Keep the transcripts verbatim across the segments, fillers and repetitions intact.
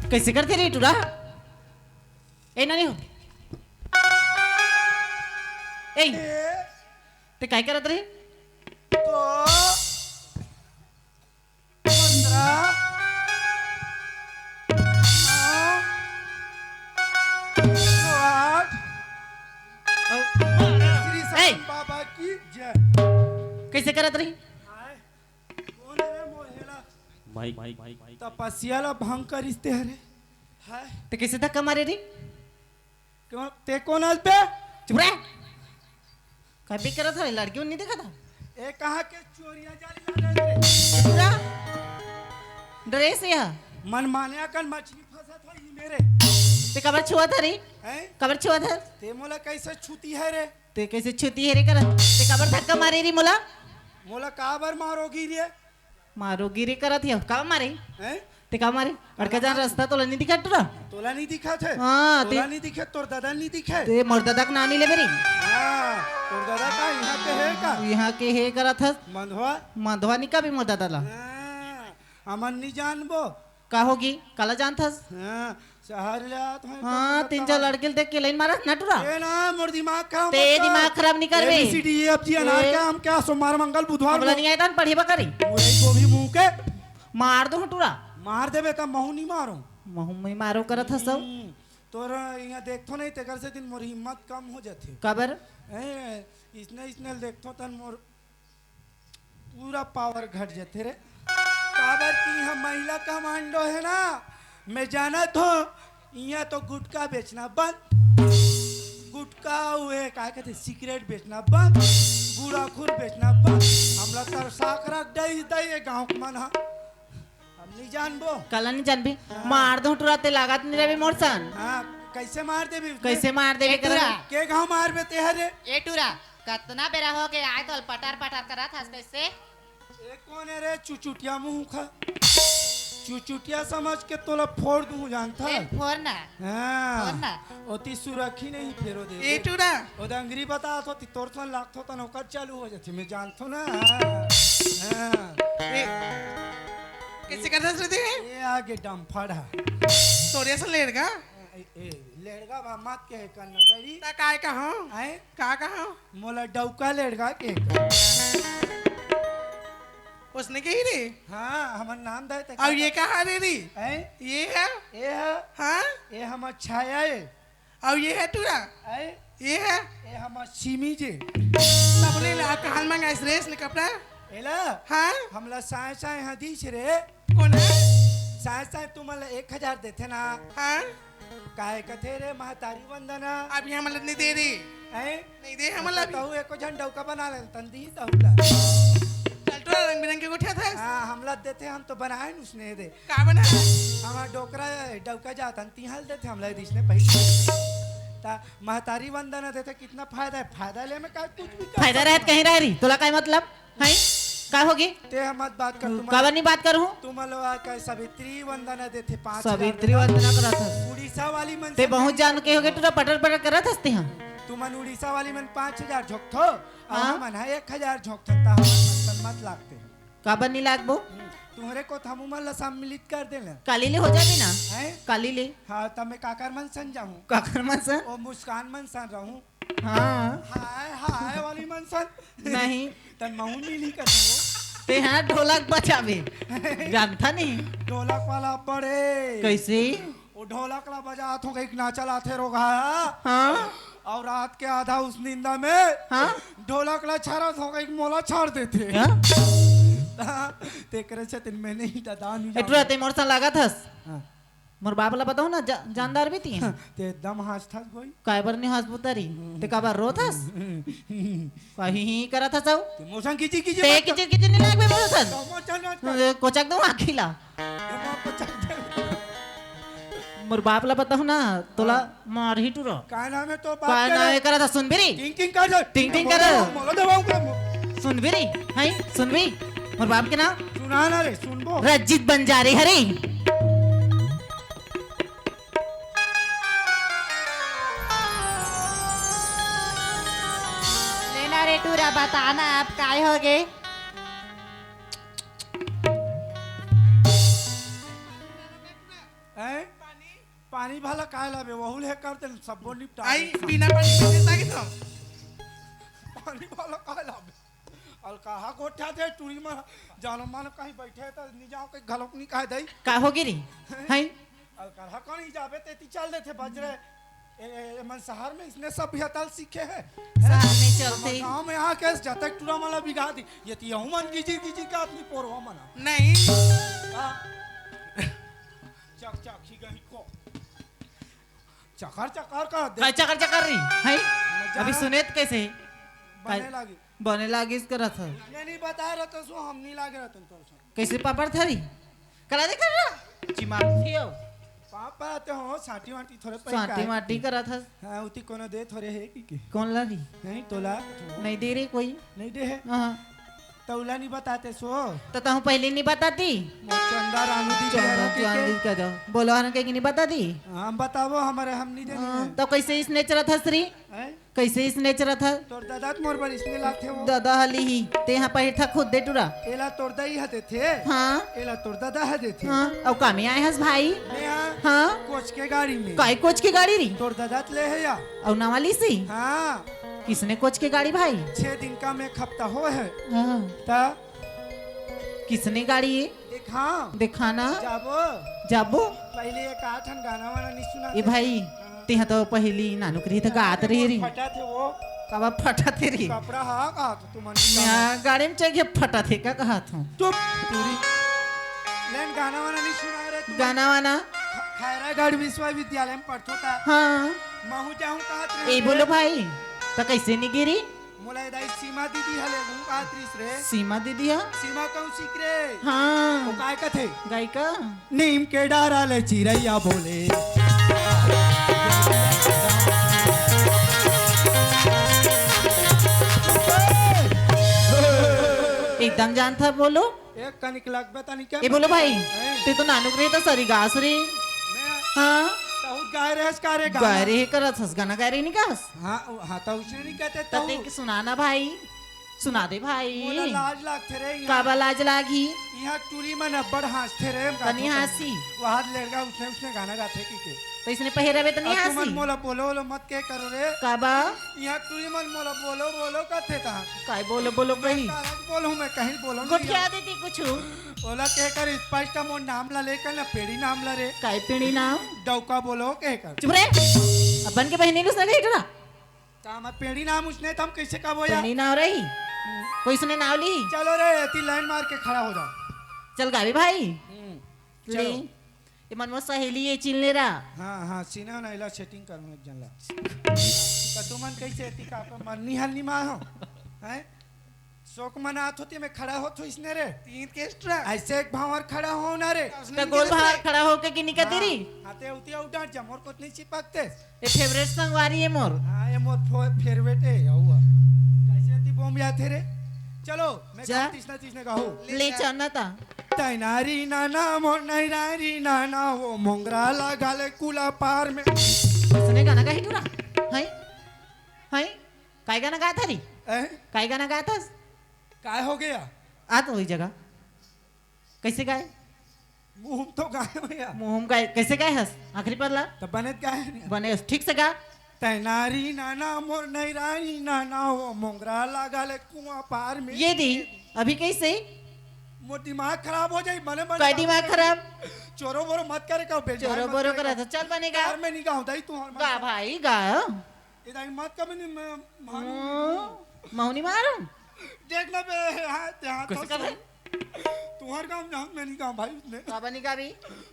कइसे करथे रे टूरा? ए, नानी हो। ए, ते काय करत रहे? तो पंद्रह, हाँ, तो आठ। अ, श्री ए! साईं बाबा की जय। कइसे करत रही? आय, कौन है रे मोहेला? माई, माई, माई, माई। तपस्या ला भंग करिस ते हरे। हाय। ते कइसे धक्का मारे रे? कौन, ते कौन हस बे? चुप रह। कभी करत हवे, लड़की नहीं देखा था। ए, कहाँ के चोरिया जाली ला रहे रे? पूरा ड्रेस यह। मन माने अकन मछली फंसत है ये मेरे। ते कबर छुआ था रे? हैं? कबर छुआ था? ते मोला कैसे छूती है रे? ते कैसे छूती है रे करत? ते कबर धक्का मारे रे मोला? मोला काबर मारोगी रे? मारो गिरी करत हियो। का मारे? हैं? ते का मारे? अड़का जान रस्ता तोला नहीं दिखा टूरा? तोला नहीं दिखा थे? हाँ, तोला ते नहीं दिखे, तोर दादा नहीं दिखे? ते मोर दादा के नाम नहीं लेबे रे। हाँ, तोर दादा का यहाँ के है का? यहाँ के है करत हस। मंधवा? मंधवा नहीं का भी मोर दादा ला। हाँ, हमन नहीं जानबो। का होगी? काला जानत हस? हाँ, शहर ले आत हन, हाँ, तो तीन चार बताओ। लड़के ल देख के लाइन मारत ना टूरा। ए ना, मोर दिमाग खराब ते मत कर। दिमाग खराब नहीं करबे। A B C D E F G अनार ए, का हम क्या सोमवार मंगल बुधवार हमला को नहीं आए तन पढ़े बकरी। मुरई गोभी मुंह के। मार दो टूरा। मार देबे त महू नहीं मारो। महू में मारो करत हस सब। हम्म, तोर यहाँ देखथो नहीं तेकर से दिन मोर हिम्मत कम हो जाथे। काबर? ए, इसने इसने देखथो तन मोर पूरा पावर घट जथे रे। काबर कि इहाँ महिला कमांडो है ना, मैं जानत हो, इहाँ तो गुटखा बेचना बंद, गुटखा हुए का कहते सिगरेट बेचना बंद, गुड़ाखुर बेचना बंद। हमला तरसा के रख दई, दई ये गाँव के मन ह। हम नहीं जानबो। काला नहीं जानबी? हाँ। मार दो टूरा ते लागत नहीं रहे मोर सन। हाँ, कैसे मार देबी उसने? कैसे मार देबी ए टूरा। के गाँव मारबे ते हरे? ए टूरा, कतना बेरा हो गया आए तो पटार पटार करत हस कैसे? ए कौन है रे चुचुटिया मुंह का? चुचुटिया समझ के तोला फोड़ दूं जानता? ए, फोड़ ना। हाँ। फोड़ ना। ओती सुरखी नहीं फेरो दे। ए टूरा। ओ दंगरी बता तो ती तोर सन लागथो तन ओकर चालू हो जाथे, मैं जानथो ना। हाँ। ए, कैसे करथस रे ते? ए आगे डम्फड़ है। तोरे सन लेड़गा? ए, ए, लेड़गा बा मत कहे कन्ना गरी। ता काय कहा? आए? का कहा? मोला डौका लेड़गा के। उसने कही रे? हाँ, हमर नाम दाय तक। अब ये कहा रे रे? हैं? ये है? ये है? हाँ? ये हमर छाया है। अब ये है टूरा? हैं? ये है? ये हमर सिमी जे। तब ले ला, कहाँ मंगाइस रे इसने कपड़ा? एला? हाँ? हमला साय साय हाँ दीस रे। कौन है? साय साय तुमला एक हजार देथे ना। हाँ? काहे कथे रे महतारी वंदना? अभी हमला नहीं दे रे। हैं? नहीं दे हमला अभी। तहु एको झन डौका बना ले, तन दी तहु ला। चल टूरा रंग बिरंग के गोठिया था। हाँ, हमला देथे, हम तो बनाए न उसने दे। का बना? हमार डोकरा डौका जातन तिहाल देथे, हमला दिसने पैसा। ता महतारी वंदना देथे, कितना फायदा है? फायदा ले में का कुछ भी कर फायदा सकता रहत है। कहीं रह रही, तोला काय मतलब? हैं? का होगे? ते ह मत बात कर, तुम काबर नहीं बात करूँ? तुम लोग का सावित्री वंदना देथे पाँच हजार सावित्री देना। वंदना करत हस। उड़ीसा वाली मन ते से बहुत नहीं जान के होगे, तू तो पटर पटर करत हस ते हाँ। तुमन उड़ीसा वाली मन पाँच हजार झोंकथो, और हाँ। हमन ह एक हजार झोंकथन, ता हमन मन सन मत लागते। काबर नहीं लागबो? हम्म, तुम्हरे को त हमू मन ला सम्मिलित कर देना। काली ले हो जाबे ना। हैं? काली ले। हाँ, तब मैं काकर मन सन जाहूँ। काकर मन सन? ओ मुस्कान मन सन रहूँ। हाँ। हाय, हाय वाली मन सन। नहीं। तन महू मिली कर वो। ते हाँ ढोलक बजाबे। जानता नहीं। ढोलक वाला बड़े। कैसे? वो ढोलक ला बजात हो, कहीं नाचा लाथे रोगा। हाँ। और रात के आधा उस निंदा में हाँ। ढोलक ला छाड़त हो, कहीं मोला छाड़ देथे। हाँ। तेकरे से तेन में नहीं दादा नहीं ए, टूरा, जाओ। ते मोर सन लागत हस। हाँ। मोर बाप ला बताओ ना, जा-, जानदार भी ती हैं। ते एकदम हंसथस गोई। काय बर नहीं हंसबो तारी? ते काबर रोथस? कहीं ही करत हस अउ? ते मोर सन किची किची ते मत कर। किची किची नहीं लागबे मोर सन। तो मोर सन मत कर। ए, कोचक दो आँखी ला। ये मोर कोचक दे। मोर बाप ला बताहूं ना, तोला हाँ। मारही टूरा। का नाम हे तोर बाप के? नाम हे? करा था, सुनबे रे। टिंग टिंग कर दे। टिंग टिंग कर दे। मोला दबाऊं का? सुनबे रे, हैं? सुनबे? मोर बाप के नाम? सुना ना रे, सुनबो। रंजीत बंजारे हरे। लेना रे टूरा, बताना अब काय होगे? हैं? पानी भाला काय लाबे? वहू ले कर दे, सबो निपटा आई, दे। बिना पानी के कैसे आगे तो? पानी भाला काय लाबे? अलकाहा गोठा दे, टूरी मन जानो मानो कहीं बैठे त नी जाओ, कहीं घलोक नी कहे दई। का होगे रे? हैं? अलकाहा कौन ही जाबे, तेती चल देथे बजरे। ए, ए, ए, मन शहर में इसने सभ्यता सीखे हे। शहर में चलते ही। गाँव में आके जतक टूरा मन ला बिगा दी। ये ती यहू मन गिजी गिजी का आदमी पोरवा मना। नहीं। हाँ। चक चक ही गही को। चकर चकर कर दे। काय चकर चकर रही? हैं? मजा अभी सुनेत कैसे? बने लागी। बने लागिस करत हे। ये नहीं बता रहा तो सो हम नहीं लागे रहतन तो सो। कैसे पापड़ थरी? करा दे कर रहा। चिमार थियो। पापा आते हो, साटी वाटी थोड़े पै साटी काय। वाटी करत हस। हाँ, उती कोनो दे थोड़े हे कि के? कौन ला रही? नहीं, तोला। नहीं दे रे कोई। नहीं दे हे। हाँ। तौला नहीं बताते सो। तो तहूँ पहले नहीं बताती। मोर चंदा रानू दी चंदा बहरो के रानू के। दी का दो। बोलो हन के नहीं बताती। हाँ, हम बतावो, हमारे हम नहीं देनी हाँ, है। तो कैसे इसने चलत हस री? हैं? कैसे इसने चलत हस? तोर दादा त मोर बर इसने लाथे वो। दादा हली ही, ते हा पहिर था खुद दे टुरा। एला तोर दाई हा देथे। हाँ। एला तोर दादा हा देथे। हाँ, अउ का में आए हस भाई? मैं हा हाँ। कोच के गाड़ी में। काय कोच के गाड़ी री? तोर दादा त ले हे या। अउ नवा लीसी? हाँ। किसने कोच के गाड़ी भाई? छह दिन का में खपता हो है। हाँ। ता किसने गाड़ी ये? देखा। देखा ना। जाबो। जाबो। पहले एक आठन गाना वाना नहीं सुना ए था। भाई, हाँ। तेहा तो पहली नानुक रही तो गात रही री। फटा थे वो। काबर फटा थे री? कपड़ा हा का तो तुमन मैं गाड़ी में चढ़ के फटा थे का कहा था? चुप। पूरी। लेन गाना वाना नहीं सुना रहे तुम। गाना वाना? ख-, खैरागढ़ विश्वविद्यालय में पढ़तो था। हाँ। महू जाऊं कहा ए बोलो भाई, तो कैसे नहीं गिरी? मोला ए दाई सीमा दीदी हले घूम पात रिस रे। सीमा दीदी हा? सीमा कौशिक रे। हाँ। वो काय कथे? गायिका? नीम के डारा ले चिरैया बोले। एकदम जानथा बोलो। एक कनिक लगबे तनी क्या? ए बोलो भाई, हैं? ते तो नानुक रहे तो सरी गास रे। मैं हाँ। तहु गाय रहस का रे गाना? गाय रे करत हस, गाना गाय रे नहीं गास? हाँ, हाँ, तो उसने नहीं कहते तते तहु। के सुनाना भाई, सुना दे भाई। मोला लाज लागथे रे इहाँ। काबा लाज लागही? इहाँ टूरी मन अब्बड़ हाँसथे रे, हम कनी गाथों हाँसी? वहाँ लेड़गा उसने, उसने गाना गाथे की के। तो इसने पहिरावे तो नहीं अउ तुमन हाँसी? मोला बोलो, बोलो मत के करो रे। काबा? इहाँ टूरी मन मोला बोलो, बोलो कथे ता। काय बोलो, बोलो कही? तारक बोलूँ मैं, कहीं बोलो नहीं गोठिया यार। देती कुछ। ओला के कर स्पष्ट मोर नाम ला लेकर ना पेड़ी नाम ला रे। काय पेड़ी नाम? डौका बोलो के कर। चुप रे। अपन के बहिनी नुस ना गई टुरा। का मैं पेड़ी नाम उसने तम कैसे का बोया? पेड़ी नाम रही। कोई सुने नाव ली? चलो रे, एती लाइन मार के खड़ा हो जाओ। चल गावे भाई। हम्म, ले। चलो। ये मन मोर सहेली ये चिन ले रहा। हाँ, हाँ, सीना ना इला सेटिंग कर एक जन ला। तो तुमन कैसे एती का अपन मन निहाल नहीं मार हो? हैं? शोक मनात होती मैं खड़ा होत हूँ इसने रे। तीन के एक्स्ट्रा। ऐसे एक भावर खड़ा हो ना रे। तो गोल भावर खड़ा होके कि निकल हाँ, तेरी? हाँ, ते उतिया उठा जमोर कोत नहीं चिपकते। ये फेवरेट संगवारी है मोर। हाँ, ये मोर फो-, फेवरेट है, हुआ। कैसे एती बम या थे रे? चलो, मैं जा। गाऊँ तीसना, तीसने गाऊँ। ले चलना ता। तैनारी नाना, मोर नैरारी नाना, वो मोंगरा लगा ले कुला पार में। सुने गाना का ही टूरा? हैं? हैं? काय गाना गाया था रे? हैं? काय गाना गाया था? काय हो गया? आ तो वही जगह। कैसे गाए? मुंह तो गाए भैया। मुंह गाए, कैसे गाए हस? आखिरी पल्ला। तो बने गाए नहीं। बने, ठीक से गा। तैनारी नाना मोर नैरानी नाना, वो मोंगरा लगा ले कुआं पार में। ये दी, अभी कैसे? मोर दिमाग खराब हो जाई, बने बने काय बात दिमाग कर। खराब? चोरो बोरो मत करे का, बेजान चोरो मत बोरो करे करा का। था, चल बने गा। यार मैं नहीं गाऊं दाई, तू हर गा मत। भाई, गा। ए दाई मत कभी नहीं, मैं मारूं। हम्म, मौनी मारूं। देख ले बे, हाथ, हाथ कैसे तो कर सुन। तुहर गाँव में हम नहीं गाँव भाई उसने। काबर नहीं गाबी?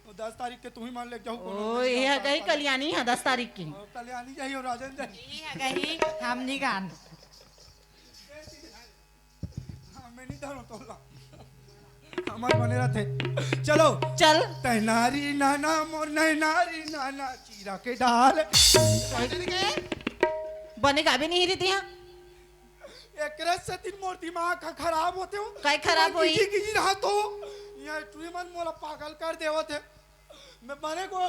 वो दस तारीख के तू ही मान ले जाओ, कोनो ओ, नहीं ये गाँव कही का। कल्याणी है दस तारीख की। और कल्याणी जाइए और राजन जाइए। ये कही हम नहीं गान। हाँ, मैं नहीं डालूँ तोला। हमर बने रथे। चलो। चल। तैं नारी नाना मोर नैनारी नाना चीरा के डाल। बने गाबे नहीं रही तिहा। एकरे से दिन मोर दिमाग ह खराब होथे हो। काय खराब होई? गिजी गिजी रहा तो। ये टुरी मन मोला पागल कर देवत हे। मैं बने को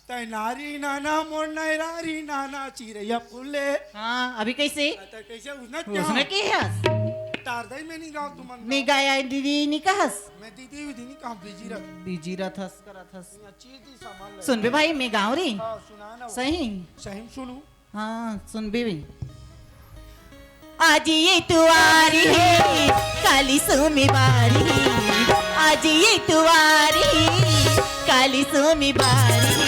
तैं नारी नाना मोर नैरारी नाना चिरैया फूले। हाँ, अभी कैसे? तैं कैसे उसने उसने की हस? तार दई में नहीं गाओ तुमन। नहीं गाया दीदी नहीं कहस। मैं दीदी विधि नहीं कहूँ, बिजी रह। बिजी रहत हस, करत हस। चीज दी सामान ले। सुन बे भाई, मैं गाँव री। हाँ, सुना ना। सही। सही में सुनू। हाँ, सुन बे। आज इतवार हे, काली सोमवार हे। आज इतवार हे, काली सोमवार हे।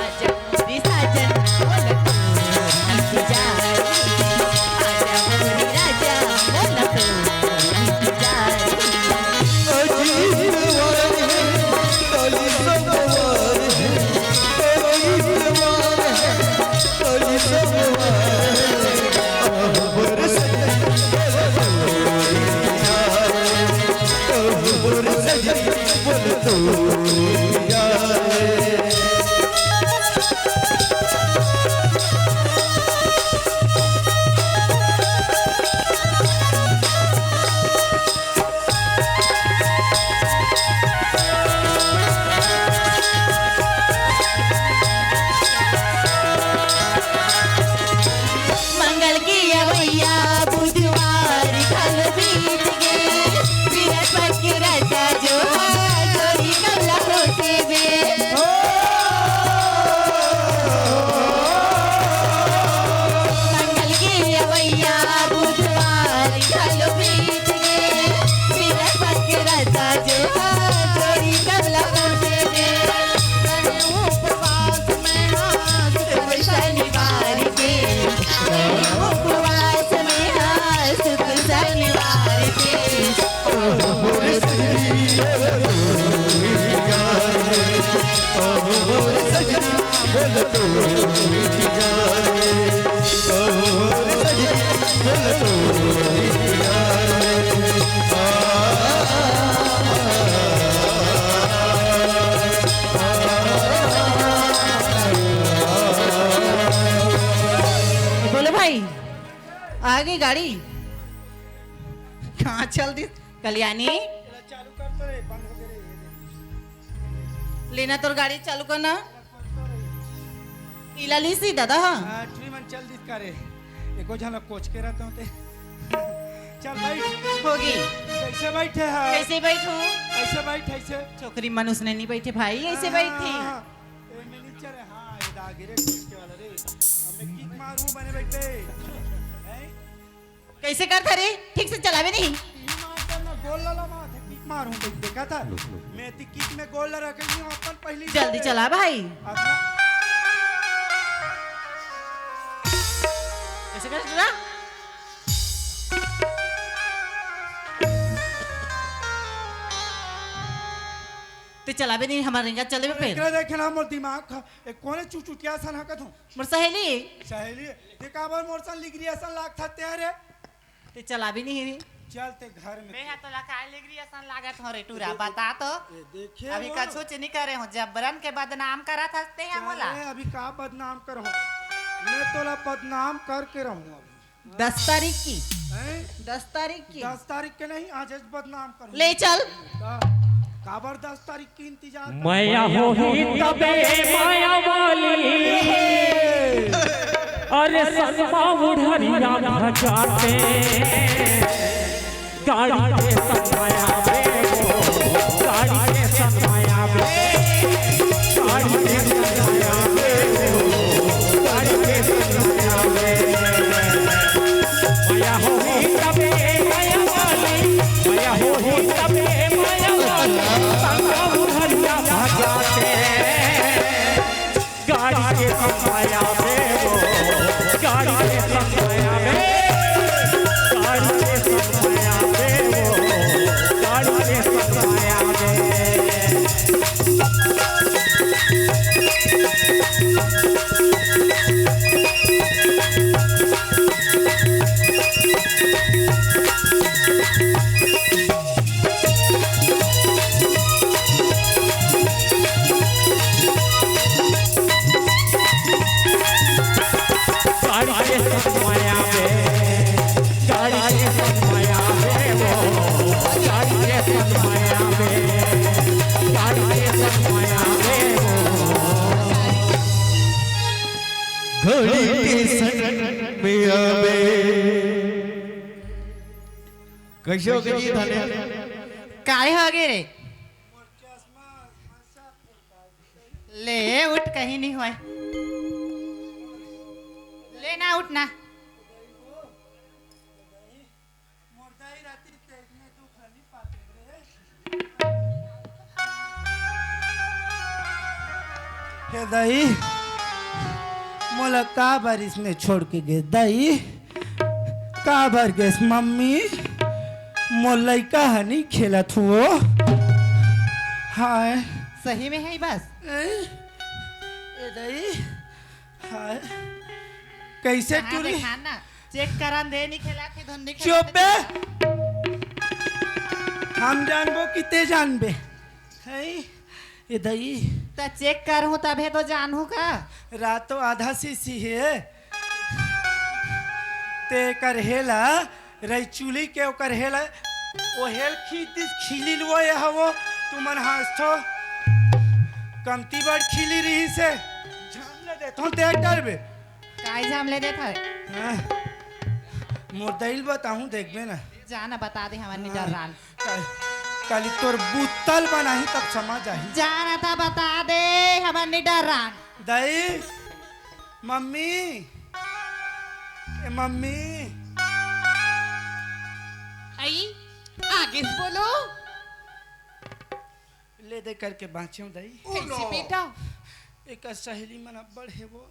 आजा मोरे साजन, बोल तो इंतजार हे। आजा मोरे राजा, बोल तो इंतजार हे। आज इतवार हे, काली सोमवार हे। आज इतवार हे, मंगल के अवइया बुधवार घलो बीत गे, बृहस्पति के रजा जो है, जोड़ी कल्ला होते बे। मंगल के अवइया बुधवार घलो बीत गे, बृहस्पति के रजा जो है, जोड़ी कल्ला होते बे। उपवास में हाँ, शुक्र शनिवार के, उपवास में हाँ, शुक्र शनिवार के। बोलो भाई, आ गई गाड़ी। कहाँ चल दी कल्याणी? चालू कर तो रे, बंद हो गए रे, ये दे। लेना तोर गाड़ी चालू करना। इला लीसी दादा, हाँ। हाँ, ट्री मन चल दिस का रे। एको झन कोच के रहते होते। चल भाई। होगी। कैसे बैठे हैं? कैसे बैठूं? कैसे बैठे ऐसे? छोकरी मन उसने नहीं बैठे भाई, ऐसे बैठे। हाँ, ए, मैं नीचे रे, हाँ, ये दागे रे, कोच के वाला रे। अब मैं किक मारूं, बने बैठे। हैं? कैसे करथा रे? ठीक से चलावे नहीं। ई मार कर ना, गोल लाला मार, किक मारूं, देख, देखा था? मैं ती किक में गोल ला रखे नहीं, अपन पहली जल्दी से। चला भाई। अपना कैसे कर रहा? ते चलावे नहीं, हमारे रेंगा चले में पेड़। एकरा देखे ना, मोर दिमाग खा-, ए, कोने चुचुटिया सन हकत हूँ। मोर सहेली। सहेली, ते काबर मोर सन लिगरी असन लागथा ते रे? ते चलाबे नहीं रे। चल ते घर में। मैं हा तोला काय लिगरी असन लागत हो रे टूरा, बता तो। ए, देखे अभी वो। कछु च नहीं करे हो, जबरन के बदनाम करत हस ते हा चल मोला। रे, अभी का बदनाम करहूँ? मैं तोला बदनाम करके रहूँ अभी। दस तारीख की। हैं? दस तारीख की। दस तारीख के नहीं, आज बदनाम करूँ। ले चल। का-, काबर दस तारीख के इंतजार कर। मया होही तबे मया वाली, अरे सनमा उढ़रिया भजाते, गाड़ी के संग मया में, गाड़ी के संग मया में, गाड़ी के संग मया में, गाड़ी के संग मया में। मया होही तबे मया वाली, मया होही तबे मया वाली, संग उढ़रिया भजाते। गाड़ी के संग मया में वो, गाड़ी के संग मया में, गाड़ी के संग मया में वो, गाड़ी के संग मया में। कइसे होगे जी धने? काय होगे रे? ले उठ, कहीं नहीं होय। ले ना, उठ ना। हे दाई, मोला काबर इसने छोड़ के गे दाई? काबर गेस मम्मी? मोर लइका ह नहीं खेलत हुओ। हाय। सही में है बस। ए, ए दाई, हाय। कैसे कहाँ टूरी? देखा ना, चेक करन दे, नहीं खेला के धुन नहीं खेला चुप के बे। हम जानबो कि ते जानबे। है? ए दई। त चेक करहूं तभे तो जानहूं का? रात तो आधा सीसी हे। ते कर हेला, रई चुली के ओकर हेला, ओ हेल खींच दिस खिली लुआ ये हवो, तुमन हंसथो। कमती बड़ खिली रही से, झाम ले देथो ते डरबे। काय झाम ले देत हवे? हाँ। मोर दई ल बताहूं, देखबे ना। जा ना बता दे हमर निडर रान। काल-, काली तोर बुत्तल बनाही तब समझ आही। जा ना त बता दे हमर निडर रान। दई, मम्मी, ए मम्मी। आई, आगे से बोलो। ले दे करके बाँचे हूँ दाई। कैसे बेटा? एकर सहेली मन अब्बड़ हे वो।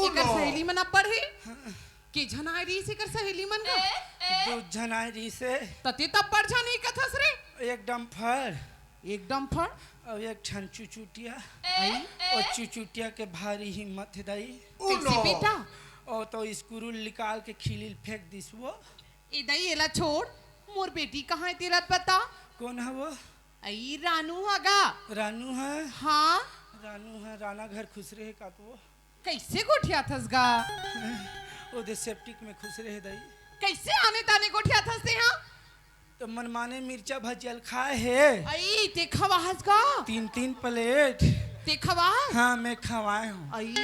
एकर सहेली मन अब्बड़ हे? हाँ। के झन आए रहिस एकर सहेली मन का? दू झन आए रहिस हे। त ते तब बड़ झन ही कथस रे। एक डम्फर। एक डम्फर? अउ एक ठन चुचुटिया। आई? ओ चुचुटिया के भारी हिम्मत हे दाई। कैसे बेटा? ओ तो स्क्रू निकाल के खिली ल फेंक दिस वो। ए दाई, एला छोड़, मोर बेटी कहाँ हे तेला बता। कौन हे वो? अई रानू ह गा। रानू ह? हाँ। रानू ह, राना घर खुसरे हे का तो? कैसे गोठियाथस गा? ओदे सेप्टिक में खुसरे हे दाई। कैसे आने ताने गोठियाथस ते हा? तो मनमाने मिर्चा भजियल खाए हे। अई, ते खवाहस गा? तीन तीन प्लेट। ते खवाहस? हाँ, मैं खवाए हूँ। अई।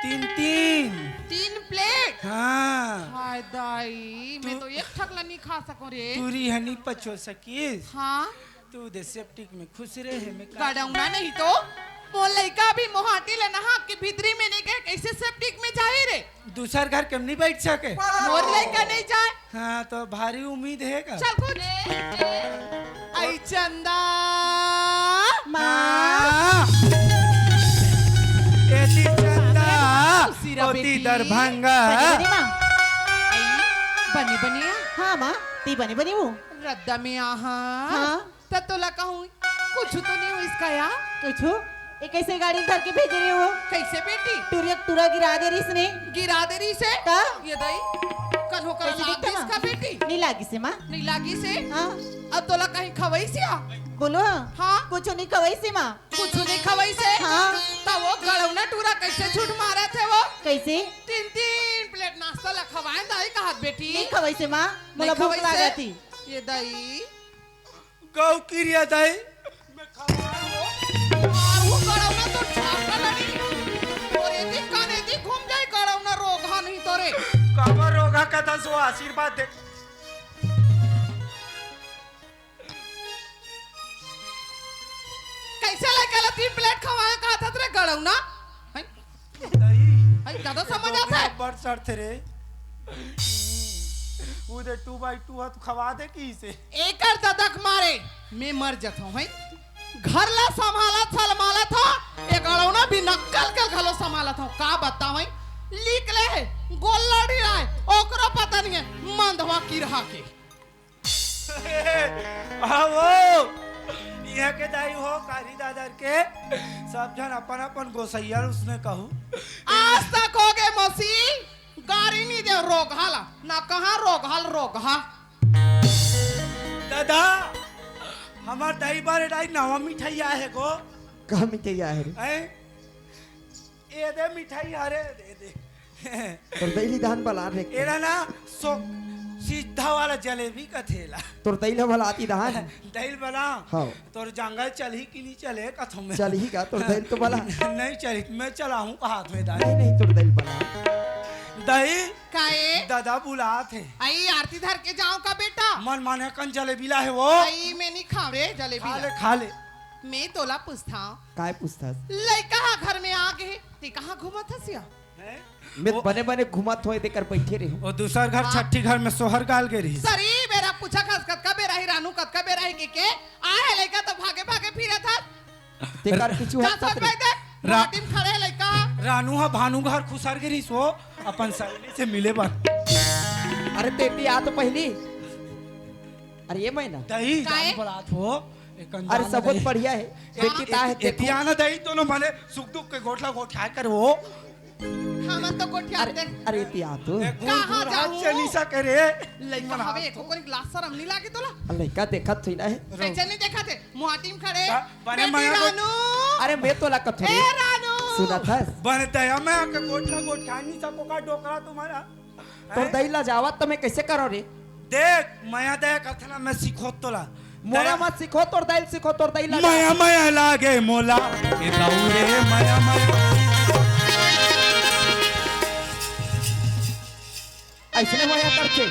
तीन तीन। तीन प्लेट? हाँ। हाय दाई, मैं तो एक ठक ला नहीं खा सकूं रे। टूरी ह नहीं पचो सकिस। हाँ। तू दे सेप्टिक में खुसरे हे, मैं का गड़ौना नहीं तो। मोर लइका भी मोहाटी ले नहा के भीतरी में नहीं गए, कैसे सेप्टिक में जाही रे? दूसर घर के नहीं बैठ सके। मोर लइका नहीं जाए। हाँ, तो भारी उम्मीद हे का? चल कूद। आई चंदा। माँ। हाँ। एती चंदा, सिरा ओती बेटी। दरभंगा। बनी बनी माँ। आई, बनी बनी आ। हाँ माँ, ती बनी बनी वो। रद्दा में आहा। हाँ। त तोला कहूँ, कुछु तो नहीं होइस का या? कुछु? ए कैसे गाड़ी धर के भेजे रहे हो? कैसे बेटी? टुरिया टूरा गिरा दे रहिस ने। गिरा दे रहिस हे? का? ये दाई, कल हो कर कैसे लाग दिखता दिस माँ? का बेटी? नहीं लागिस हे माँ। नहीं लागिस हे? हाँ। अब तोला कहीं खवइस या? बोलो हाँ। हाँ? कुछु नहीं खवइस हे माँ। कुछु नहीं खवइस हे? हाँ। त वो गड़ौना टूरा कैसे झूठ मारत हे वो? कैसे? तीन तीन प्लेट नाश्ता ला खवाए दाई कहत बेटी। नहीं खवइस हे माँ, मोला नहीं भूख खवइस हे? लागत ही। ये दाई, गौ किरिया दाई। मैं खवाए हो। मारू गड़ौना तो छाप का लड़ी। और एदी कान एदी घूम जाए गड़ौना रोगहा नहीं तो रे। काबर रोगहा कथस वो आशीर्वाद दे। कैसे लइका ला तीन प्लेट खवाए कहा था रे गड़ौना? हैं? दाई, हाय, ज्यादा समझ आता है। बड़ शर्त रे। वो दे टू बाई टू ह, तू खवा दे कि इसे? एकर ददक मारे, मैं मर जथों, हैं? घर ला संभालत, सलमालत हो, ए गड़ौना भी नक्कल के घलो संभालत हो, का बताओ, हैं? लीक ले है, गोल्लड़ी राय, ओकरो पता नहीं है, मंदवा किरहा के। आवो, इहाँ के दाई हो, कारी दादर के, सब झन अपन अपन गोसैया उसने कहू। आज तक हो गए मौसी, गारी नहीं दे रोगहा ला, ना कहाँ रोगहा ल रोगहा। दादा, हमार दाई बारे दाई नवा मिठाई आए हे गो। का मिठाई आए हे रे? हैं? ए दे मिठाई हरे, दे दे। तोर दई ल धान बला रे। एला ना सो सीधा वाला जलेबी कथे ला। तोर दई ल बलाती धान। दई ल बला। हाँ। तोर जंगल चलही कि नहीं चले कथों में। चलही का तोर दई ल तो बला। नहीं चलही, मैं चलाहूँ का हाथ में दाई। नहीं, नहीं, तोर दई ल बला। दई, काए? ददा बुलात हे। आई आरती धर के जाओ का बेटा? मन माने कन जलेबी ला हे वो। आई मैं नहीं खाव रे जलेबी खा ला। ले, खा ले। मैं तोला पूछता हूँ। काय पूछथस? लइका हा घर में आ गे, ते कहाँ घूमत हस या? हैं? मैं वो बने बने घूमत होए देकर बैठे रहे हूँ। वो दूसर घर, हाँ। छठी घर में सोहर गाल गे रही। सरी बेरा पूछा खस कतका बेरा ही रानू, कतका बेरा ही के, के? आ हे लइका तो भागे भागे फिरत हस। तेकर पीछू जा हट सोच पत भाई रे। देख, रा- माटी में खड़े लइका। रानू ह भानु घर खुसर गे रहिस वो, अपन सहेली से मिले बर। अरे तेती आ तो पहली। अरे ये मैं ना। दही काहे? जान बरात हो, एक अनजान अरे सबूत दही। बढ़िया है। ए-, बेटी ता है, ए-, देखो। एती आना दही दोनों मने सुख दुख के गोठला गोठिया कर वो। हमन तो गोठिया अरे, दे। अरे एती आ तो। एक घूर कहाँ घूर हाथ जाऊँ? चली सा करे। लइका मना हवे, तो। एको कोनी लाज शरम नहीं लागे तोला? लइका देखत थोड़ी ना है। कैसे नहीं देखत है? मुहाटी में खड़े। का? बने बेटी मया को रानू। अरे मैं तोला कथों ए रे। रानू। सुनत हस? बने दया में आके गोठला गोठियानी सबको का डोकरा तुम्हारा। तोर हैं? दई ला जावत त मैं कैसे करो रे? देख, मया दया कथना मैं सिखोत तोला। मोला दया मत सिखो, तोर दई ल सिखो, तोर दई ला मया जावत। मया लागे मोला, ए दाऊ रे मया मया। अइसने मया करथे।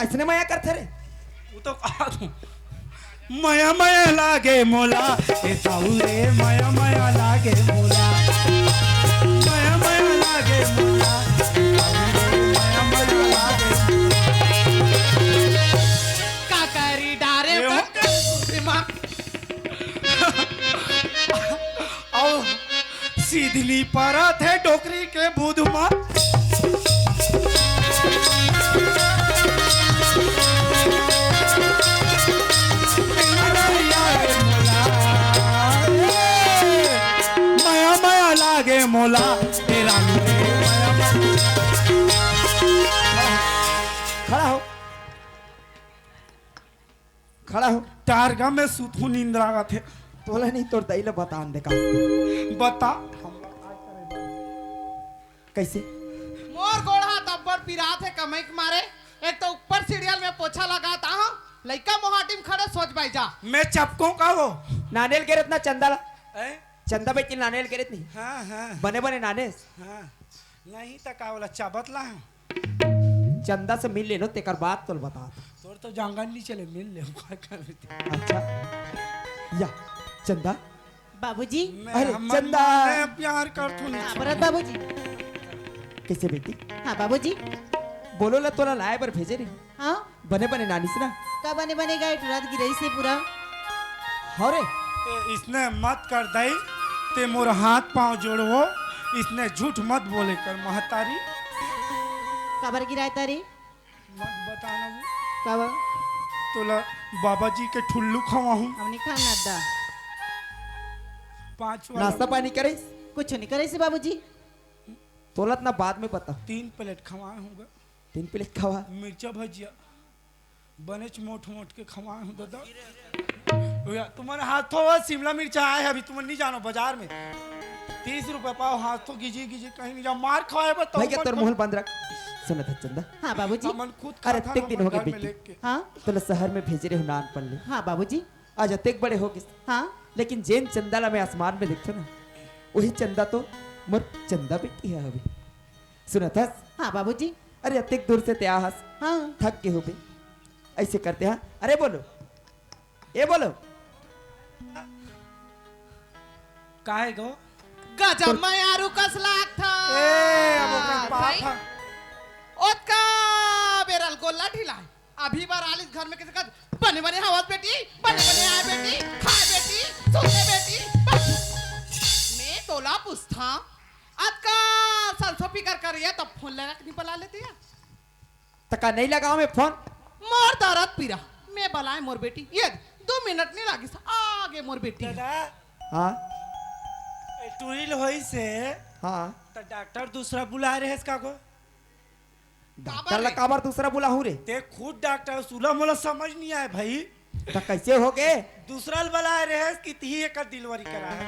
अइसने मया करथे रे। वो तो कहा तू। मया मया लागे मोला, ए ताऊ रे, मया मया लागे मोला। मया मया लागे मोला, ए ताऊ रे, मया मया लागे मोला। का करी डारे ए हो। ओकर दिमाग। अउ सीधनी परत हे डोकरी के बुध म। मया मया लागे मोला, ए रानी रे, मया मया। खड़ा हो। खड़ा हो। टारगा में सुतहूँ नींद लागत हे। तोला नहीं, तोर दाई ला बतान दे का। बता। कैसे? मोर गोड़ हाथ अब्बड़ पिरात हे कमाई के मारे। एक तो ऊपर सीढ़ियल में पोछा लगात आहूँ, लइका मोहाटी में खड़े सोच बाई जा। मैं चपको का वो? नानेल गिरत ना चंदा ला। ए? चंदा बेटी नानेल गिरत नहीं। हाँ, हाँ। बने बने नानेस। हाँ। नहीं त का बोला, चाबत ला। चंदा से मिल लेनो, तेकर बाद तोल बता। तोर तो जांगन नहीं चले, मिल ले, का करबे ते? अच्छा। या, चंदा। बाबूजी। मैं अरे, हमन चंदा। माने प्यार करथुन। हाँ, भरत बाबूजी। कैसे बेटी? हाँ, बाबूजी। बोलो ला, तोला लाए बर भेजे रही। हाँ? बने बने नानिस ना? का बने बने गा, टुरा त गिरइस हे पूरा। हव रे। ते इसने मत कर दई, ते मोर हाथ पाँव जोड़वो, इसने झूठ मत बोले कर महतारी। काबर गिराए तारी? मत बताना वो। काबर? तोला बाबा जी के ठुल्लू खवाहूँ। हम नहीं खाना दा। पाँच वाला। नाश्ता पानी करिस? कुछ नहीं करिस बाबूजी। तोला त ना बाद में बता। तीन प्लेट खवाए हूँ गा। तीन प्लेट खवा। मिर्चा भजिया बनेच मोट मोट के खवाए हूँ दादा। भैया, तुम्हारे हाथों वो शिमला मिर्चा आए है, अभी तुम नहीं जानो बाजार में तीस रुपए पाव, हाथों गिजी गिजी कहीं नहीं जाओ, मार खाए बस तो भैया, मन तोर कर मुंह बंद रख। सुनत हस चंदा? हाँ बाबूजी। हमन खुद अरे, खाता अतेक ना दिन अपन हो गए घर में बेटी। लेके। हाँ। तोला शहर में भेजे रहे नानपन ले। हाँ बाबूजी। आज अतेक बड़े हो गए। हाँ। लेकिन जेन चंदा ला मैं आसमान में देखथों ना, वही चंदा तो मोर चंदा बेटी है अभी। सुनत हस? हाँ बाबूजी। अरे अतेक दूर से ते आ हस। हाँ। थक गे होबे। ऐसे करते हाँ। अरे बोलो। ए बोलो। काहे गो? गजब मयारू कस लागथा। ए, अब ओकर बाप भाई, ह। ओतका बेरल गोल्ला ढिला है। अभी बार आलिस घर में किसे कहा, "बने बने हवस बेटी, बने बने आए बेटी, खाए बेटी, सोते बेटी।" बस। मैं तोला पूछता, अतका सरसों फिकर करिया तब फोन लगा के नहीं बला लेती है? त का नहीं लगाओ मैं फोन? मोर दरद पीरा, मैं बलाए मोर बेटी, ये दो मिनट नहीं लागिस, आगे मोर बेटी। दादा। हाँ। ए, टूरी ल होइस हे। हाँ। त डॉक्टर दूसरा बुलाए रहेस का गो? डॉक्टर ला काबर दूसरा बुलाहूँ रे? ते खुद डॉक्टर, सुला मोला समझ नहीं आए भाई। त कैसे हो गए? दूसरा ल बुलाए रहेस कि तिही एक डिलीवरी कराए।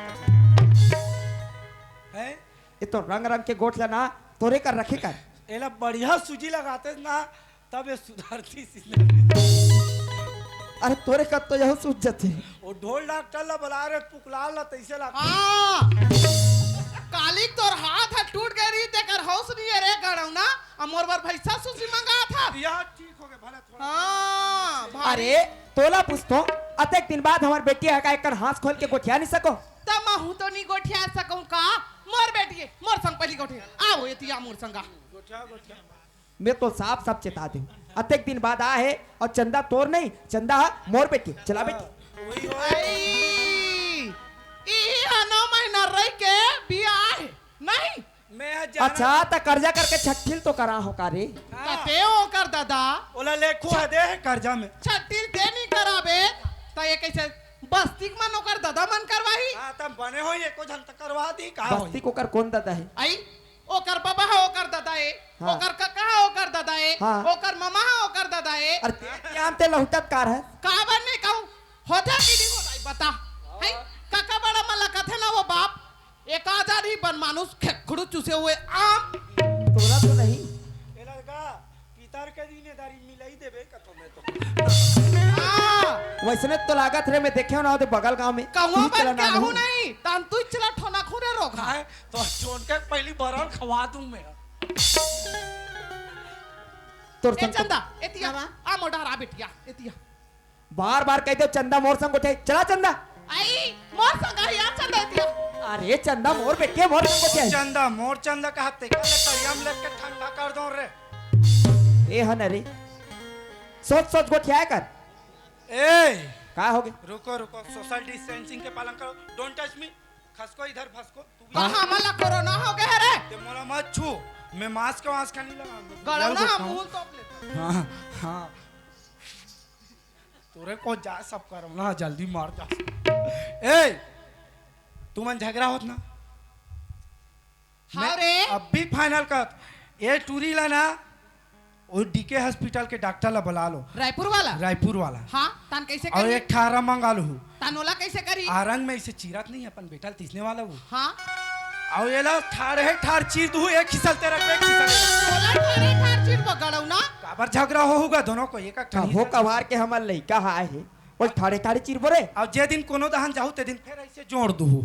हैं? ये तो रंग रंग के गोठ ला ना, तोरे कर रखे कर। एला बढ़िया सूजी लगाते ना, तब ये सुधरती सी। अरे तोरे कर तो यह सूझ जाते। वो ढोल डॉक्टर ला बुलाए रहे, पुकलाल ला तैसे ला। हाँ। का मालिक तोर हाथ ह टूट गे रही, तेकर हौस नइ हे रे गड़ौना, अउ मोर बर भैंसा सूसी मंगात ह। या ठीक हो गए, भला थोड़ा हाँ, भारी। अरे, तोला पूछतो, अतेक दिन बाद हमर बेटी ह का एकर हाँस खोल के गोठिया नइ सको? त महूँ तो नइ गोठिया सकूँ का? मोर बेटी हे, मोर संग पहिली गोठिया। आओ, एती आ मोर संग आ। गोठिया, गोठिया। मैं तो साफ साफ चेता देहूँ, अतेक दिन बाद आ हे अउ चंदा तोर नहीं, चंदा ह मोर बेटी। चला बेटी। वही हो। आई, इही ह नौ महीना रहि के बियाह हे, नहीं? मैं ह जाना अच्छा, त कर्जा करके छट्ठिल तो करा हो का रे? हाँ। कते ओकर ददा? ओला लेखू ह दे हे कर्जा में। छट्ठिल ते नहीं कराबे, त ये कैसे बस्तिक मन ओकर ददा मन करवाही? हाँ, त बने हो, एको झन त करवा दी, का होई? बस्तिक ओकर कौन ददा हे? आई, ओकर बबा ह ओकर ददा ए, हाँ। ओकर कका ह ओकर ददा ए, हाँ। ओकर ममा ह ओकर ददा ए। अरे ते, ते आम ते लहुटत कार है? काबर नहीं कहूँ, होथे कि नहीं होथे, बता। हैं? कका बड़ा मन ला कथे ना वो बाप, एक आजा नहीं बन मानुस खेखड़ू चूसे हुए आम। तोला तो नहीं। ए लड़का, पितर के दिन ए दारी मिलाई देबे कथो मैं तो। हाँ। वैसने तो लागत रे, मैं देखे हो ना ओदे बगल गांव में। कहूँ तू ही चला बन के नानू। आहू नहीं, तान तू ही चला ठोना खूने रोग। काय? तो छोड़ के पहली बरन खवा दूं मैं। तोर ए संग तो चंदा, एतिया, हाँ, आ मोटा हरा बेटिया, एतिया। बार बार कह दो चंदा मोर संग उठे, चला चंदा। आई, मोर संग आ यार चंदा एतिया। अरे चंदा मोर बेटिया मोर संग उठे। चंदा मोर चंदा कहते, कल करियम लेके ठंडा कर दो रे। ए हन रे, सोच सोच गोठिया कर। ए, का हो गए? रुको, रुको, सोशल डिस्टेंसिंग के पालन करो। Don't touch me। खसको इधर, फसको। तू भी हाँ, हमन ला कोरोना हो गए रे। ते मोला मत छू। मैं मास्क वास्क नहीं लगा। गड़ौना जल हम बोलता हूँ। मुंह तोप लेता। हाँ, हाँ। तोरे को जा सब करो ना, जल्दी मर जा। ए, तुमन झगड़ा होत ना? हाँ मैं रे। अब भी फाइनल कहत, ए टूरी ला ना, वो डीके हॉस्पिटल के डॉक्टर ला बुला लो। रायपुर वाला? रायपुर वाला। हाँ, तान कैसे और करी? एक ठारा मंगा लो। तान ओला कैसे करी? आरंग में इसे चीरत नहीं अपन बेटा तीसने वाला वो। हाँ। और ये ला ठारे ठार चीर दू, एक खिसल तेरा पे खिसल। ओला ठारे ठार चीर बगड़ऊ ना। काबर झगड़ा हो होगा दोनों को एक एक ठन हो कबार के हमर लइका हा है। ओए, ठाड़े ठाड़े चिरबो रे। अउ जे दिन कोनो दहन जाहू, ते दिन फेर ऐसे जोड़ दुहू।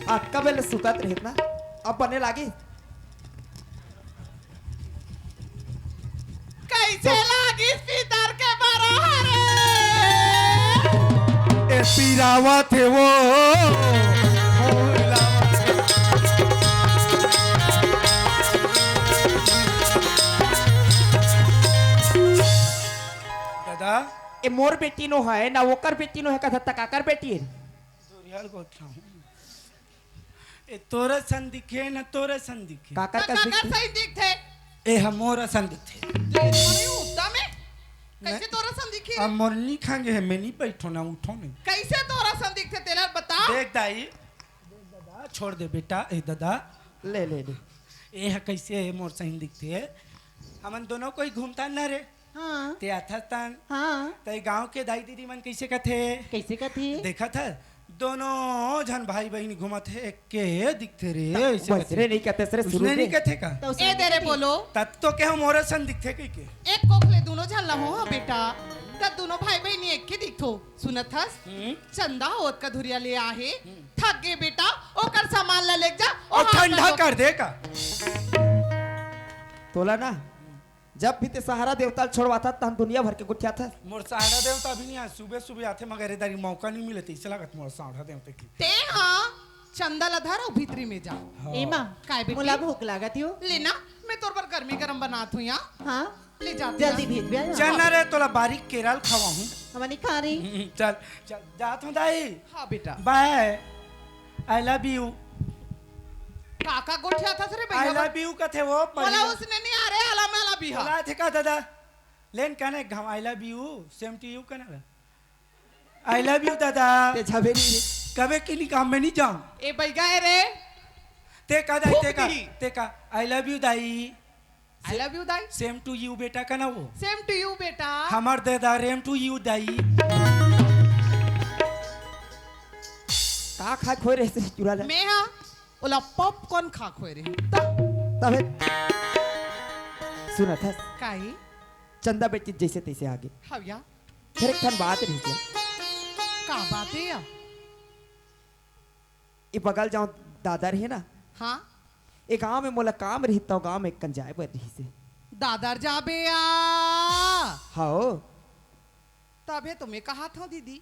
अतका बेले सुतत रहित ना, अब बने लागी। कैसे लागिस पितर के बरहरे? ए पिरावत हे वो। दादा। ए मोर बेटी नो है, ना ओकर बेटी नो है, कथा त काकर बेटी है? दुरियाल गोठा हूँ। ए तोरा सन दिखे, ना तोरा सन दिखे। काकर त कस काकर दिखे? सही दिखथे। ए ह मोरा सन दिखे। ले, अरे उद्दा में? कैसे नहीं। तोरा सन दिखे? अब मोर नी खांगे है, मैं नहीं बैठो ना उठो नहीं। कैसे तोरा सन दिखथे, तेला बता। देख दाई, देख दादा, छोड़ दे बेटा, ए दादा। ले, ले, ले। ए ह कैसे है मोर सही दिखथे? हमन दोनों कोई घूमता न रे। हाँ। ते आथस तन। हाँ। ते गांव के दाई दीदी मन कइसे कथे? कइसे कथे? देखत हस, दोनों झन भाई बहिनी घूमत हे, एके दिखथे रे, त अइसे वइसने कथे। नहीं कथे, सरे शुरू उसने नहीं में। कथे का? त उसने ए दे रे कथे। बोलो। तब तो कहे मोर असन दिखथे कहिके। एक कोख ले दोनों झन लहो हो बेटा, त दोनों भाई बहिनी एके दिखथो। सुनत हस? हम्म। चंदा ओतका धुरिया ले आहे, हम्म। थक गे बेटा, ओकर सामान ला लेग जा, अउ ओहा ठंडा कर दो। कर दे का? तोला ना, जब भी ते सहारा देवता ल छोड़वाथस, तहन दुनिया भर के गोठियाथस। मोर सहारा देवता अभी नहीं आए, सुबह सुबह आथे, मगर ए दारी मौका नहीं मिले, तइसे लागत मोर सहारा देवता के। ते हाँ, चंदा ला धर अउ भीतरी में जा। हाँ। ए माँ, काय बेटी? मोला भूख लागत हे। ले ना, मैं तोर बर गर्मी गरम बनात हूँ यहाँ। हाँ। ले जाती जल्दी हूँ। भेज बे। चल ना रे, तोला बारीक केरा ल खवाहूँ। हमन नहीं खा रही। हम्म, चल, चल, जात हूँ दाई। हाँ बेटा। Bye। I love you। काका गोठियाथस रे I भैया। Love you कथे वो मोला पहिले। उसने नहीं आ रे, आला मेला भी हा। बोला थे का दादा? लेन कने घम I love you, same to you कने रे। I love you दादा। ते झबेरी रे। कबे की नहीं काम में नहीं जाऊँ। ए बैगा है रे। ते का दाई, ते का, फूक दी। ते का, I love you दाई। I love you दाई। Same to you बेटा कना वो। Same to you बेटा। हमर दे दा रेम to you दाई। का खा खोए रहे से चुरा ले? मैं हाँ, ओला popcorn खा खोए रहे। त-, तबे सुनत हस? काई? चंदा बेटी जैसे तैसे आगे। हव या। फिर एक ठन बात रही क्या? का बात है या? ए बगल जांव दादर हे ना, हाँ। ए गांव में मोला काम रहिस, त गांव में कन जाए बर रहिस हे। दादर जाबे आ? हव। तभे तो मैं कहत हंव दीदी,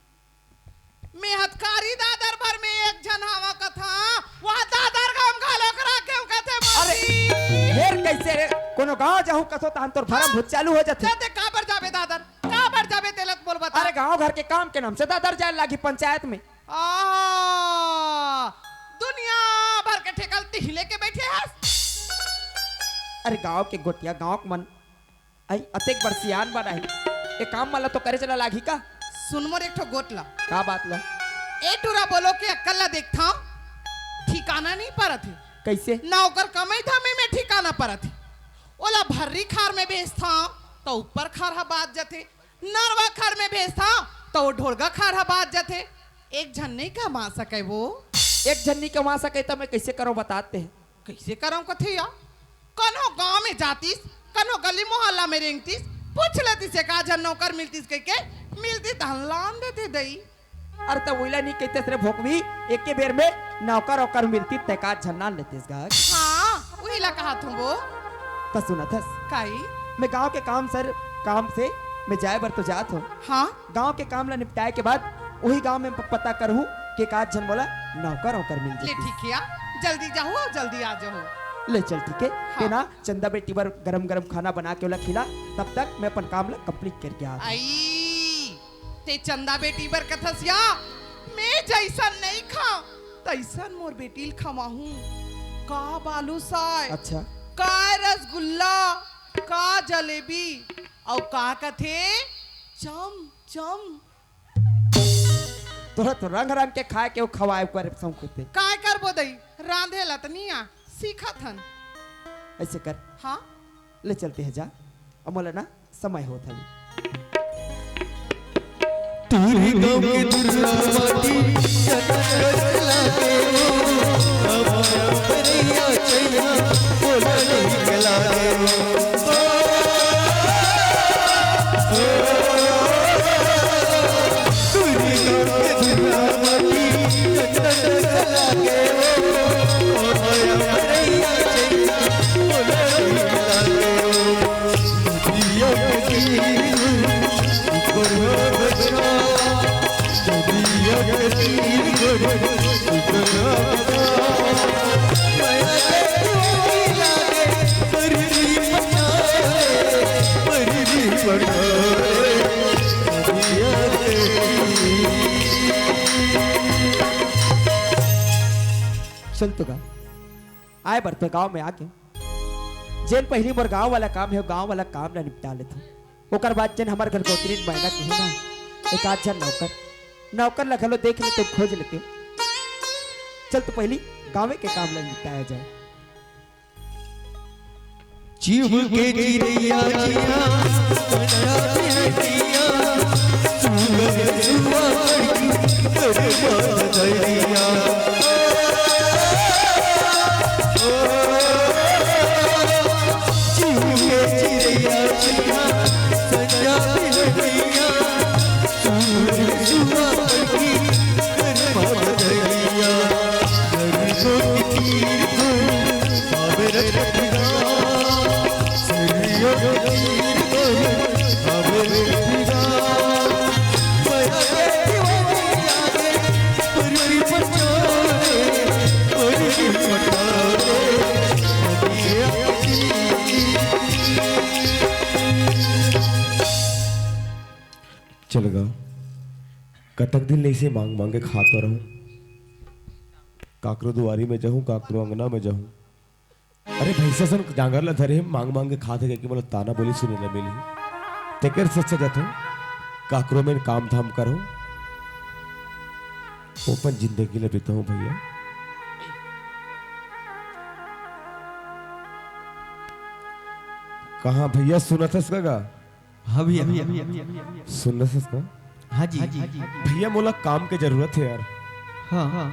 मैं हतकारी दादर भर में एक झन हवं कथंव, वहां दादर गांव घलो करा के कथे अरे, मौसी। फेर कइसे रे? कोनो गांव जाहूं कथंव तहन तोर भरम भूत चालू हो जाथे। ते काबर जाबे दादर? काबर जाबे तेला तो बोल बता। अरे, गांव घर के काम के नाम से दादर जाए लागी पंचायत में। आहा, दुनिया भर के ठेका ल तिही लेके बइठे हस। अरे, गांव के गोठिया, गांव के मन, अई अतेक बड़ सियान बन आही, ए काम मन ल तो करे चला लागही का? सुन मोर एक ठो गोठ ल। का बात ल? ए टूरा बोलो के अक्कल ल देखथंव, ठिकाना नइ परत हे। कइसे? ना ओकर कमई धमई में ठिकाना परत हे। ओला भर्री खार में भेजथंव, त ऊपर खार ह बाच जाथे। नरवा खार में भेजथंव, त ओ ढोड़गा खार ह बाच जाथे। एक झन नइ कमा सकय वो। एक झन नइ कमा सकय, त मैं कइसे करंव, बता ते। कइसे करंव कथे या? कनो गांव में जातिस, कनो गली मोहल्ला में रेंगतिस, पूछ लेतिस, एकाध झन नौकर मिलतिस कहिके, मिलतिस तहन लान देते दई। अरे त ओइला नइ कहितेस रे भोकवी, एके बेर में नौकर ओकर मिलतिस त एकाध झन लान लेतिस गा। हाँ, उही ला कहत हंव वो। त सुनत हस? काई? मैं गांव के काम सर, काम से मैं जाए बर तो जात हंव। हाँ। गांव के काम ला निपटाए के बाद उही गांव में प-, पता करहूं के एकाध झन मोला नौकर ओकर मिल ले जातिस। ठीक हे, जल्दी जाहू अउ जल्दी आ जाहू। ले चल ठीक हे, हाँ। तें ना चंदा बेटी बर गरम गरम खाना बना के ओला खिला, तब तक मैं अपन काम ला complete करके आत हंव। अई, तें चंदा बेटी बर कथस या, मैं जइसन नइ खांव, तइसन मोर बेटी ल खवाहूं। का बालूसाय, अच्छा। का रसगुल्ला, का जलेबी, अउ का कथे चम चम। तोला तो रंग रंग के खाए के अउ खवाए के शौक होथे। काय करबो दई, रांधे ला त नइ आ, सीखत हन। अइसे कर। हाँ। ले चल तें जा, अउ मोला ना समय होत हवे। तोर गाँव के दुर्गा माटी चटक लागे हो, अब भैया चैया बोला नहीं लागे हो। तोर गाँव के दुर्गा माटी चटक लागे हो, अब भैया चैया बोला नहीं लागे हो। चल तो गा, आए बर तो गाँव में आके जेन पहिली मोर गाँव वाला काम हे, गाँव वाला काम ला निपटा लेथंव। ओकर बाद जेन हमर घर गोतरी मैना के हे ना, एकाध झन नौकर, नौकर ला घलो देख लेतेंव, खोज लेतेंव। चल तो पहिली गाँवे के काम ला निपटाया जाए। जीव के चिरैया जिया, पंछी पिया, सुअर सुआ, गरमा दरिया। चल गा, कतक दिन ले अइसे मांग मांग के खात रहूं। काकरो दुआरी में जाहूं, काकरो अंगना में जाहूं। अरे भैंसा सन जांगर ला धरे, मांग मांग के खात हे, कहिके मोला ताना बोली सुने ला मिलही। तेकर से अच्छा जाथंव, काकरो में काम धाम करहूं, अपन जिंदगी ला बिताहूं भैया। कहाँ भैया, सुनत हस का गा? हाँ भैया। सुन रहे हस का? हाँ जी। भैया, मोला काम के जरूरत हे यार। हाँ।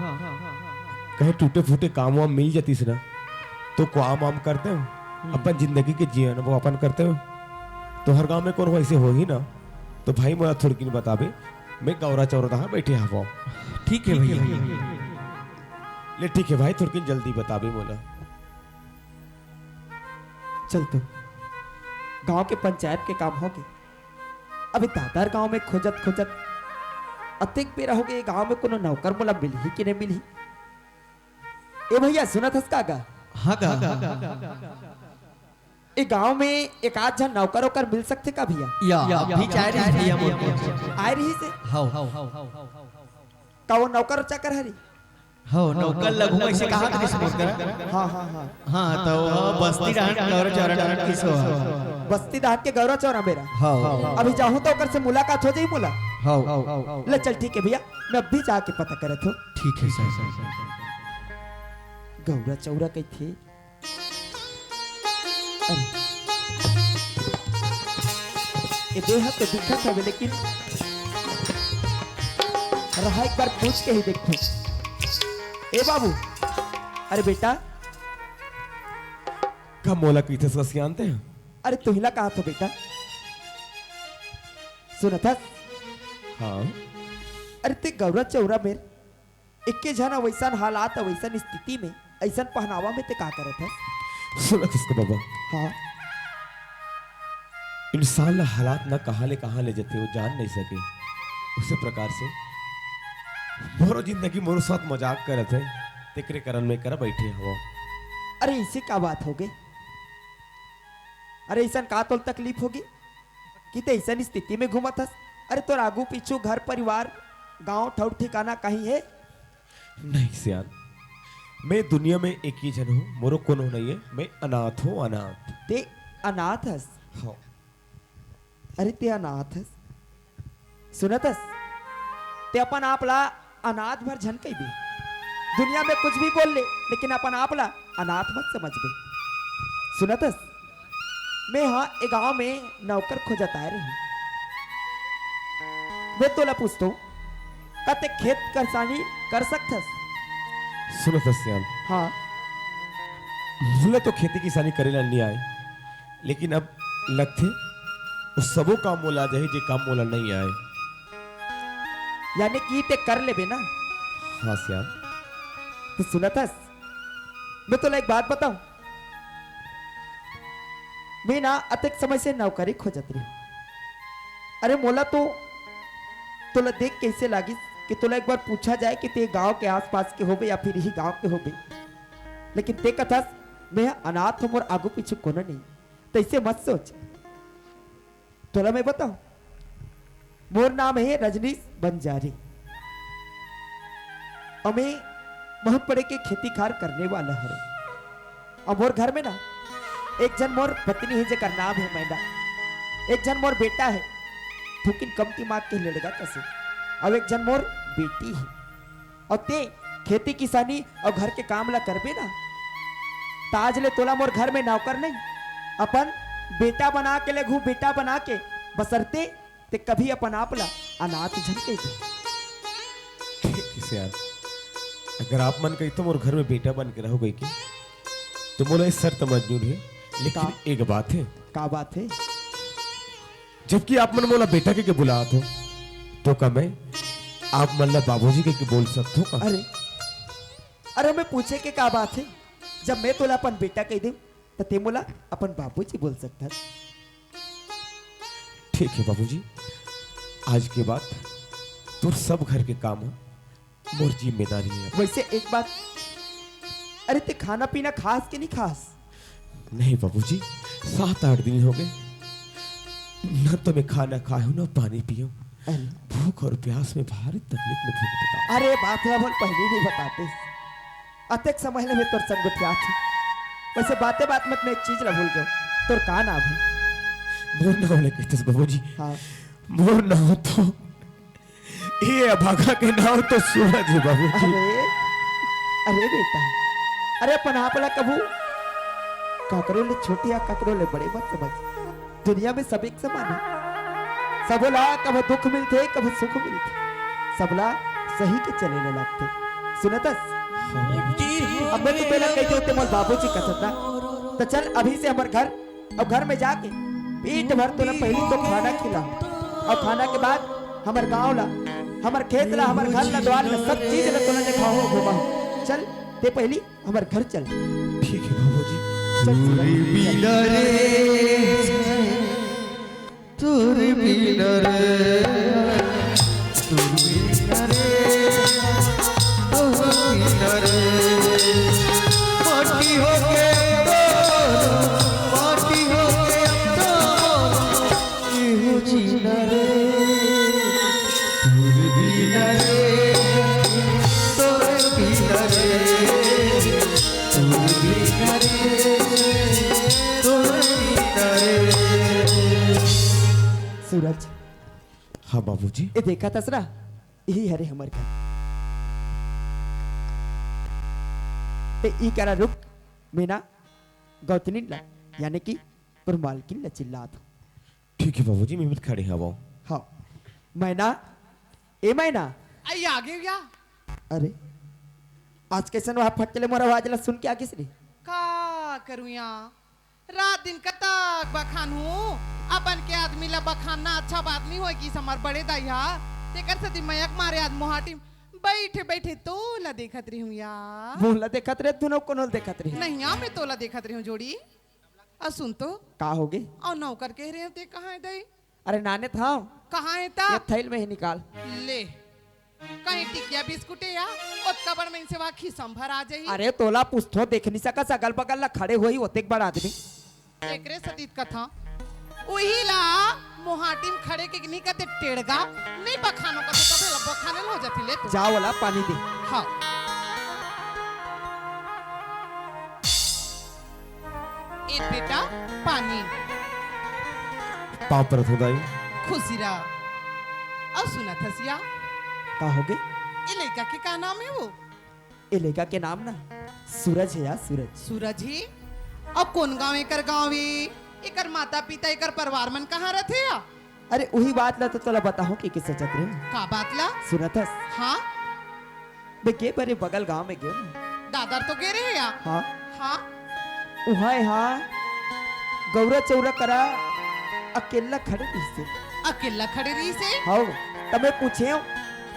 कहीं टूटे फूटे काम वाम मिल जातिस ना, तो काम वाम करतेंव, अपन जिंदगी के जीवन यापन करतेंव। तोहर गांव में कोनो अइसे होही ना, तो भाई, मोला थोड़किन बताबे, मैं गौरा चौरा तहाँ बैठे हवंव। ठीक हे भैया। ले ठीक हे भाई, थोड़किन जल्दी बताबे मोला। चल तो, गांव के पंचायत के काम होगे। अभी दादर गांव में खोजत खोजत अतेक बेरा होगे, ये गांव में कोनो नौकर मोला मिलही कि नहीं मिलही? ए भैया, सुनत हस का गा? हाँ गा। ए गांव में एक आध झन नौकर ओकर मिल सकथे का भैया? या, अभी चाय रही भैया मोर को। आय रही से? हव। का वो नौकर चाकर हरी? हव, नौकर लघु में से कहा करिस मोर करा? हाँ, हाँ, हाँ। हाँ, तो वो बस्ती डहन गौरा चौरा डहन किसो ह। बस्ती डहन के गौरा चौरा मेरा। हव। अभी जाहूं तो ओकर से मुलाकात हो जाही मोला। हव। ले चल ठीक हे भैया, मैं अभी जाके पता करत हूँ। ठीक हे सर। गौरा चौरा कहिथे। अरे, ये देह तो दिखत हवे, लेकिन रहा एक बार पूछ के ही देखो। ए बाबू, अरे बेटा। का मोला कहिथस का सियान ते? अरे तुहिला कहा थो बेटा, सुनत हस? हाँ। अरे ते गौरा चौरा मेर एके झन अउ अइसन हालात अउ अइसन स्थिति में, अइसन पहनावा में ते का करत हस? सुनत हस का बाबा? हाँ। इंसान ला हालात ना कहाँ ले कहाँ ले जथे, वो जान नहीं सके। उसे प्रकार से मोरो जिंदगी मोरो साथ मजाक करत हे, तेकरे कारण में कर बैठे हवं। अरे इसे का बात होगे? अरे अइसन का तोल तकलीफ होगे कि ते अइसन स्थिति में घूमत हस? अरे तोर आगू पीछू घर परिवार, गांव ठौर ठिकाना कहीं हे? नहीं सियान, मैं दुनिया में एक ही झन हूँ, मोरो कोनो नहीं हे, मैं अनाथ हूँ, अनाथ। ते अनाथ हस? हाँ। अरे ते अनाथ हस, सुनत हस? ते अपन आप ला अनाथ भर झन कहिबे। दुनिया में कुछ भी बोल ले, लेकिन अपन आप ला अनाथ मत समझबे। सुनत हस? मैं हा ए गांव में नौकर खोजत आय रही। मैं तोला पूछतो, का ते खेत किसानी कर सकथस? सुनत हस सियान? हाँ। मोला तो खेती किसानी करे ला नहीं आय, लेकिन अब लगथे, वो सबो काम मोला आ जाही, जे काम मोला नहीं आय। यानी कि ते कर लेबे ना? हाँ सियान। तो सुनत हस, मैं तोला एक बात बताऊं, मैं ना अतेक समय से नौकरी खोजत रही। अरे मोला तो तोला देख कैसे लागिस कि तोला एक बार पूछा जाए कि ते गांव के आसपास के होबे या फिर इही गांव के होबे, लेकिन ते कथस मैं अनाथ हूं, मोर आगू पीछू कोनो नहीं। तैसे मत सोच। तोला मैं बताऊं, मोर नाम हे रजनीश बंजारी। अउ मैं बहुत बड़े के खेती खार करने वाला हूँ। अउ मोर घर में ना एक झन मोर पत्नी हे, जेकर नाम हे मैना। एक झन मोर बेटा हे, थोकिन कम दिमाग के लड़का कसे। अउ एक झन मोर बेटी हे। अउ ते खेती किसानी अउ घर के काम ला करबे ना, त आज ले तोला मोर घर में नौकर नहीं, अपन बेटा बना के लेगहूं, बेटा बना के, बसरते ते कभी अपन आप ला अनाथ झन कहिबे। ठीक हे सियान, अगर आप मन कहिथो मोर घर में बेटा बन के रहो कहिके, तो मोला ये शर्त मंजूर हे, लेकिन का? एक बात हे। का बात हे? जबकि आप मन मोला बेटा कहिके बुलात हो, तो का मैं आप मन ला बाबूजी कहिके बोल सकथो का? अरे, अरे, मैं पूछे के का बात हे? जब मैं तोला अपन बेटा कहि देंव, त ते मोला अपन बाबूजी बोल सकथस। ठीक हे बाबूजी, आज के बाद तोर सब घर के काम ह मोर जिम्मेदारी हे। वैसे एक बात, अरे ते खाना पीना खास के नहीं खास? नहीं बाबूजी, सात आठ दिन होगे, न तो मैं खाना खाए हूँ, न पानी पिए हूँ। अरे। भूख और प्यास में भारी तकलीफ में भूख बता। अरे बात ला मोला पहली नहीं बताते, अतेक समय ले मैं तोर संग गोठियात हूँ। वैसे बाते बात में मैं एक चीज ला भूल गयो, तोर का नाम हे? मोर नाम ले कहिथस बाबूजी। हाँ। मोर नाम तो ये अभागा के नाम तो सूरज हे बाबूजी। अरे, अरे बेटा, अरे अपन आप ला कभू काकरो ले छोटे या काकरो ले बड़े मत समझ। दुनिया में सब एक समान हे। सबो ला कभू दुख मिलथे, कभू सुख मिलथे। सबला सही के चले ले लागथे। सुनतस? अब मैं तो तेला कहि देंव ते मोर बाबूजी कथस ना। त चल अभी से हमर घर अउ घर में जाके पेट भर तोला पहिली तो खाना खिलाहूं, अउ खाना के बाद हमर गांव ला, हमर खेत ला, हमर घर ला, द्वार ला, सब चीज ला तोला देखाहूं, घुमाहूं। चल। ए, पहली हमर घर चल। ठीक है बाबूजी। चल, तोर बिना रे, तोर बिना रे, तोर बिना रे, तोर बिना रे। माटी होके अब तो, माटी होके अब तो, केहू जीना रे, तोर बिना रे, तोर बिना रे, तोर बिना रे, तोर बिना रे। सूरज। हाँ बाबूजी। ए देखत हस ना, इही हरे हमर घर। ते ई करा रुक, मैं ना गौतनी ला, यानी कि तोर मालकिन ला चिल्लात हूँ। ठीक है बाबूजी, मैं खड़े हवं। हाँ, मैना, ए मैना। आई आ गई या। अरे, आज कैसन वहाँ फट चले मोर आवाज ला सुन के आ गिस रे? का करूँ या? रात दिन कतक बखान हूँ, अपन के आदमी ला बखानना अच्छा बात नहीं होय कि हमर बड़े दाई हा, तेकर सेती मयक मारे आज मोहाटी में बैठे बैठे तोला देखत रही हूँ या। मोला देखत रहे, दुनो कोनो ल देखत रहे। नहीं या, मैं तोला देखत रही हूँ जोड़ी। अउ सुन तो। का होगे? अउ नौकर कह रहे हो ते कहाँ है दाई? अरे नाने था। कहाँ है ता? ये थैल में ही निकाल। ले। कहीं टिकिया बिस्कुट है या? ओतका बड़ में से वहाँ खिसम भर आ जाही। अरे तोला पूछथो, देख नहीं सकस अगल बगल ला खड़े होही ओतेक बड़ आदमी। एकरे सतीत कथा। उही ला मोहाटी में खड़े के नहीं कहते टेड़गा, नहीं बखानो कहते तब ला बखाने हो जाती ले तू। जा ओला पानी दे। हाँ। ए बेटा, पानी। पाँव परत हूँ दाई। खुशी रह। अउ सुनत हस या? का होगे? ए लइका के का नाम है वो? ए लइका के नाम ना सूरज है यार, सूरज। सूरज ही? अउ कोन गाँव एकर गाँव ही? एकर माता पिता, एकर परिवार मन कहाँ रथे या? अरे उही बात ला तो तोला बताहूँ कि, कि सोचत रहे। का बात ला? सुनत हस? हाँ। बे गे बरे बगल गांव में गे ना। दादर तो गे रहे या? हाँ। हाँ। उहाँ, हाँ, गौरा चौरा करा अकेला खड़े रहिसे। अकेला खड़े रहिसे? हाँ। तब मैं पूछे हूँ,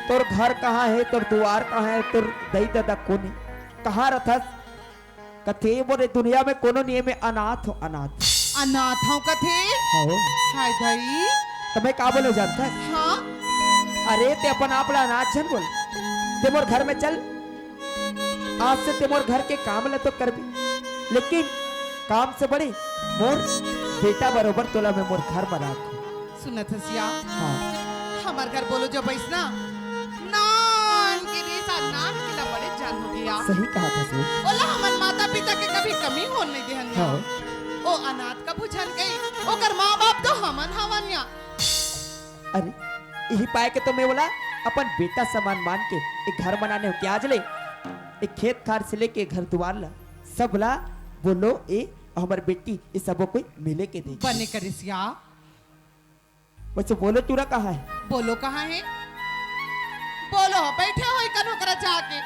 तोर घर कहाँ है, तोर दुआर कहाँ है, तोर दई ददा कोन है, कहाँ रथस? कथे मोरे दुनिया में कोनो नियम में अनाथ हो, अनाथ। अनाथ हो कथे? हाँ। हाय दाई। तो मैं का बोले जानता है? हाँ। अरे ते अपन आप ला अनाथ झन बोल। ते मोर घर में चल। आज से ते मोर घर के काम ला तो करबे, लेकिन काम से बड़े मोर बेटा बरोबर तोला मैं मोर घर में राखूं। सुनत हस या? हाँ। हमर घर बोलो जब अइसना, नान के रिहिस, नान के ला बड़े जान हो गया। सही कहा था तू। ओला हमन माता पिता के कभी कमी होन नहीं देहन या। हाँ। ओ अनाथ कभू झन गई, ओकर माँ बाप तो हमन हवन या। अरे, यही पाए के तो मैं बोला अपन बेटा समान मान के एक घर बनाने हो के आज ले, एक खेत खार से लेके घर दुआर ला, सब ला बोलो ए हमर बेटी, ये सबो कोई मिले के देख। बने करिस या। वैसे बोलो टूरा कहाँ है? बोलो कहाँ है? बोलो, बैठे होई कनो करा जाके।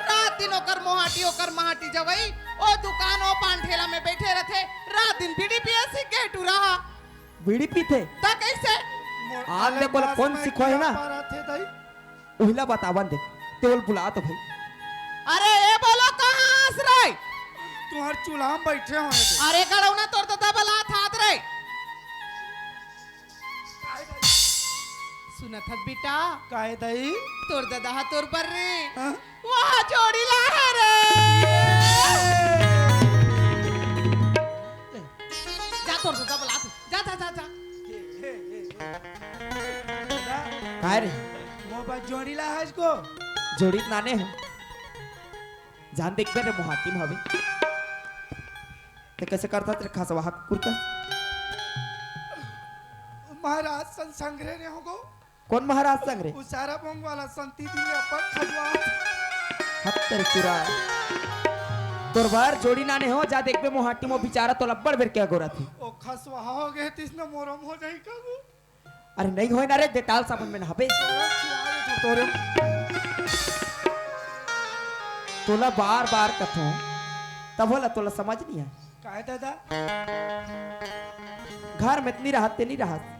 रात दिन ओकर मोहाटी, ओकर मोहाटी जवई, ओ दुकान, ओ पान ठेला में बैठे रथे। रात दिन बीड़ी पिए सीख गए टूरा हा। बीड़ी पीथे? त कैसे? आन दे बोला, कौन सिखोए ना? उहिला बतावन दे। ते बोल बुला तो भाई। अरे, ए बोलो, कहाँ आस रे? तुहर चूल्हा में बैठे होए दे। अरे, गड़ौना तोर ददा बला थात रे। सुनत हस बेटा? काहे दाई? तोर ददा हा तोर बर रे। हाँ? वहाँ जोड़ी ला है रे। जा तोर ददा बला तू। जा, जा, जा, जा। काय रे? मोर बर जोड़ी ला हस को? जोड़ी नाने हो। जान देखबे रे मोहाटी में हवे। ते कैसे करता तेरे खसवाहा कुकुर का? महाराज सन संग रहे हो गो। कौन महाराज संग रे? उ सारा बोंग वाला संती दिन अपन खजवा। हत्तर चुरा। तोर बर जोड़ी नाने हो, जा देखबे मोहाटी में बेचारा तो लब्बड़ बेर के अगोरा थे। ओ खसवाहा हो गए तिसने मोरम हो जाई कबू। अरे नहीं होय ना रे, डेटाल साबुन में नहाबे। तोरे तोला बार बार कथों, तब होला तोला समझ नहीं आए। काहे दादा? घर में इतनी राहत ते नहीं राहत।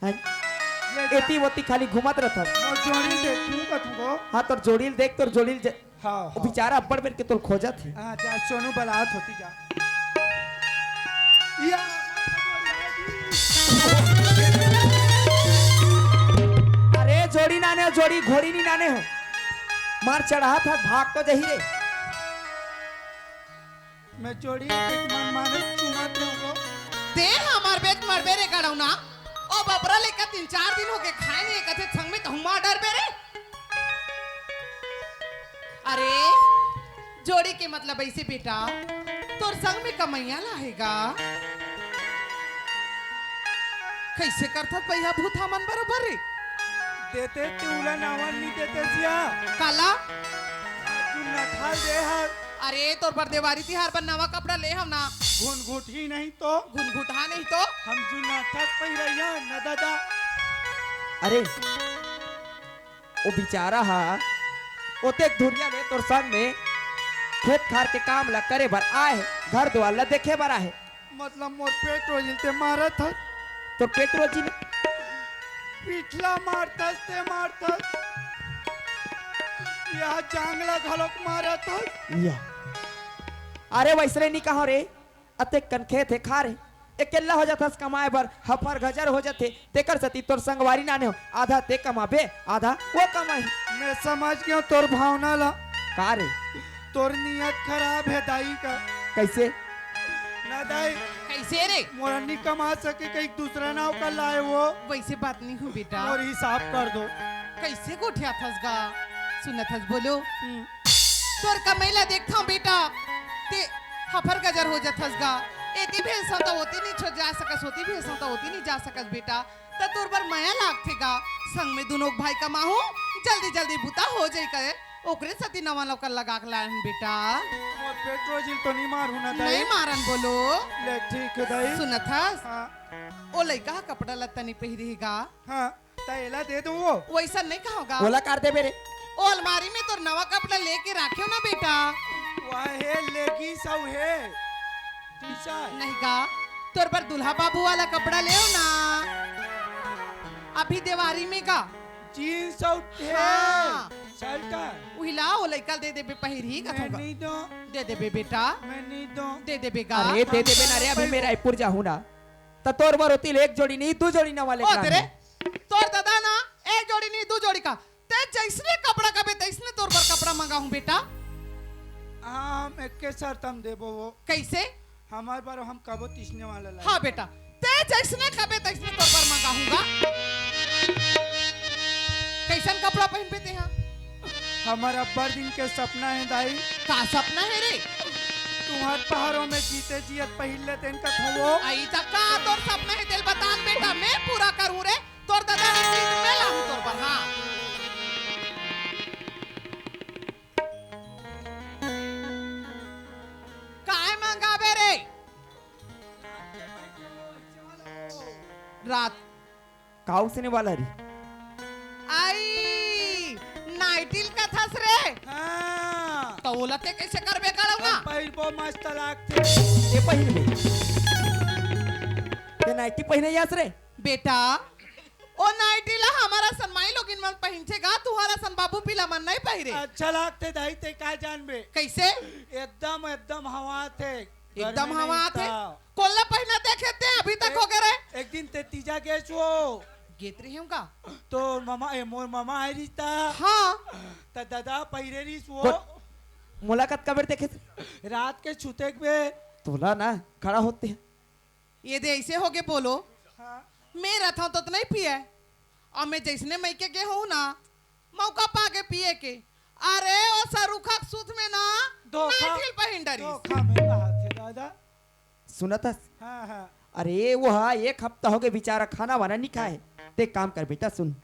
हैं? ये जा- एती वोती खाली घूमत रहत। मोर जोड़ी देख, तू कथू को? हाँ, तोर जोड़ी ल देख, तोर जोड़ी ल ज-, हाँ, वो हाँ। बेचारा अब्बड़ बेर के तोल खोजत हे। हाँ, जा, सोनू बलात होती जा। या। अरे, जोड़ी नाने हो, जोड़ी घोड़ी नी नाने हो। मार चढ़ात हस, भाग तो जही रे। मैं जोड़ी के मन माने चुमत रहूं। दे हमार बेच मरबे रे गड़ौना। ओ बबरा लेकर तीन चार दिन हो गए खाए नहीं, कथे संग में कहूँ मार डरबे रे। अरे, जोड़ी के मतलब ऐसे बेटा, तोर संग में कमैया लाहेगा। कैसे करथस भैया भूत हमन बरोबर रे? देते ते उला नावन नहीं देते सिया। काला? जुन्ना खाल दे हर। अरे, तोर बर देवारी तिहार बर नवा कपड़ा ले हव ना। घुनघुट ही नहीं तो। घुनघुटा नहीं तो। हम जुन्ना ठक पहिरैया न दादा। अरे, ओ बेचारा हा, ओतेक धुरिया ले तोर संग में खेत खार के काम ला करे बर आए हे, घर दुआर ला देखे बर आए हे। मतलब मोर पेट रोजिल ते मारत हस। तोर पेट रोजिल? पिछला मारथस ते मारथस। या जांग ला घलोक मारत हस। या। अरे वैसने नी कहो रे, अतेक कन खेत हे खार हे, अकेल्ला हो जाथस कमाए बर, हफर गजर हो जाथे, तेकर सेती तोर संगवारी नाने हो, आधा ते कमाबे, आधा वो कमाही। मैं समझ गेंव तोर भावना ला। का रे? तोर नियत खराब हे दाई का। कैसे? ना दाई। कैसे रे? मोला नी कमा सके, कहीं दूसरा नाव का लाए वो। वैसे बात नहीं हो बेटा। मोर हिसाब कर दो। कैसे गोठियाथस गा? सुनत हस बोलो। हम्म। तोर कमई ला देखथंव बेटा, ते हफर गजर हो जाथस गा। एती भेजथंव त ओती नी छो-, जा सकस, ओती भेजथंव त ओती नी जा सकस बेटा। त तोर बर मया लागथे गा, संग में दुनों भाई कमाहूं, जल्दी जल्दी बुता हो जाई कहे, ओकरे सेती नवा लौकर लगा के लाए हन बेटा। मोर पेट रोजिल तो नी मारहूं ना दाई? नहीं मारन बोलो। ले ठीक हे दाई। सुनत हस? हाँ। ओ लइका ह कपड़ा लत्ता नी पहिरे हे गा। हाँ। त एला दे दो वो। वैसा नहीं कहोगा। ओला कर देबे रे। ओ अलमारी में तोर नवा कपड़ा लेके राखेव ना बेटा। वह हे लेगी सब हे। टीशर्ट। नहीं गा, तोर बर दूल्हा बाबू वाला कपड़ा लेव ना। अभी देवारी में गा। जींस आउट हे। हाँ। शर्ट। उहिला ओ लइका दे देबे पहिरही मैं कथों गा। नहीं दो। दे देबे बेटा। मैं नहीं दो। दे देबे गा। अरे दे देबे ना रे, अभी मैं रायपुर जाहूं ना। त तोर बर ओती ले एक जोड़ी नहीं, दू जोड़ी नवा लेके ओ तेरे। तोर ददा ना, एक जोड़ी नहीं, दू जोड़ी का। ते जैसने कपड़ा कबे, तैसने तोर बर कपड़ा मंगाहूं बेटा। हम एके शर्त हम देबो वो। कैसे? हमार बर हम कबो तैसने वाला ला। हाँ बेटा, ते जैसने कबे, तैसने तोर बर मंगाहूं गा। कैसन कपड़ा पहिनबे ते हा? हमार अब्बड़ दिन के सपना हे दाई। का सपना हे रे? तुंहर पहाड़ों में जीते जियत पहिर ले तेन कथों वो। आई त का तोर सपना हे, तेल बतान बेटा, मैं पूरा करूं रे। तोर ददा के चीज मैं लाहूं तोर बर, हाँ। काय मंगाबे रे? रात का उसने वाला रे? आई, नाइटिल कथस रे। हाँ। त ओला ते कैसे करबे गड़ौना? हम पहिरबो मस्त लागथे। ये पहिरबे। ते नाइटी पहिने यास रे? बेटा, ओ नाइटी ला हमर असन माई लोगिन मन पहिनथे गा, तुंहर असन बाबू पीला मन नहीं पहिरे। अच्छा लागथे दाई, ते का जानबे? कैसे? एकदम, एकदम हवा थे। एकदम हवा थे। कोल्ला पहिना देखे ते अभी तक हो गए रे। एक दिन ते तीजा गेस वो। गेत रहे हूँ का? तो मामा, ए, मोर मामा आए रहिस ता। हाँ। त दादा पहिरे रहिस वो। को-, मुलाकात कबर देखे थे? रात के छुते के बे। तोला ना, खड़ा होते हैं। ये दे ऐसे हो गए बोलो। हाँ। मैं रथों तो नहीं पिए। अब मैं जैसने मइके गे हूँ ना, मौका पागे पिए के। अरे, ओ सरुखा के सूत में ना, धोखा, नाइटिल पहिन डरिस। धोखा में कहा थे दादा। सुनत हस? हाँ, हाँ। अरे, वो हा एक हफ्ता हो गए बेचारा खाना वाना नहीं खाए। ते काम कर बेटा, सुन।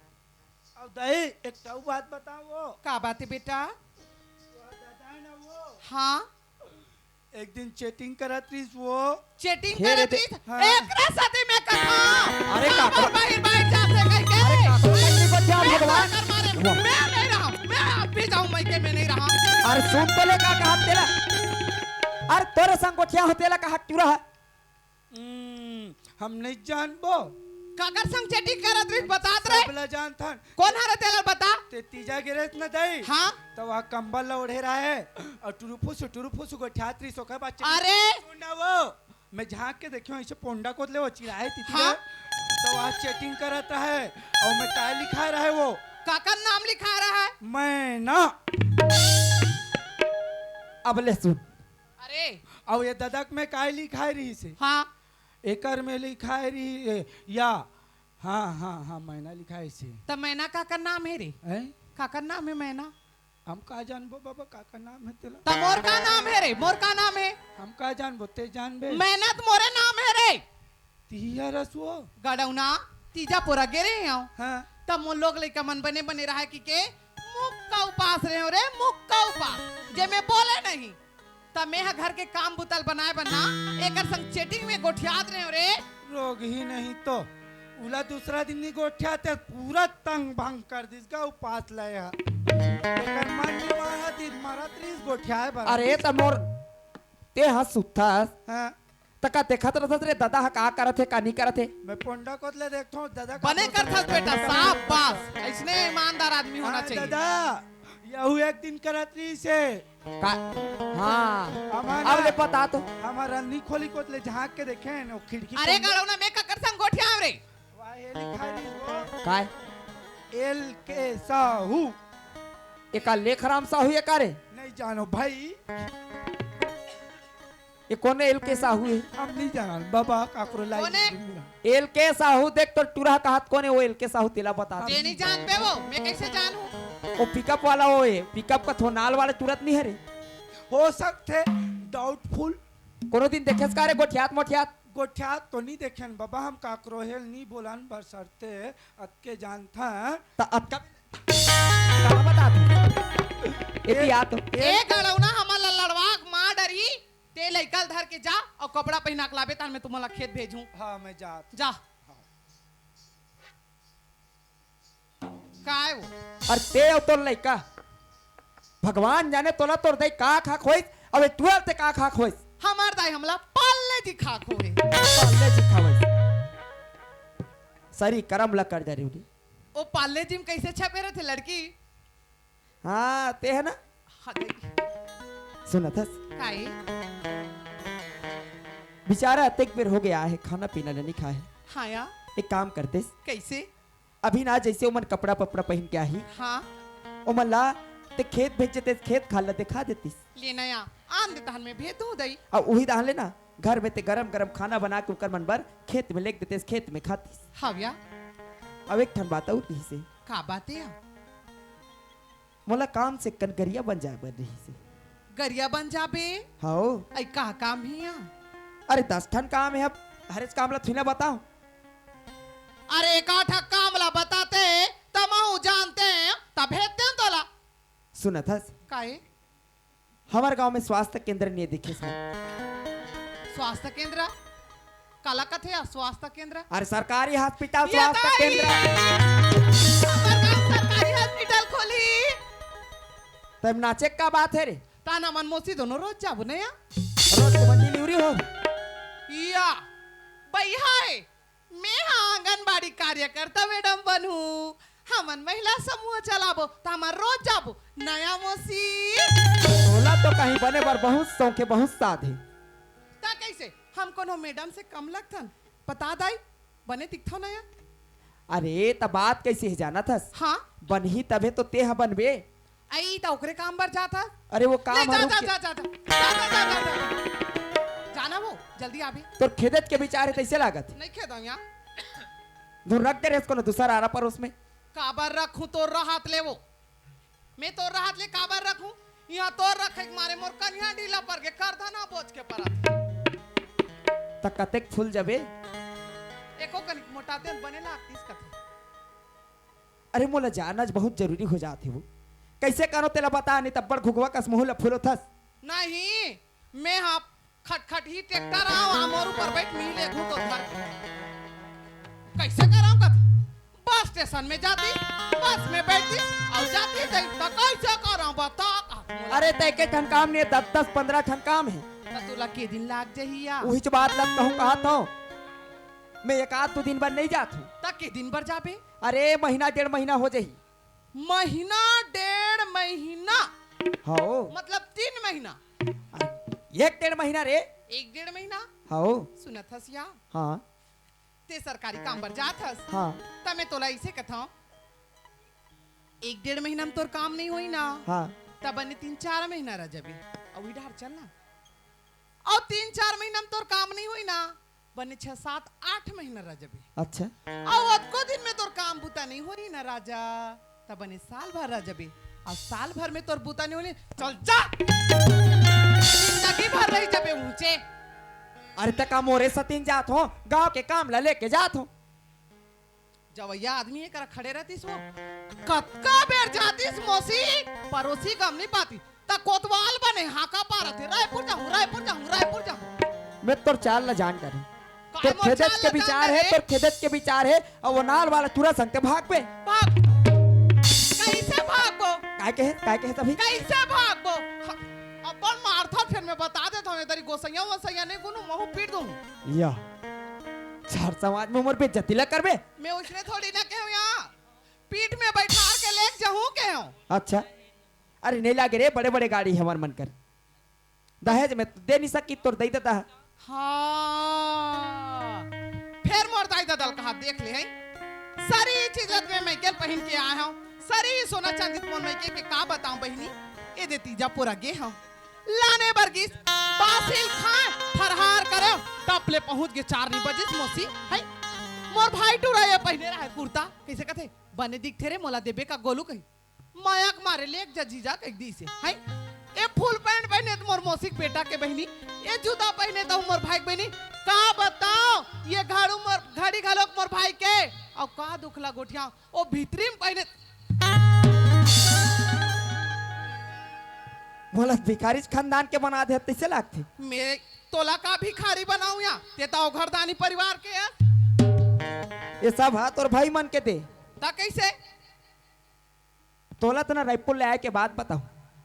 अब दाई, एक ठऊ बात बताओ वो। का बात है बेटा? वो दादा है ना वो। हाँ। एक दिन चैटिंग करत रहिस वो। चैटिंग हे रे करत दे- रहिस? हाँ। एकरा साथे मैं कथा। अरे का बाबा बाहिर बाहिर जाथे कह के। अरे का तो कहीं को क्या भगवान? कर मारे। वाह। मैं नहीं रहा, मैं अब भी जाऊं मइके में नहीं रहा। अरे सुन तो ले का कहा तेला। अरे तोरे संग गोठिया हो तेला कहा क्यों रहा? हम्म, हम नहीं जानबो। काकर संग चेटिंग करत रहिस, बतात रहे? सब ला जानथन। कोन हरे तेला बता? ते तीजा गे रहेस न दाई। हाँ। त वहाँ कंबल ला ओढ़े रहे अउ टुरुफुस टुरुफुस गोठियात रहिस, ओकर बाद चेटिंग अरे! सुन ना वो, मैं झांक के देखियो, ऐसे पोंडा कोत ले वो चिराए तिती हाँ। ले। त वहाँ चेटिंग करत रहे अउ मैं काय लिखाए रहे वो? काकर नाम लिखाए रहे? मैं ना। अब ले सुन। अरे। अउ ये ददक में काय लिखाए रहिसे? हाँ। एकर में लिखाए रही, ए, या। हाँ, हाँ, हाँ, मैना लिखाए से। त मैना काकर नाम हे रे? हैं? काकर नाम हे मैना? हम का जानबो बाबा, काकर नाम हे तेला? त मोर का नाम हे रे? मोर का नाम हे? हम का जानबो, ते जानबे? मैना त मोरे नाम हे रे। तिही हरस वो? गड़ौना, तीजा पोरा गे रहे हंव। हाँ। त मोर लोग लइका मन बने बने रहे कि के मुक्का उपास रहे हंव रे, मुक्का उपास। जे मैं बोले नहीं। त मैं ह घर के काम बुता ल बनाए बर ना, एकर संग चेटिंग में गोठियात रहे हंव रे। रोगही नहीं तो, उला दूसरा दिन नी गोठियाते, पूरा तंग भंग कर दिस गा उपास लय ह। एकर मन नी मानत, मरत रहिस गोठियाए बर। अरे त मोर, ते ह सुत्थस। हाँ। त का देखत रथस रे, ददा ह का करत हे, का नी करत हे? मैं पोंडा कोत ले देखथंव, ददा का बने करथस बेटा, साफ बास। अइसने ईमानदार आदमी होना हाँ, चाहिए। ददा, यहू एक दिन करत रहिसे। का? हाँ। हमर अब ले ना, बता तो। हमर रंधनी खोली कोत ले झांक के देखेन, वो खिड़की अरे कोन गड़ौना, मैं काकर संग गोठियाव रे? वाह, ये लिखा रही वो। काय? एल के साहू। एका लेखराम साहू एका रे? नहीं जानो भाई। ये कोने एल के साहू हे? हम नहीं जानन बाबा, काकरो लाई कोने? नहीं जानन। एल के साहू देख तो टुरा कहत कोने वो एल के साहू तेला बता दे। जे नहीं जानबे वो, मैं कैसे जानूं? वो पिकअप वाला वो हे, पिकअप का थोनाल वाला तुरत नहीं हे रे। हो सकथे, डाउटफुल। कोनो दिन देखेस का रे गोठियात मोठियात? गोठियात तो नहीं देखेन बाबा, हम काकरो हेल नहीं बोलन, बसरते अतके जानथन। त अतका का बता दे? एती ए, आ तो। ए गड़ौना हमन ला लड़वा के मार डरी। ते लइका ल धर के जा अउ कपड़ा पहिना के लाबे, तहन मैं तुमन ला खेत भेजहूं। हाँ, मैं जात। जा। हाँ। काय वो? अरे ते अउ तोर लइका, भगवान जाने तोला तोर दाई का खा खोइस, अबे तुरंत ते का खा खोइस। हमर दाई हमला पाले जी खा खोए। पाले जी खा खोइस। सरी करम ला कर जा रही। ओ पाले जी में कैसे छपे रहिथे लड़की? हाँ, ते हे ना? हाँ, दाई। सुनत हस? काई? बेचारा अतेक बेर हो गया हे, खाना पीना ल नी खाए हे। हाँ या। एक काम करतेस। कैसे? अभी ना जैसे ओमन कपड़ा पपड़ा पहिन के आही, हाँ। ओमन ला ते खेत भेज देतेस, खेत खार ला देखा देतिस। ले ना या, आन दे तहन मैं भेज दूं दाई। अउ उही दहान ले ना, घर में ते गरम गरम खाना बना के ओकर मन बर खेत में लेग देतेस, खेत में खातिस। हाँ या। अब एक ठन बात अउ रहिसे। का बात हे या? मोला काम से कन गरिया बन जाए बर रहिसे। गरिया बन जाबे? हव। अई का काम हे या? अरे दस ठन काम हे, अब हरेच काम ला थोड़ी ना बताओ। अरे एकाठा काम ला बताते, त महूं जानते, त भेजते तोला। सुनत हस? काहे? हमर गांव में स्वास्थ्य केंद्र नहीं दिखे सर। स्वास्थ्य केंद्र? काला कथे या स्वास्थ्य केंद्र? अरे सरकारी हॉस्पिटल, ये स्वास्थ्य ताई! केंद्र। हमर गांव सरकारी हॉस्पिटल खोली। तब नाचे का बात हे रे? ताना मन मोसी दोनों रोज जाबो न या? रोज के डिलीवरी हो? या, बइहा हे। मैं हा आंगनबाड़ी कार्यकर्ता मैडम बनहूं। हमन महिला समूह चलाबो, त हमन रोज जाबो। नया मोसी। तोला तो कहीं बने बर बहुत शौक हे, बहुत साध हे। त कैसे? हम कोनो मैडम से कम लगथन? बता दाई, बने दिखथव नया? अरे, त बात कैसे हे जानत हस? हाँ। बनही तभे तो ते ह बनबे। अई, त ओकरे काम बर जात हस? अरे, वो काम ले, जा, हर जा, रुक जा, जा, जा। जा, जा, जा, जा, जा। जाना वो, जल्दी आबे। तोर खेदत के विचार हे, तैसे लागत हे। नहीं खेदव या। धुर रख दे रे इसको ना, दूसरा आरा परोस में। काबर रखूं तोर रहत ले वो? मैं तोर रहत ले काबर रखूं? इहां तोर रखे के मारे मोर कनिहा ढीला पर के करधना बोझ के परत। त कतेक फूल जबे? एको कनिक मोटाते बने लागतीस कथे। अरे मोला जानना ज बहुत जरूरी हो जात हे वो। कैसे करो तेला बता, नहीं तब बड़ घुघवा कस मुंह ला फुलोथस। नहीं, मैं हा खटखट ही ट्रैक्टर आव, आ मोर ऊपर बैठ मिले घूटो धर के। कैसे कराव कथे? बस स्टेशन में जाती, बस में बैठती, अउ जाती जाई, त कैसे कराव बता? अरे त एक ठन काम नहीं हे, दस दस पन्द्रह ठन काम हे। त तोला के दिन लाग जही या? उहीच बात ला कहूं कहत हंव। मैं एक आध दो दिन बर नहीं जात हूँ। त के दिन बर जाबे? अरे, महीना डेढ़ महीना हो जाही। महीना डेढ़ महीना? हव। मतलब तीन महीना? एक डेढ़ महीना रे। एक डेढ़ महीना? हव। सुनत हस या? हाँ। ते सरकारी काम बर जात हस? हाँ। त मैं तोला इसे कथंव, एक डेढ़ महीना में तोर काम नहीं होई ना? हाँ। त बने तीन चार महीना रह जाबे। अउ इधर चल ना। अउ तीन चार महीना में तोर काम नहीं होई ना? बने छह, सात, आठ महीना रह जाबे। अच्छा। अउ अतको दिन में तोर काम बूता नहीं होही ना राजा, त बने साल भर रह जाबे। अउ साल भर में तोर बूता नहीं होही, चल जा, जिंदगी भर रह जाबे ऊंचे। अरे त का मोरे सतीन जात हो, गांव के काम ला लेके जात हो। जवैया आदमी हे करा खड़े रहतीस वो। कतका बेर जातीस मौसी, परोसी गम नहीं पाती। त कोतवाल बने हाका पारत हे, रायपुर जाहूं, रायपुर जाहूं, रायपुर जाहूं। मैं तोर चाल ला जान डरें। काय तोर मोर खेदत चाल के ला विचार जान हे, डरे? तोर खेदत के विचार हे, अउ वो नाल वाला टूरा संग ते भागबे। भाग। कैसे भागबो? काय कहे, काय कहे तभी? कैसे भागबो? ह-, अपन मारथा फेर मैं बता देत हूं, इधर गोसैया वोसैया नहीं कोनो महू पीट दूं। या। चार समाज में मोर बेइज्जती ला करबे? मैं उसने थोड़ी ना कहूं या। पीठ में बैठार के लेके जाहूं के हो। अच्छा। अरे नहीं लागे रे, बड़े-बड़े गाड़ी हे हमर मन कर। दहेज में तो दे नहीं सकी तोर दई ददा। हाँ। फेर मोर दाई ददा ल कहा देख ले हे। सरी चीज ल मैं मइके ल पहिन के आय हंव। सरी सोना चांदी त मोर मइके के का बतांव बहिनी। ए दे तीजा पोरा गे हंव। लाने बर गिस, बासी ल खाय, फरहार करे, तब ले पहुंच गे चार नहीं बजिस मौसी, हे। मोर भाई टूरा ये पहिने रहे कुर्ता, कइसे कथे, बने दिखथे रे, मोला देबे का गोलू कही। मया के मारे ले एक जा जीजा कहि दिस हे, हे। ए फुल पैंट पहिने त मोर मौसी के बेटा के बहिनी, ए जूता पहिने त मोर भाई के बहिनी, का बतांव, ये घड़ू मोर, घड़ी घलोक मोर भाई के, अउ का दुख ला गोठियां, ओ भीतरी में पहिने। मोला भिखारीच खानदान के बना दे, तइसे लागथे। मैं तोला का भिखारी बनाऊं या? ते त ओ घरदानी परिवार के हस। ये सब हा तोर भाई मन के दे। त कइसे? तोला त ना रायपुर ले आय के बाद बताहूं।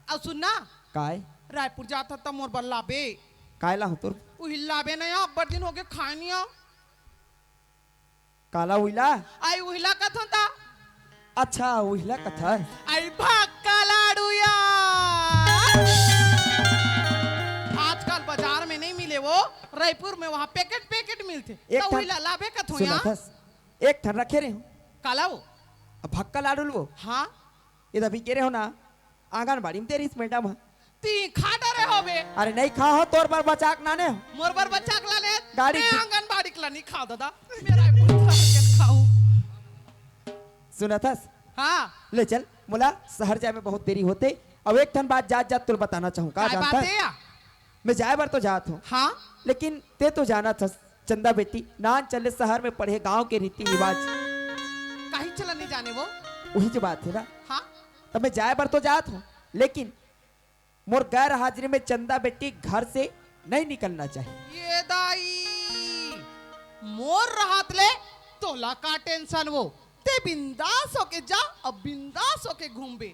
अउ सुन ना। काय? रायपुर जात हस त मोर बर लाबे। काय लाहूं तोर? उही लाबे ना या, अब्बड़ दिन होगे खाय नहीं हंव। काला उइला? आई उहिला कथन ता। अच्छा, उहिला कथा। आई भक्का लाडू या। आजकल बाजार में नहीं मिले वो, रायपुर में वहाँ पैकेट पैकेट मिलथे। एक त ठन उहिला लाबे कथो सुना या। थस, एक ठन रखे रहे हूँ। काला वो? अब भक्का लाडू लो। हाँ। ये अभी के रहे हो ना, आंगनबाड़ी में तेरी इस मैडम है। ती खा डरे होबे। अरे नहीं खा हो, तोर बर बचाक लाने हो। मोर बर बचाक लाने? गाड़ी मैं की आंगनबाड़ी के ला नहीं खा दादा। मेरा एक बुरा के खाऊं। सुना थस? हाँ। ले चल, मोला शहर जाए में बहुत देरी होथे। अब एक ठन बात जात जात तोल बताना चाहूँ। का काय जानता बात है? है या? मैं जाए बर तो जात हूँ। हाँ। लेकिन ते तो जाना थस, चंदा बेटी, नान चले शहर में पढ़े, गांव के रीति रिवाज। काहीच ला नहीं जाने वो। वही जो बात है ना। हाँ। तब मैं जाए बर तो जात हूँ, लेकिन मोर गैर हाजिरी में चंदा बेटी घर से नहीं निकलना चाहिए। ये दाई, मोर रहत ले तोला का टेंशन वो, ते बिंदास होके जा, अब बिंदास होके घूमबे।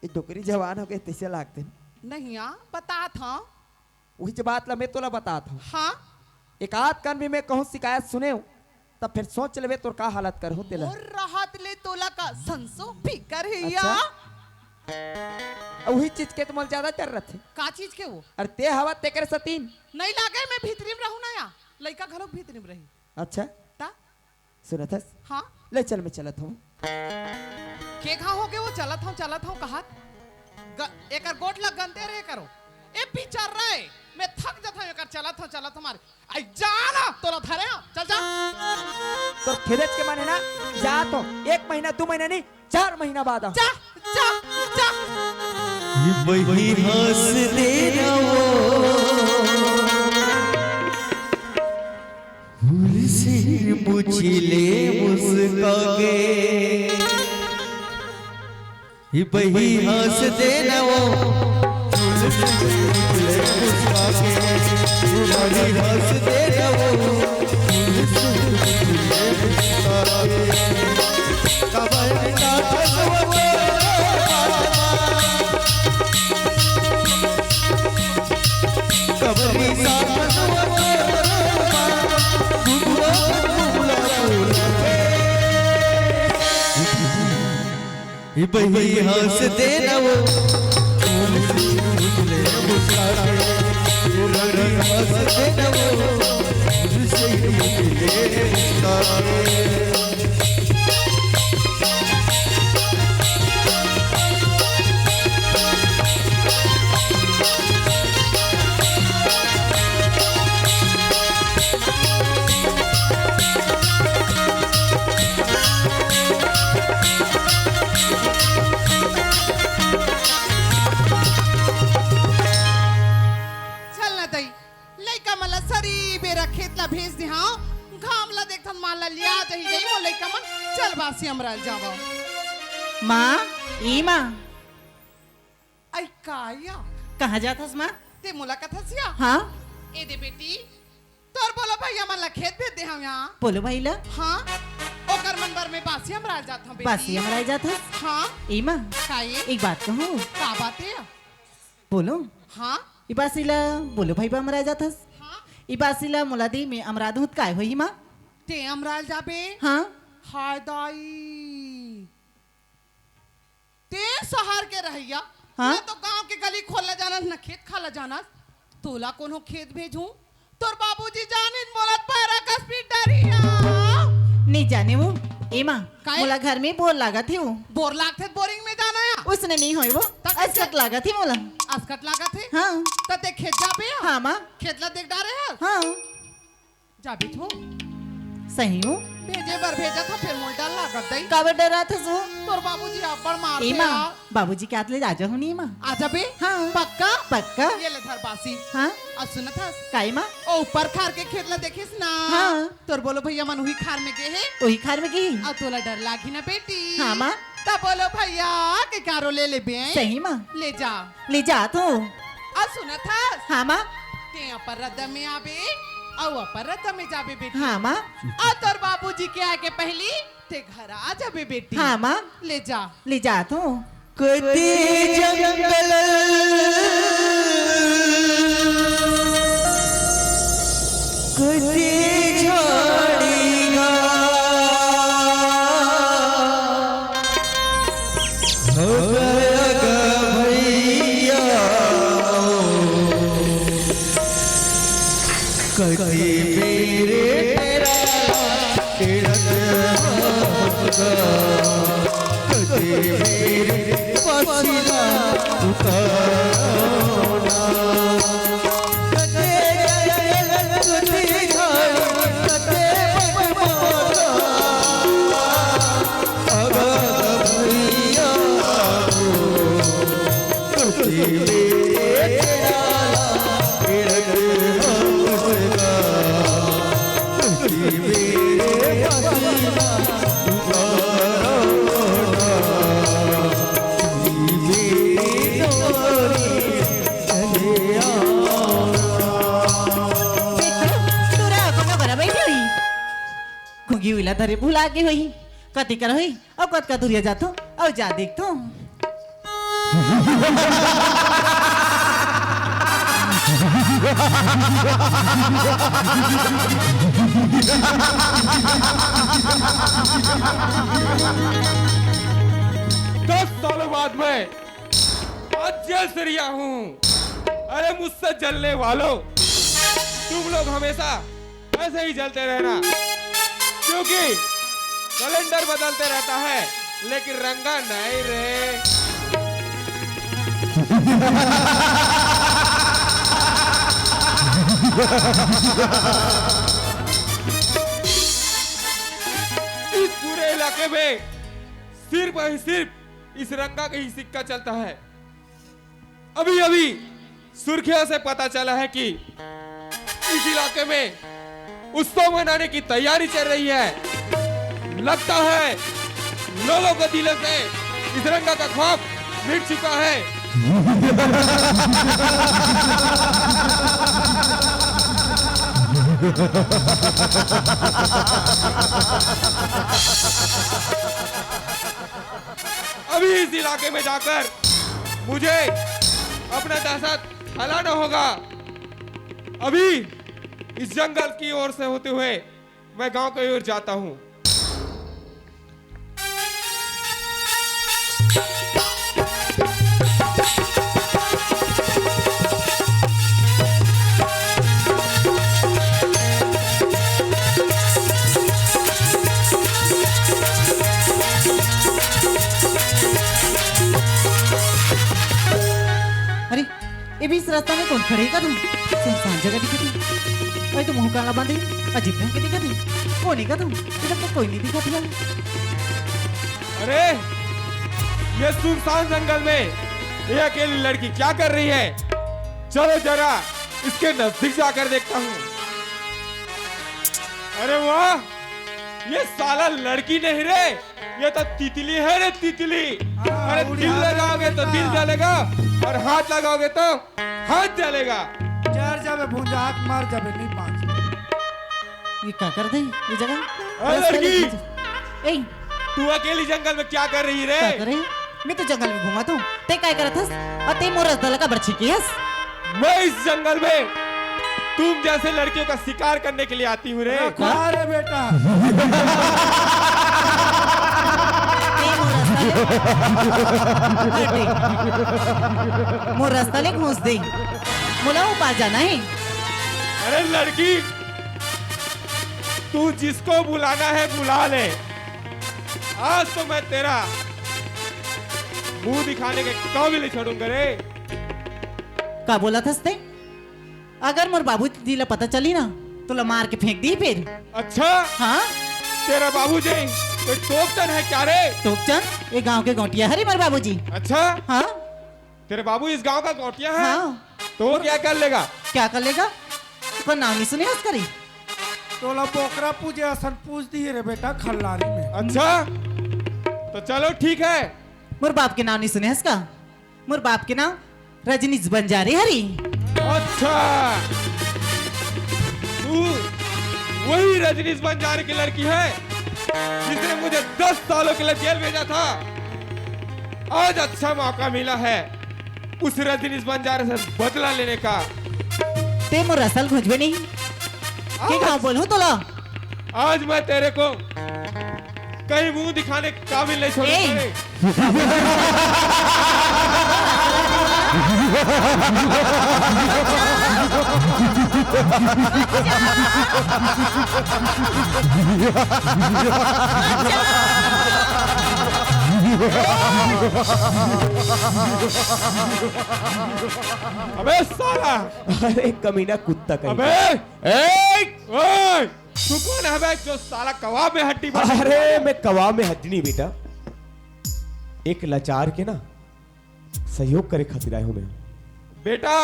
ये डोकरी जवान हो गए, तैसे लागते हैं। नहीं आ, बतात हंव। वही जो बात ला मैं तोला बतात हंव। हाँ। एक आध कन भी मैं कहूँ शिकायत सुने हूँ, तब फिर सोच लेबे तोर का हालत करहूं तेला। मोर रहत ले तोला का संसो फिकर हे या? अच्छा। अउ उही चीज के तो मोला ज्यादा डर रथे। का चीज के वो? अरे ते हवा तेकर सतीन। नहीं लागे, मैं भीतरी में रहूं ना या, लइका घलोक भीतरी में रही। अच्छा। ता? सुनत हस? हाँ। ले चल, मैं चलत हूँ। के घा हो के वो चलत हूँ, चलत हूँ कहत? ग-, एकर गोठ लग गनते रहे करो। ए पिचर रे, मैं थक जथंव एकर चलत हूँ, चलत हूँ मारे। आई जा ना, तोला धरे हंव, चल जा। तोर खेदच के माने ना, जात हंव, एक महीना, दू महीना नहीं, चार महीना बाद आंव। जा, जा, जा। ये वही हंस देना वो, फूल से मुझले मुस्का के। ये बही हंस दे न वो, मुस्का के। ये बही हंस दे न वो, कबर का कबर का बही हंस देना वो, फूल से उजले मुस्कान। रानी हंस देना वो, फूल से उजले मुस्कान। चल ना दई, लइका मन ला सरी बेरा खेत ला भेज दे हंव, घाम ला देखथन, मां ला लिया जही गई मोर लइका मन, चल बासी अमराल जावव। मां, ई मां। आई का या? कहां जाथस मां? ते मोला कथस या? हां। ए दे बेटी, तोर बोलो भैया मन ला खेत भेज दे हंव या। बोलो भाई ला? हां, ओकर मन बर मैं बासी अमराल जात हंव बेटी। बासी अमराल जाथस? हां। ई मां, का ये? एक बात कहूं? का बात हे? बोलो। हां। ई बासी ला बोलो भाई बा अमराल जाथस? हां। ई बासी ला मोला दे, मैं अमराल दूं त काय होही मां? ते अमराल जाबे? हां। हाय दाई। ते सहर के रहइया, हां? ना तो गांव के गली खोला जानस, ना खेत खाला जानस। तोला कोनो खेत भेजूं? तोर बाबूजी जानिस मोला पैरा कस पीट डरिया। नइ जाने वो, ए मां, काय? मोला घर में बोर लागत हे वो। बोर लागथे त बोरिंग में जाना या। उसने नइ होय वो, त कइसे? असकट लागत हे मोला। असकट लागत हे? हां। त ते खेत जाबे या? हां मां। खेत ला देख डारे हस? हां। जाबे तो। सही हो। भेजे बर भेजत हंव, फेर मोला डर लागत दई। काबर डराथस वो? तोर बाबूजी अब्बड़ मारथे ए मां, यार। बाबूजी के हाथ ले आ जाहूं नी मां। आ जाबे? हां। पक्का? पक्का। ये ले धर बासी। हां। अब सुनत हस? काय मां? ओ ऊपर खार के खेत ला देखिस ना? हां। तोर बोलो भैया मन उही खार में गे हे। उही खार में गे हे? अब तोला डर लागही ना बेटी। हां मां। त बोलो भैया के कारो ले लेबे। सही मां। ले जा। ले जा तो। अउ सुनत हस? हां मां। ते अपर रद्दा में आबे, अउ अपर रद्दा में जाबे बेटी। हां मां। अउ तोर बाबूजी के आए के पहिली ते घर आ जाबे बेटी। हां मां। ले जा। ले जा तो। कति जंगल, कति झाड़ी गा। हो गया गा भैया, कति मेरे तेरा, तेरा होगा, कति मेरे पसीना उतारना। टुरा कोनो करा बइठे होही। घुंघी उइला धरे भुला गे होही। कति कर होही? अउ कतका दुरिहा जाथो? अउ जा देखथो। दस सालों बाद मैं आज जेल से रिहा हूँ। अरे मुझसे जलने वालों, तुम लोग हमेशा ऐसे ही जलते रहना, क्योंकि कैलेंडर बदलते रहता है, लेकिन रंगा नहीं रे। इस पूरे इलाके में सिर्फ और सिर्फ इस रंगा का ही सिक्का चलता है। अभी अभी सुर्खियों से पता चला है कि इस इलाके में उत्सव मनाने की तैयारी चल रही है। लगता है लोगों के दिलों से इस रंगा का खौफ मिट चुका है। अभी इस इलाके में जाकर मुझे अपना दहशत फैलाना होगा। अभी इस जंगल की ओर से होते हुए मैं गांव की ओर जाता हूँ। रास्ता में कौन खड़े का तुम? सुनसान जगह दिखत हे। भाई, तुम मुंह काला बांधे, अजीब ढंग के दिखत हे। कौन हे का तुम? इधर तो कोई नहीं दिखत हे। अरे, ये सुनसान जंगल में ये अकेली लड़की क्या कर रही है? चलो जरा इसके नजदीक जाकर देखता हूँ। अरे वाह, ये साला लड़की नहीं रे, ये तो तितली है रे, तितली। हाँ, अरे, उड़ी दिल लगाओगे तो दिल जलेगा और हाथ लगाओगे तो हाथ जलेगा। जर जाबे भुंजा, हाथ मर जाबे, नहीं बांच। ये का कर दे ये जगह? अरे लड़की, ए, तू अकेली जंगल में क्या कर रही रे? का करे? मैं तो जंगल में घूमत हूँ। ते काय करत हस? और ते मोर रसदा ला काबर छींके हस? मैं इस जंगल में तुम जैसे लड़कियों का शिकार करने के लिए आती हूँ रे। रखो रे बेटा। ए, मोर रस्ता ले। हटे। मोर रस्ता ले घूस दे। मोला ओ पार जाना हे। अरे लड़की, तू जिसको बुलाना है बुला ले। आज तो मैं तेरा मुंह दिखाने के काबिल नहीं छोड़ूंगा रे। का बोलत हस ते? अगर मोर बाबूजी ला पता चली ना, तोला मार के फेंक दिही फेर। अच्छा? हाँ? तेरा बाबूजी कोई टोपचन है क्या रे? टोपचन? ये गांव के गौंटिया हरे मोर बाबूजी। अच्छा? हाँ? तेरे बाबू इस गांव का गौंटिया है? हाँ। तो वो क्या कर लेगा? क्या कर लेगा? ओकर नाव नहीं सुने हस करी? तोला बोकरा पूजे असन पूज दिही रे बेटा, खल्लारी में। अच्छा? तो चलो ठीक है। मोर बाप के नाव नहीं सुने हस का? मोर बाप के नाव रजनीश बंजारे हरे। अच्छा, तू वही रजनीश बंजारे की लड़की है जिसने मुझे दस सालों के लिए जेल भेजा था। आज अच्छा मौका मिला है उस रजनीश बंजारे से बदला लेने का। ते मोर असल खोजबे नहीं। के आज घाव बोलूं तोला? आज मैं तेरे को कहीं मुंह दिखाने के काबिल नहीं छोड़ूंगा ए! रे। अबे साला! अरे कमीना कुत्ता कहीं अबे! का। ए! ओए! तू कौन है बे जो साला कबाब में हड्डी भर अरे, मैं कबाब में हड्डी नहीं बेटा, एक लाचार के ना सहयोग करे खातिर आए हूँ मैं। बेटा,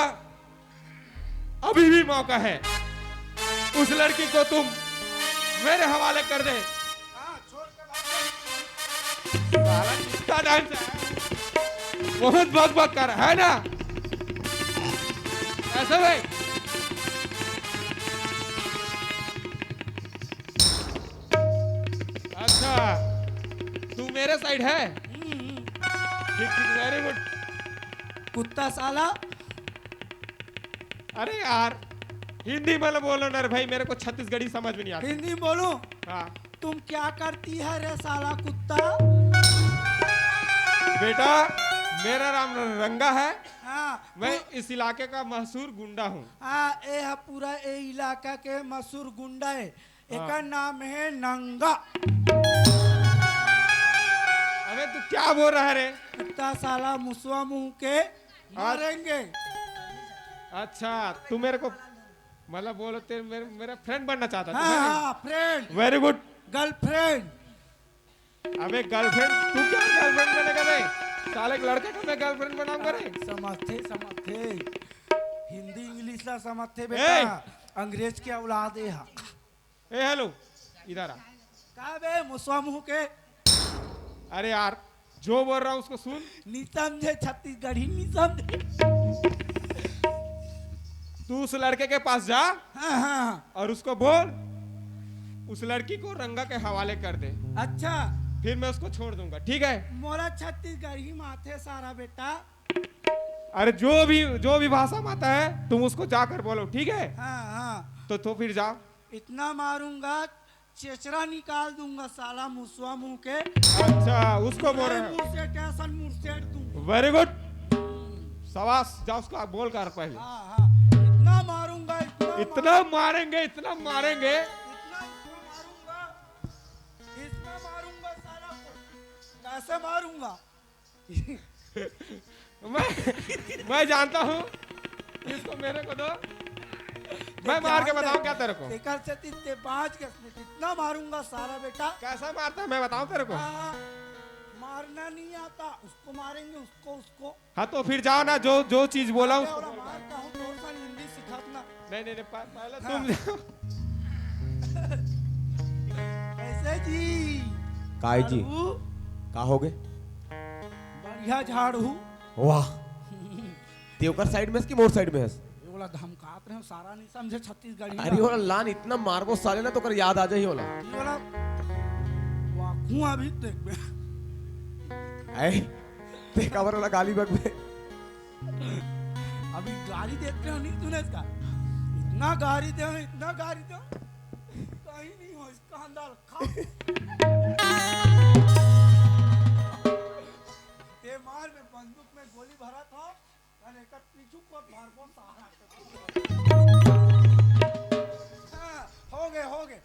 अभी भी मौका है, उस लड़की को तुम मेरे हवाले कर दे। साला कितना टाइम से है, बहुत बक बक कर रहा है ना, ऐसे भाई। अच्छा, तू मेरे साइड है? ठीक, ठीक, वेरी गुड। कुत्ता साला। अरे यार, हिंदी में बोलो ना रे भाई, मेरे को छत्तीसगढ़ी समझ में नहीं आती। हिंदी में बोलो। हाँ। तुम क्या करती है रे साला कुत्ता? बेटा, मेरा नाम रंगा है। हाँ, मैं तू इस इलाके का मशहूर गुंडा हूँ। हाँ, ए ह पूरा ए इलाका के मशहूर गुंडा है। हाँ। एकर नाम है नंगा। अबे तू क्या बोल रहा है रे? कुत्ता साला मुसवा मुंह के आज मारेंगे। अच्छा, तू मेरे को मतलब बोलो, तेरे मेरे, मेरा फ्रेंड बनना चाहता तू, हाँ, है ना? हाँ, फ्रेंड। वेरी गुड। गर्लफ्रेंड। अबे गर्लफ्रेंड, तू क्या गर्लफ्रेंड बनेगा बे? साले एक लड़के को मैं गर्लफ्रेंड बनाऊंगा रे। समझथे, समझथे। हिंदी इंग्लिश ला समझथे ए! बेटा। अंग्रेज के औलाद ए हा। ए हेलो, इधर आ। का बे मुसवा मुंह के? अरे यार, जो बोल रहा हूँ उसको सुन। नी समझे छत्तीसगढ़ी, नी समझे। तू उस लड़के के पास जा हाँ, हाँ। और उसको बोल, उस लड़की को रंगा के हवाले कर दे। अच्छा। फिर मैं उसको छोड़ दूंगा, ठीक है? मोला छत्तीसगढ़ी में आथे सारा बेटा। अरे जो भी, जो भी भाषा में आता है तुम उसको जाकर बोलो, ठीक है? हाँ, हाँ। तो, तो फिर जाओ। इतना मारूंगा, चेचरा निकाल दूंगा साला मुसवा मुंह के। अच्छा, उसको बोल रहे हो। मुंह से टेंशन मुंह से दूंगा। वेरी गुड, शाबाश। जा उसको बोल कर पहले। हाँ, हाँ। इतना मारूंगा, इतना इतना मार- मारेंगे, इतना मारेंगे। इतना, इतना मारूंगा, इतना मारूंगा साला को। कैसे मारूंगा? मैं, मैं जानता हूँ, इसको मेरे को दो। मैं मार के बताऊं क्या तेरे को? एकर से तीन ते पांच के इतना मारूंगा सारा बेटा। कैसा मारता है मैं बताऊं तेरे को? हाँ, मारना नहीं आता, उसको मारेंगे, उसको, उसको। हाँ, तो फिर जाओ ना, जो, जो चीज बोला अरे, उसको। ओला मार का हूँ, तो सन हिंदी सिखात ना। नहीं, नहीं, नहीं, प-, पहले हाँ। तुम जाओ। कैसे जी? काय जी? झाड़ू? का हो गए? बढ़िया झाड़ू। वाह। ते ओकर साइड में हस कि मोर साइड में हस? ये वाला धमकात रहे हो, सारा नहीं समझे छत्तीसगढ़ी अरे ना। वाला लान इतना मारबो साले ना तो कर याद आ जाही वाला। ये वाला वाकू अभी देख बे। ऐ, ते काबर वाला गाली बक बे। अभी गाली देते हो नहीं तूने इसका। इतना गाली दे, इतना गाली दे। कहीं नहीं हो इसका अंदर। खा। ते मार में बंदूक में गोली भरा था। अरे, एकर पीछू को मारबो सारा। हाँ, हो गए, हो गए।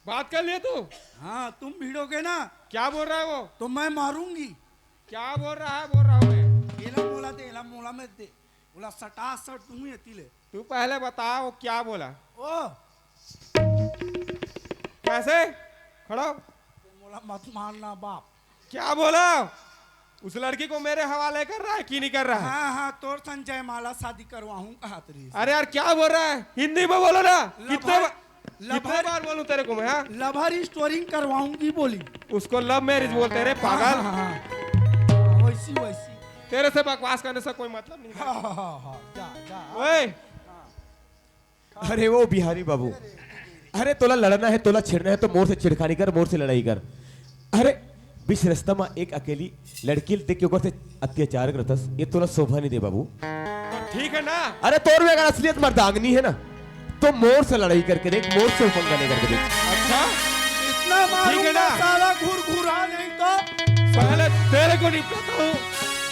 बात कर लिए तू? हाँ, तुम भिड़ोगे ना? क्या बोल रहा है वो? तो मैं मारूंगी। क्या बोल रहा है, बोल रहा हूँ मैं। एला मोला दे, एला मोला मत दे। बोला, "सटा सट दूंगी ये तिले।" तू पहले बता, वो क्या बोला? ओ। कैसे? खड़ा हो। मोला मत मारना, बाप। क्या बोला? उस लड़की को मेरे हवाले कर रहा है कि नहीं कर रहा है? हाँ, हाँ, तोर संग जयमाला शादी करवाहूँ कहत रही। अरे यार, क्या बोल रहा है? हिंदी में बोलो ना। लभर, कितने बा-, लभर, कितने बार बोलूं तेरे को मैं, हाँ? लभर स्टोरिंग करवाऊंगी बोली। उसको लव मैरिज बोलते हैं रे, हाँ, पागल। हाँ, हाँ। वैसी, वैसी। तेरे से बकवास करने से कोई मतलब नहीं है। हाँ, हाँ, हाँ, हाँ, जा, जा। ओए। हाँ। अरे वो बिहारी बाबू, अरे तोला लड़ना है, तोला छिड़ना है तो मोर से छिड़खानी कर, मोर से लड़ाई कर। अरे बीच रास्ता में एक अकेली लड़की देख के ओकर से अत्याचार करतस, ये तोला शोभा नहीं दे बाबू। तो ठीक है ना। अरे तोर में अगर असलियत मर्दांगनी है ना तो मोर से लड़ाई करके देख, मोर से पंगा नहीं करके देख। अच्छा, इतना ठीक है मारूंगा ना? साला घुरघुरा नहीं तो। पहले तेरे को निपटाता हूँ,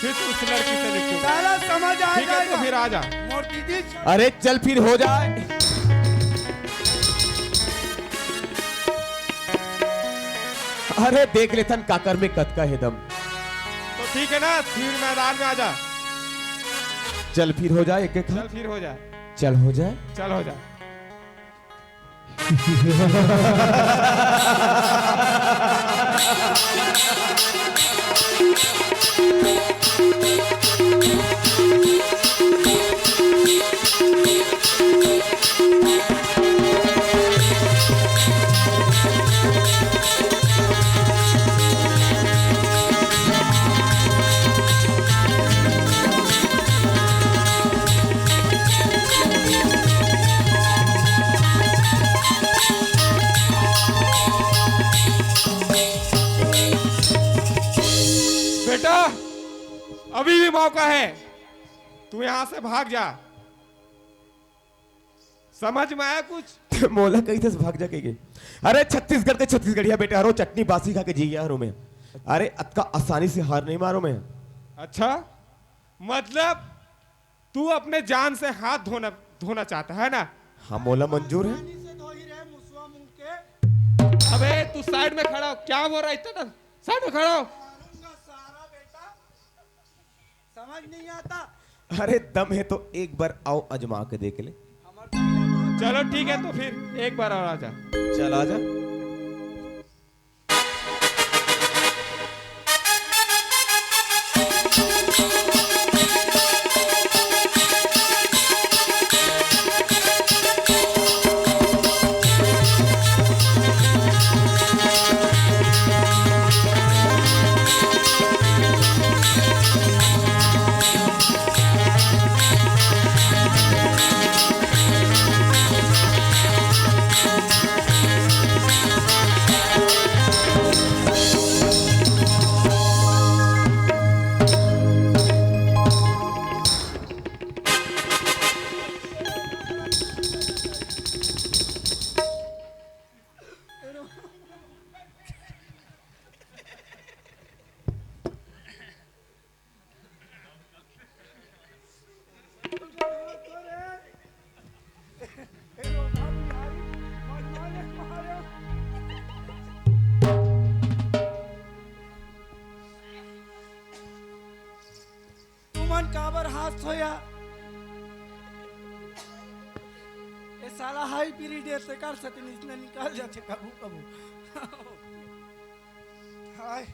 फिर उस लड़की से निपटूंगा। साला समझ आ जाएगा। ठीक है, तो फिर आ जा। मोर दीदी। अरे चल फिर हो जाए। अरे देख लेथन काकर में कतका हे दम। तो ठीक है ना, फिर मैदान में आ जा। चल फिर हो जाए एक एक। चल फिर हो जाए। चल हो जाए। चल हो जाए। बेटा, अभी भी मौका है, तू यहां से भाग जा। समझ में आया कुछ? मोला कहिथस भाग जा कहिके। अरे छत्तीसगढ़ के छत्तीसगढ़िया बेटा हरो, चटनी बासी खा के जी गया हरो मैं। अरे अतका आसानी से हार नहीं मारो मैं। अच्छा, मतलब तू अपने जान से हाथ धोना, धोना चाहता है ना? हाँ, मोला मंजूर है। पानी से धोई रे मुसवा मुंह के। अबे तू साइड में खड़ा हो, क्या बोल रहा है इतना? साइड में खड़ा हो। मारूंगा सारा बेटा, समझ नहीं आता। अरे दम है तो एक बार आओ अजमा के देख ले। चलो ठीक है, तो फिर एक बार और आ जा। चल आ जा। तुमन काबर हाथ धोया? साला हाई पीरियड हे, तेकर सेती इसने निकल जाथे कभू कभू। हाय,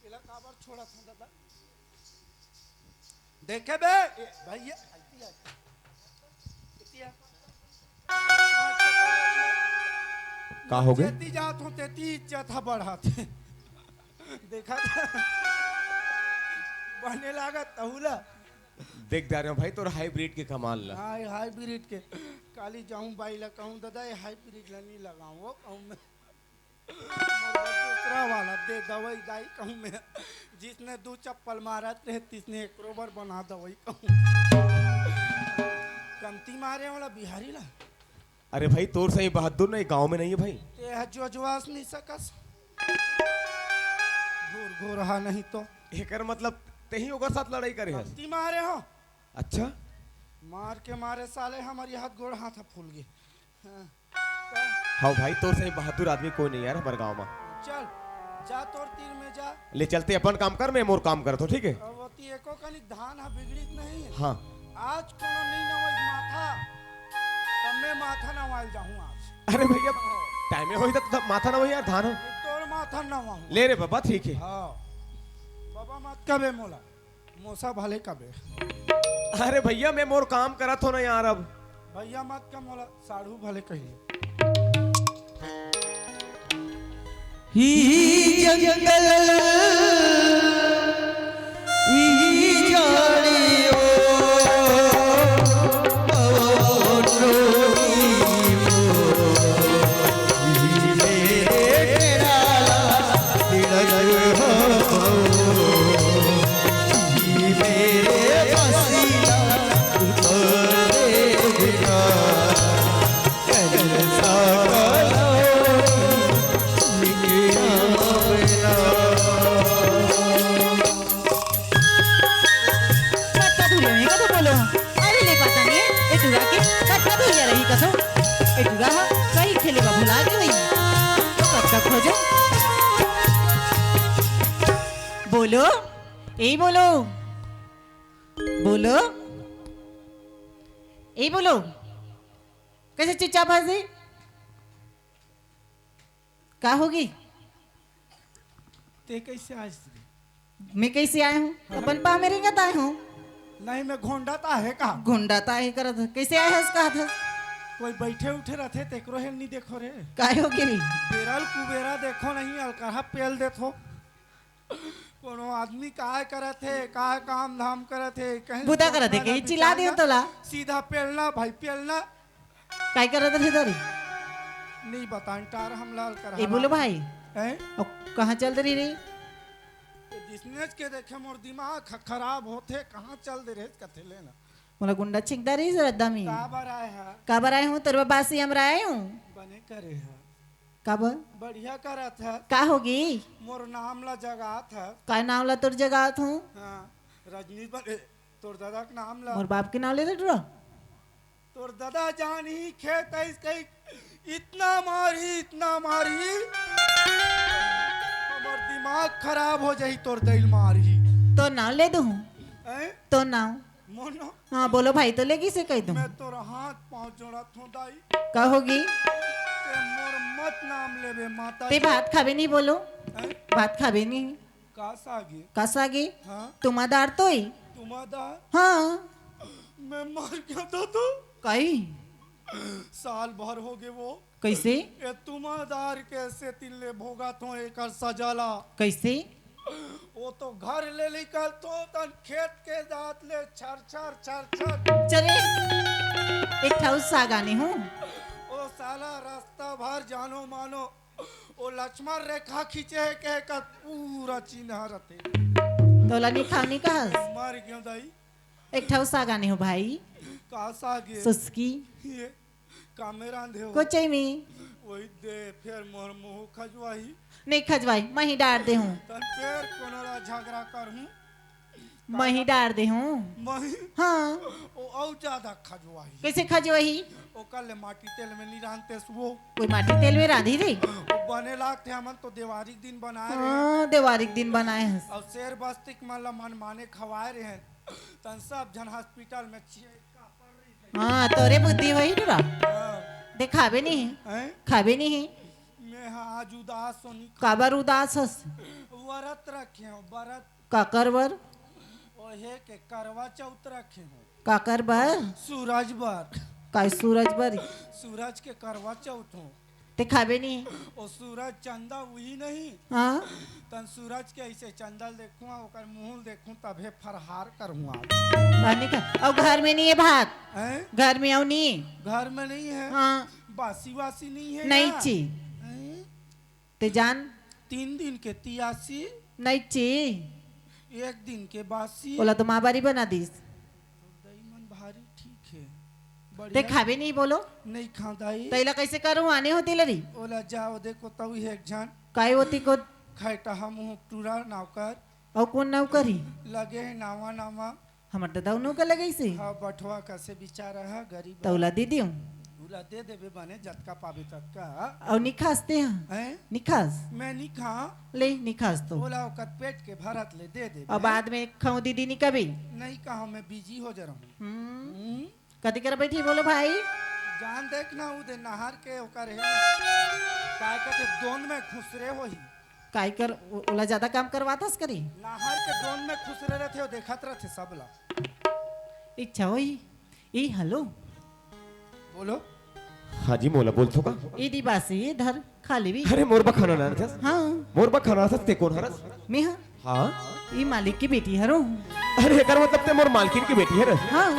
एला काबर छोड़त हन दादा? देखे बे, ए, भैया, इतिया, इतिया। का हो गे? जेती जात हो, तेती इज्जत ह बढ़त। देखा था? बने लागत तहू ला। देख जा रहे हो भाई, तोर हाइब्रिड के कमाल ला। हाँ, हाइब्रिड के। काली जाऊं बाई ला कहूं, "दादा, ये हाइब्रिड ला नहीं लगाऊं," वो कहूं मैं। मोर बर दूसरा वाला दे दवाई दाई कहूं मैं। जिसने दू चप्पल मारत रहे, तिसने एकरो बर बना दवाई कहूं। कमती मारे वाला बिहारी ला। अरे भाई, तोर सही बहादुर नहीं, गांव में नहीं है भाई। ते ह जोजवास नहीं सकस। घूर घूर हा नहीं तो। एकर मतलब तेही ओकर साथ लड़ाई करे हस? कमती मारे हो। अच्छा। मार के मारे साले हमर ये हाथ गोड़ हाथ ह फूल गे। हाँ। हाँ भाई, तोर सही बहादुर आदमी कोई नहीं यार हमर गांव में। चल, जा तोर तीर में जा। ले चलते अपन काम कर, मैं मोर काम करत हो, ठीक है? अब ओती एको कनिक धान ह बिगड़ित नहीं है। हाँ। आज कोनो नहीं नवाई माथा, तब मैं माथा नवाल जाहूं आज। अरे भैया, टाइम होई त माथा नवाई यार, धान हो। तोर माथा नवाहूं। ले रे बाबा, ठीक है। हाँ। बाबा मत कबे मोला। मोसा भले कबे। अरे भैया, मैं मोर काम करत हो ना यार अब। भैया मत कह मोला, साढ़ू भले कहिए। ही जंगल, ही झाड़ी ओ, ओ, ओ, ओ, ओ, कतका दूरिहा में कतका बोलो? अरे ले पता नहीं, ए टुरा के कतका दूरिहा रही कसो। ए टुरा ह कई खेले बा भुला गे वही। तो कतका खोजो? बोलो, ए बोलो, बोलो, ए बोलो। कैसे चुपचाप हंसी? का होगी? ते कैसे आज? मैं कैसे आया हूँ? हाँ। अपन पाँव में रेंगत आया हूँ। नहीं, मैं घोंडा ता है का? घोंडा ता है करत, कैसे आया है उसका हाथ? कोई बैठे उठे रहते, तेकरो हेल नहीं देखो रे। काय हो गे? बेरल कुबेरा देखो नहीं, अलकरहा पेल देथो। कोनो आदमी काय करत हे, काय काम धाम करत हे, कहीं बुता करत हे, कहीं चिल्ला दियो तोला। सीधा पेलना भाई, पेलना। काय करत रही तोरी? नहीं बतान टार हम लाल कर ए, बोलो भाई। हैं? अउ कहाँ चल रही रे? ये बिजनेस के देखे मोर दिमाग ह-, खराब होथे, कहाँ चल दे रहे कथे लेना। मोला गुंडा छिंकदा रही रद्दा में। काबर आए हा? काबर आए हूँ, तोर बासी हमरा आए हूँ। बने करे हा। काबर? बढ़िया करत हा। का होगी? मोर नाम ला जगात हा। का नाम ला तोर जगात हूँ? हाँ, रजनी बने, तोर दादा के नाम ला। मोर बाप के नाम ले ले टुरा। तोर ददा जान ही खेत आइस कही, इतना मारही, इतना मारही, हमर दिमाग खराब हो जाही तोर दई ल मारही। तोर नाव ले दूहूँ? हैं? तोर नाव? मोनो? हाँ, बोलो भाई, तो लेगी से कह दूँ। मैं तोर हाथ पाँव जोड़त हूँ दाई। का होगी? ते मोर मत नाम लेबे माता ते जी। भात खाबे नहीं बोलो। हैं? भात खाबे नहीं। का सागे? का सागे? हाँ। तुमा दार तोय? तुमा दार? हाँ। मैं मर गया था तो। कई? साल भर हो गए वो। कैसे? ये तुमा दार के सेती ले भोगत हों एकर सजा ला। कैसे? वो तो घर ले निकल तो तन खेत के दांत ले छर छर छर छर। चले, एक ठा अउ साग आने हूँ। वो साला रास्ता भर जानो मानो वो लक्ष्मण रेखा खींचे हे कहे का पूरा चिन्ह रथे। तोला नहीं खानी कहस? मर गयो दाई। एक ठा अउ साग आने हूँ भाई। का साग हे? सुस्की। ये का में रांधे हो? कोचई में। वही दे, फिर मोर मुंह खजवाही। नहीं खजवाही, मैं ही डार दे हूँ। तन फिर कोनो ला झगड़ा करहूँ। मही डार दे हूँ। मही? हाँ। ओ, अउ ज्यादा खजवाही। कैसे खजवाही? ओकर ले माटी तेल में नहीं रांधते सुओ। कोई माटी तेल में रांधी रे? ओ बने लागथे, हमन तो देवारी के दिन बनाए रहे। हाँ, देवारी के दिन बनाए हस। अउ शेर बस्ती के मन ला मन माने खवाए रहे। तन सब झन हॉस्पिटल में चिए का पड़ रही थे। हाँ, तोरे बुद्धि होही टुरा। हाँ। दे खाबे नहीं। हैं? खाबे नहीं। मैं हा आज उदास हों, नहीं खा- काबर उदास हस? व्रत रखे हों, व्रत। काकर बर? ओहे के करवा चौथ रखे हों। काकर बर? सूरज बर। काय सूरज बर? सूरज के करवा चौथ हों। ते खाबे नहीं। ओ सूरज चंदा उही नहीं। हाँ। तन सूरज के ऐसे चंदा ल देखूं, ओकर मुंह ल देखूं, तभे फरहार करूं आज। पानी का, अउ घर में नहीं है भात। हैं? घर में अउ नहीं। घर में नहीं है। हाँ। बासी वासी नहीं है नहीं ना? ची। हैं? ते जान। तीन दिन के तियासी। नहीं ची। एक दिन के बासी। ओला तो माँ बारी बना दीस। दई मन भारी ठीक है। ते बढ़िया। खाबे नहीं बोलो। नहीं खां दाई। तैला कैसे करूं, आने होती लरी। ओला जाओ देखो तऊ है एक झन। काय होती को? खैटा हम हूँ टूरा नौकर। अउ कौन नौकर ही? लगे है नावा नावा। हमर ददा नौकर लगे से। हाँ, बठवा कसे बेचारा है, गरीब है। तौला दे दियो। ओला दे देबे बने, जतका पाबे ततका। अउ निखास ते हाँ? हैं? निखास। मैं निखा। ले, निखास तो। ओला ओकर पेट के भरत ले दे देबे। अउ बाद में खाऊं दीदी नी कभी। नहीं कहा, मैं बिजी हो जा रहा हूँ। हम्म। हम्म। कथी कर बैठी बोलो भाई? जान देख ना, उ दे नहर के ओकर है। काय कथे दोन में खुसरे होही। काय कर, ओ-, ओला ज्यादा काम करवाथस करी? नहर के दोन में खुसरे रहते हो, देखत रहते सबला। इच्छा होही। ई हेलो। बोलो। हाँ जी, मोला बोलथो का? ई दी बासी, ये धर, खा लेवी। अरे, मोर बर खाना लानथस? हाँ। मोर बर खाना लानथस, ते कोन हरस? मैं हाँ। हाँ? ई मालिक की बेटी हरो। अरे, एकर मतलब ते मोर मालकिन की बेटी हरस? हाँ।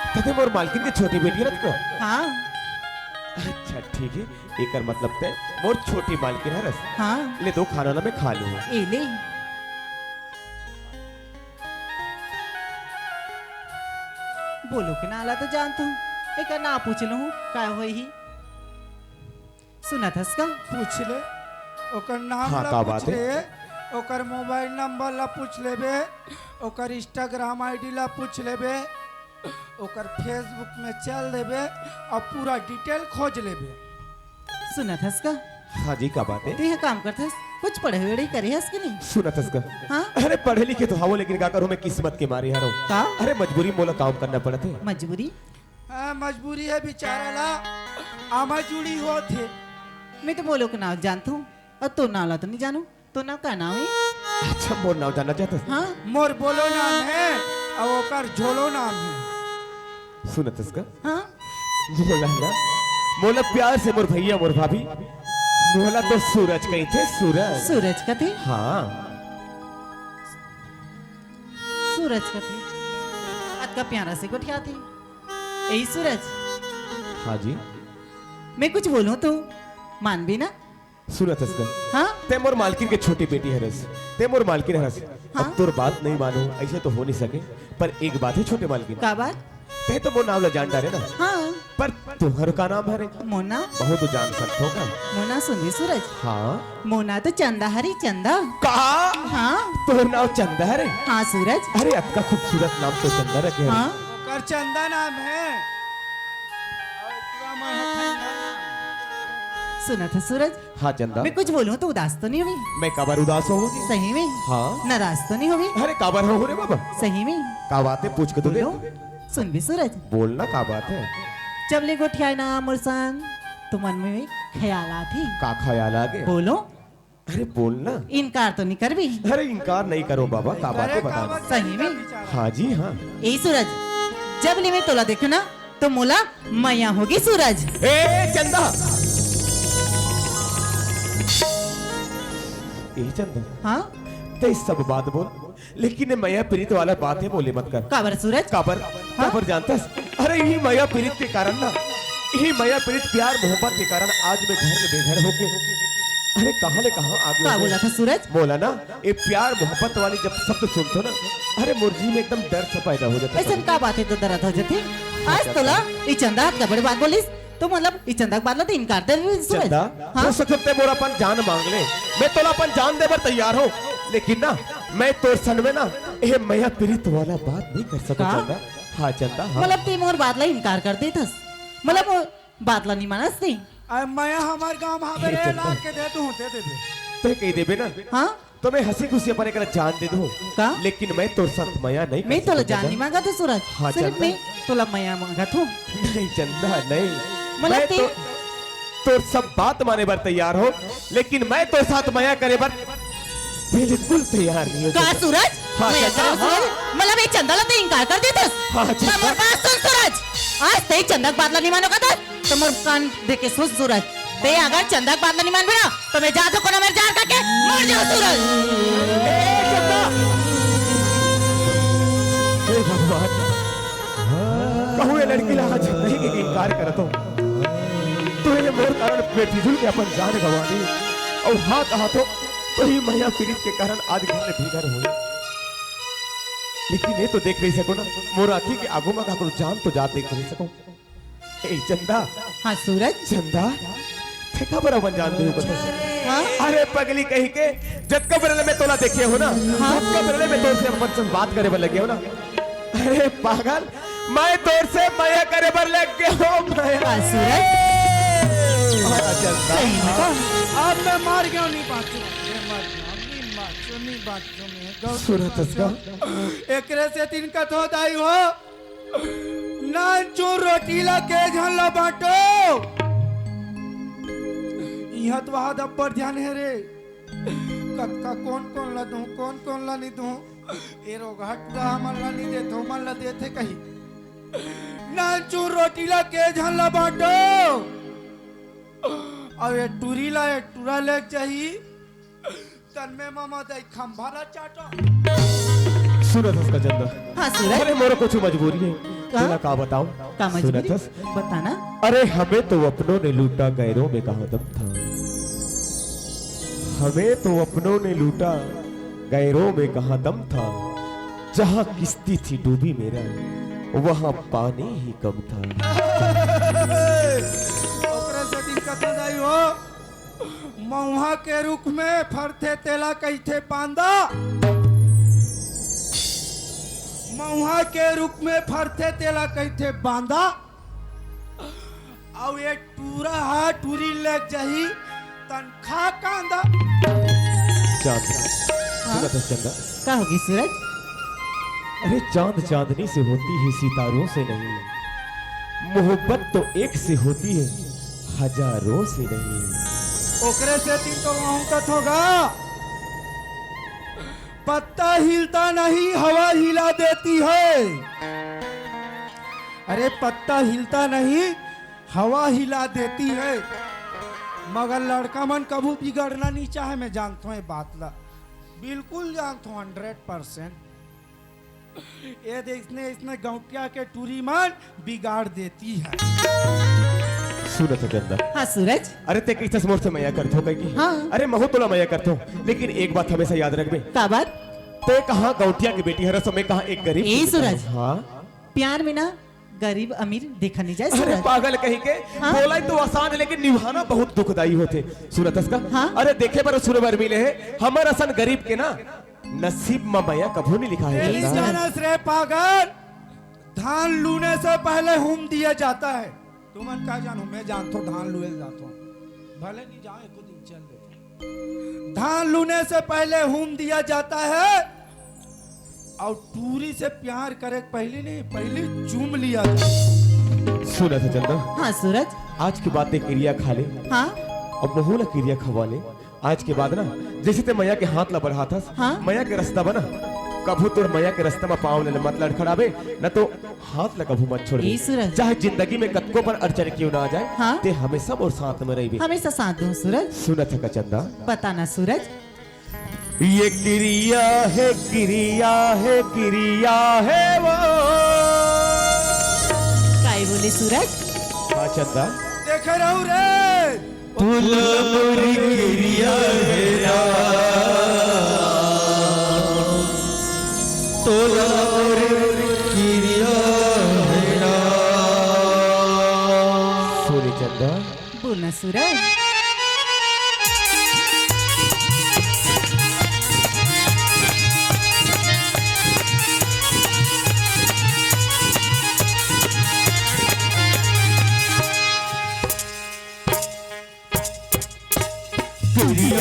त ते मोर मालकिन की छोटी बेटी हरस का? हाँ। अच्छा, ठीक है। एकर मतलब ते मोर छोटी मालकिन हरस? हाँ। ले दो खाना ला, मैं खा लूँ। ए ले। बोलो के नाला तो जानत हूँ, एकर ना पूछ लूँ, का होई ही? सुनत हस का? पूछ ले, ओकर नाम हाँ, ला का पूछ बात है? ले, ओकर मोबाइल नंबर ला पूछ लेबे, ओकर Instagram ID ला पूछ लेबे, ओकर Facebook में चल देबे अउ पूरा detail खोज लेबे। सुनत हस का? हाँ जी, का बात है? तू ये काम करत हस, कुछ पढ़े वढ़े करे हस कि नहीं? सुनत हस का? हाँ? अरे पढ़े लिखे तो हवो, लेकिन का करूँ, मैं किस्मत के मारे हरव। का? अरे मजबूरी मोला काम करना पड़त है। मजबूरी? हाँ, मजबूरी है बेचारा ला, आमा जुड़ी होत हे। मैं तो मोलो के नाव जानत हूँ, अउ तोर नाव ला तो नहीं जानू। तोर नाव का नाव है? अच्छा, मोर नाव जानना चाहत हस? हाँ। मोर बोलो नाम है, अउ ओकर झोलो नाम है। सुनत हस का? हाँ। मोला ना, मोला प्यार से मोर भैया, मोर भाभी, मोला तो सूरज कहिथे, सूरज। सूरज कथे? हाँ। सूरज कथे? अतका प्यारा से गोठियाथे। ए सूरज। हाँ जी। मैं कुछ बोलूं तो मानबे ना? सुनत हस का? हाँ? ते मोर मालकिन के छोटी बेटी हरस, ते मोर मालकिन हरस। हाँ? अब तोर बात नहीं मानूं, ऐसे तो हो नहीं सके, पर एक बात है छोटे मालकिन। का बात? ते तो मोर नाम ला जान डारे ना। हाँ। पर तुम्हारो का नाम हरे? मोना। बहुत तो जान सकथो का? मोना सुनबे सूरज। हाँ। मोना तो चंदा हरे, चंदा। का? हाँ। तोर नाम चंदा हरे? हाँ सूरज। अरे अतका खूबसूरत नाम तो चंदा रखे हरे। हाँ। ओकर चंदा नाम है। अउ ओकरा मन ह ठंडा नाम। सुनत हस सूरज। हाँ चंदा। मैं कुछ बोलूं तो उदास तो नहीं होबे? मैं काबर उदास हों जी? सही में? हाँ। नाराज तो नहीं होबे? अरे काबर हों रे बाबा? सही में? का बात है, पूछ के तो देख। बोलो। सुनबे सूरज। बोलना, का बात है? जब ले गोठियाए ना मोर संग, तो मन में ख्याल आथे। का ख्याल आगे? बोलो। अरे बोलना। इनकार तो नहीं करबे? अरे इनकार नहीं करो बाबा, का बात है, बता। सही में? हाँ जी हाँ। ए सूरज, जब ले मैं तोला देखों ना, तो मोला मया होगे सूरज। ए चंदा। ए चंदा। हाँ? ते सब बात बोल, लेकिन ये मया प्रीत वाला बात है, बोले मत कर। काबर सूरज? काबर? हाँ? काबर जानथस? अरे इही मया प्रीत के कारण ना, इही मया प्रीत प्यार मोहब्बत के कारण आज मैं घर में बेघर होके, अरे कहाँ ले कहाँ आ गयो का मैं। बोलथस सूरज? मोला ना, ये प्यार मोहब्बत वाली जब शब्द सुनथों ना, अरे मोर जी में एकदम दर्द सा पैदा हो जाथे। ऐसन का बात है तो दर्द हो जाथे? आज तोला ई चंदा ह अतका बड़े बात बोलिस, तो मतलब ई चंदा के बात ला तो इनकार दे रही सूरज। चंदा, हाँ? हो सकथे ते मोर अपन जान मांग ले, मैं तोला अपन जान दे बर तैयार हों, लेकिन ना मैं तोर संग में ना ये मया प्रीत वाला बात नहीं कर सकत का? चंदा। हाँ चंदा, हाँ। मतलब ते मोर बात ला इनकार कर देथस, मतलब मोर बात ला नहीं मानस ते। अरे मया हमर गांव हवे रे, चंदा। ला के दे दूं, दे देबे। ते कह देबे ना। हाँ? तो मैं हंसी खुशी अपन एकरा जान दे दूं। का? लेकिन मैं तोर साथ मया नहीं कर मैं तोला सकूं, जान चंदा। नहीं मांगत हूं, सूरज। हाँ, सिर्फ चंदा। मैं तोला मया मांगत हूं। नहीं, चंदा, नहीं। मतलब मैं ते तो तोर सब बात माने बर तैयार हूं, लेकिन मैं तोर साथ मया करे बर बिल्कुल तैयार नहीं हूं, का, चंदा। सूरज? हाँ, मया चंदा, करे बर, हाँ। सूरज? मतलब ये चंदा ला ते इनकार कर देथस? हाँ, चंदा। तो मोर बात सुन, सूरज। आज ते चंदा के बात ला नहीं मानों का तो तो मोर कान दे के सुन सूरज, ते अगर चंदा के बात ला नहीं मानबे ना, तो मैं जाथों कोनो मेर जान करके मर जाहूं सूरज। ए चंदा! हे भगवान, कहूं ये लड़की ला आज नहीं के इनकार करत हों, तो ये मोर कारण बेफिजूल के अपन जान गंवा दी। अउ हाँ कहा तो, तो ही मया पीरित के कारण आज घर भीगर होय। लेकिन ये तो देख नहीं सकों ना, मोर आँखी के आगू मा काकरो जान तो जात देख नहीं सकों। ए चंदा। हाँ सूरज। चंदा, ते काबर अपन जान देहू बता। हाँ? अरे पगली कहीं के, जतका बेर ले मैं तोला देखे हों ना, हाँ? ततका बेर ले मैं तोर से अपन से बात करे बर लगे हों ना। अरे पागल, मैं तोर से मया करे बर लग गे हों, मया। हाँ सूरज। हाँ, चंदा। सही में का? अब मैं मर गेंव, नहीं बाँचों, मैं मर गेंव, नहीं बाँचों, नहीं बाँचों मैं, गौरी सूरज बाँचों। एकरे सेती कथों दाई हो, नानचुन रोटी ला के झन ला बाँटो। इहाँ तो वहाँ अब्बड़ झन हे रे। कतका कोन कोन ला दूँ, कोन कोन ला नहीं दूँ। ए रोगहा टूरा हमन ला नहीं देथे, ओमन ला देथे कही। नानचुन रोटी ला के झन ला बाँटो। अउ ए टूरी ला ए टूरा लेग जाही। तन में मामा दाई खंभा ला चाटा। सुनत हस का चंदा? हाँ, सूरज। अरे, मोरो कुछ मजबूरी हे। का? तोला का बताओं? का मजबूरी? सुनत हस? बताना। अरे, हमें तो अपनों ने लूटा, गैरों में कहाँ दम था। हमें तो अपनों ने लूटा, गैरों में कहाँ दम था। जहाँ किश्ती थी डूबी मेरा, वहाँ पानी ही कम था। ओकरे सेती कथों दाई हो, मउहा के रुख में फरथे तेला कहिथे बांदा। मउहा के रुख में फरथे तेला कहिथे बांदा। अउ ए टूरा हा टूरी लेग जाही तन खा कांदा। चांद। हाँ? सुनत हस चंदा? का होगे सूरज? अरे चांद चांदनी से होती है, सितारों से नहीं। मोहब्बत तो एक से होती है, हजारों से नहीं। ओकरे सेती तो महूं कथों गा, पत्ता हिलता नहीं, हवा हिला देती है। अरे पत्ता हिलता नहीं, हवा हिला देती है। मगर लड़का मन कभू बिगड़ना नहीं चाहे, मैं जानथों ये बात ला, बिल्कुल जानथों, हंड्रेड परसेंट। ए दे इसने, इसने गौंटिया के टूरी मन बिगाड़ देती है। सुनत हस चंदा। हाँ सूरज। अरे ते कहिथस मोर से मया करथों कहिके? हाँ। अरे महूं तोला मया करथों, लेकिन एक बात हमेशा याद रखबे। का बात? ते कहाँ गौंटिया के बेटी हरस, मैं कहाँ एक गरीब ए सूरज। हाँ। प्यार में ना गरीब अमीर देखा नहीं जाए अरे सूरज। पागल कहीं के, हाँ? बोलई तो आसान हे, लेकिन निभाना बहुत दुखदाई होथे। सुनत हस का? हाँ? अरे देखे बर सुने बर मिले हे, हमर असन गरीब के ना नसीब म मया कभू नहीं लिखा हे। ए, जानस रे पागल, धान लूने से पहले हूम दिया जाता है। तुमन का जानहू, मैं जानथों धान लुए ल जाथों, भले नहीं जाओं, एको दिन चल देथों। धान लूने से पहले हूम दिया जाता है अउ टूरी से प्यार करे के पहली नहीं, पहली चूम लिया जाता है। सुनत हस चंदा? हाँ सूरज। आज के बाद ते किरिया खा ले। हाँ। अउ महूं ला किरिया खवा ले। आज के बाद ना, जइसे ते मया के हाथ ला बढ़ाथस, हाँ? मया के रस्ता बना, कभू तोर मया के रस्ता म पाँव ले मत लड़खड़ाबे, न तो हाथ ला कभू मत छोड़बे। ए सूरज। चाहे जिंदगी में कतको बड़ अड़चन क्यों ना आ जाए, हाँ? ते हमेशा मोर साथ में रहिबे। हमेशा साथ दूं सूरज। सुनत हस का चंदा? बताना सूरज। ये किरिया हे, किरिया हे, किरिया हे वो। काई बोले सूरज? हाँ चंदा। देखे रहूं रे, तोला मोर किरिया हे राम, तोला मोर किरिया हे राम। सुन चंदा। बोलना सूरज। किरिया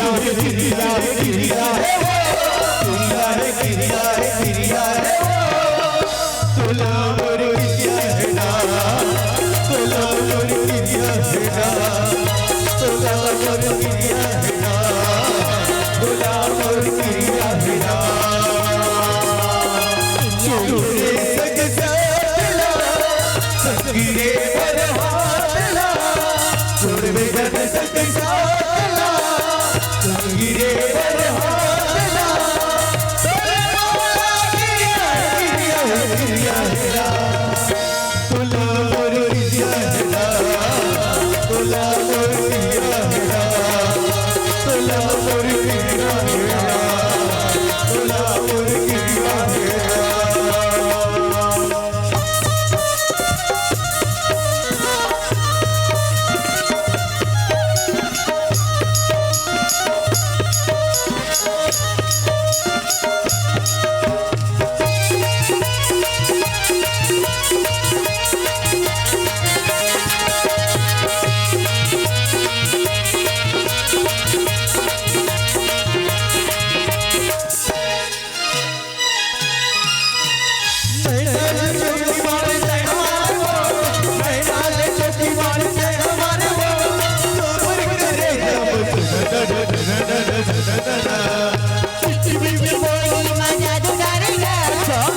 मीठी मीठी बोली मा जादू डारेगा,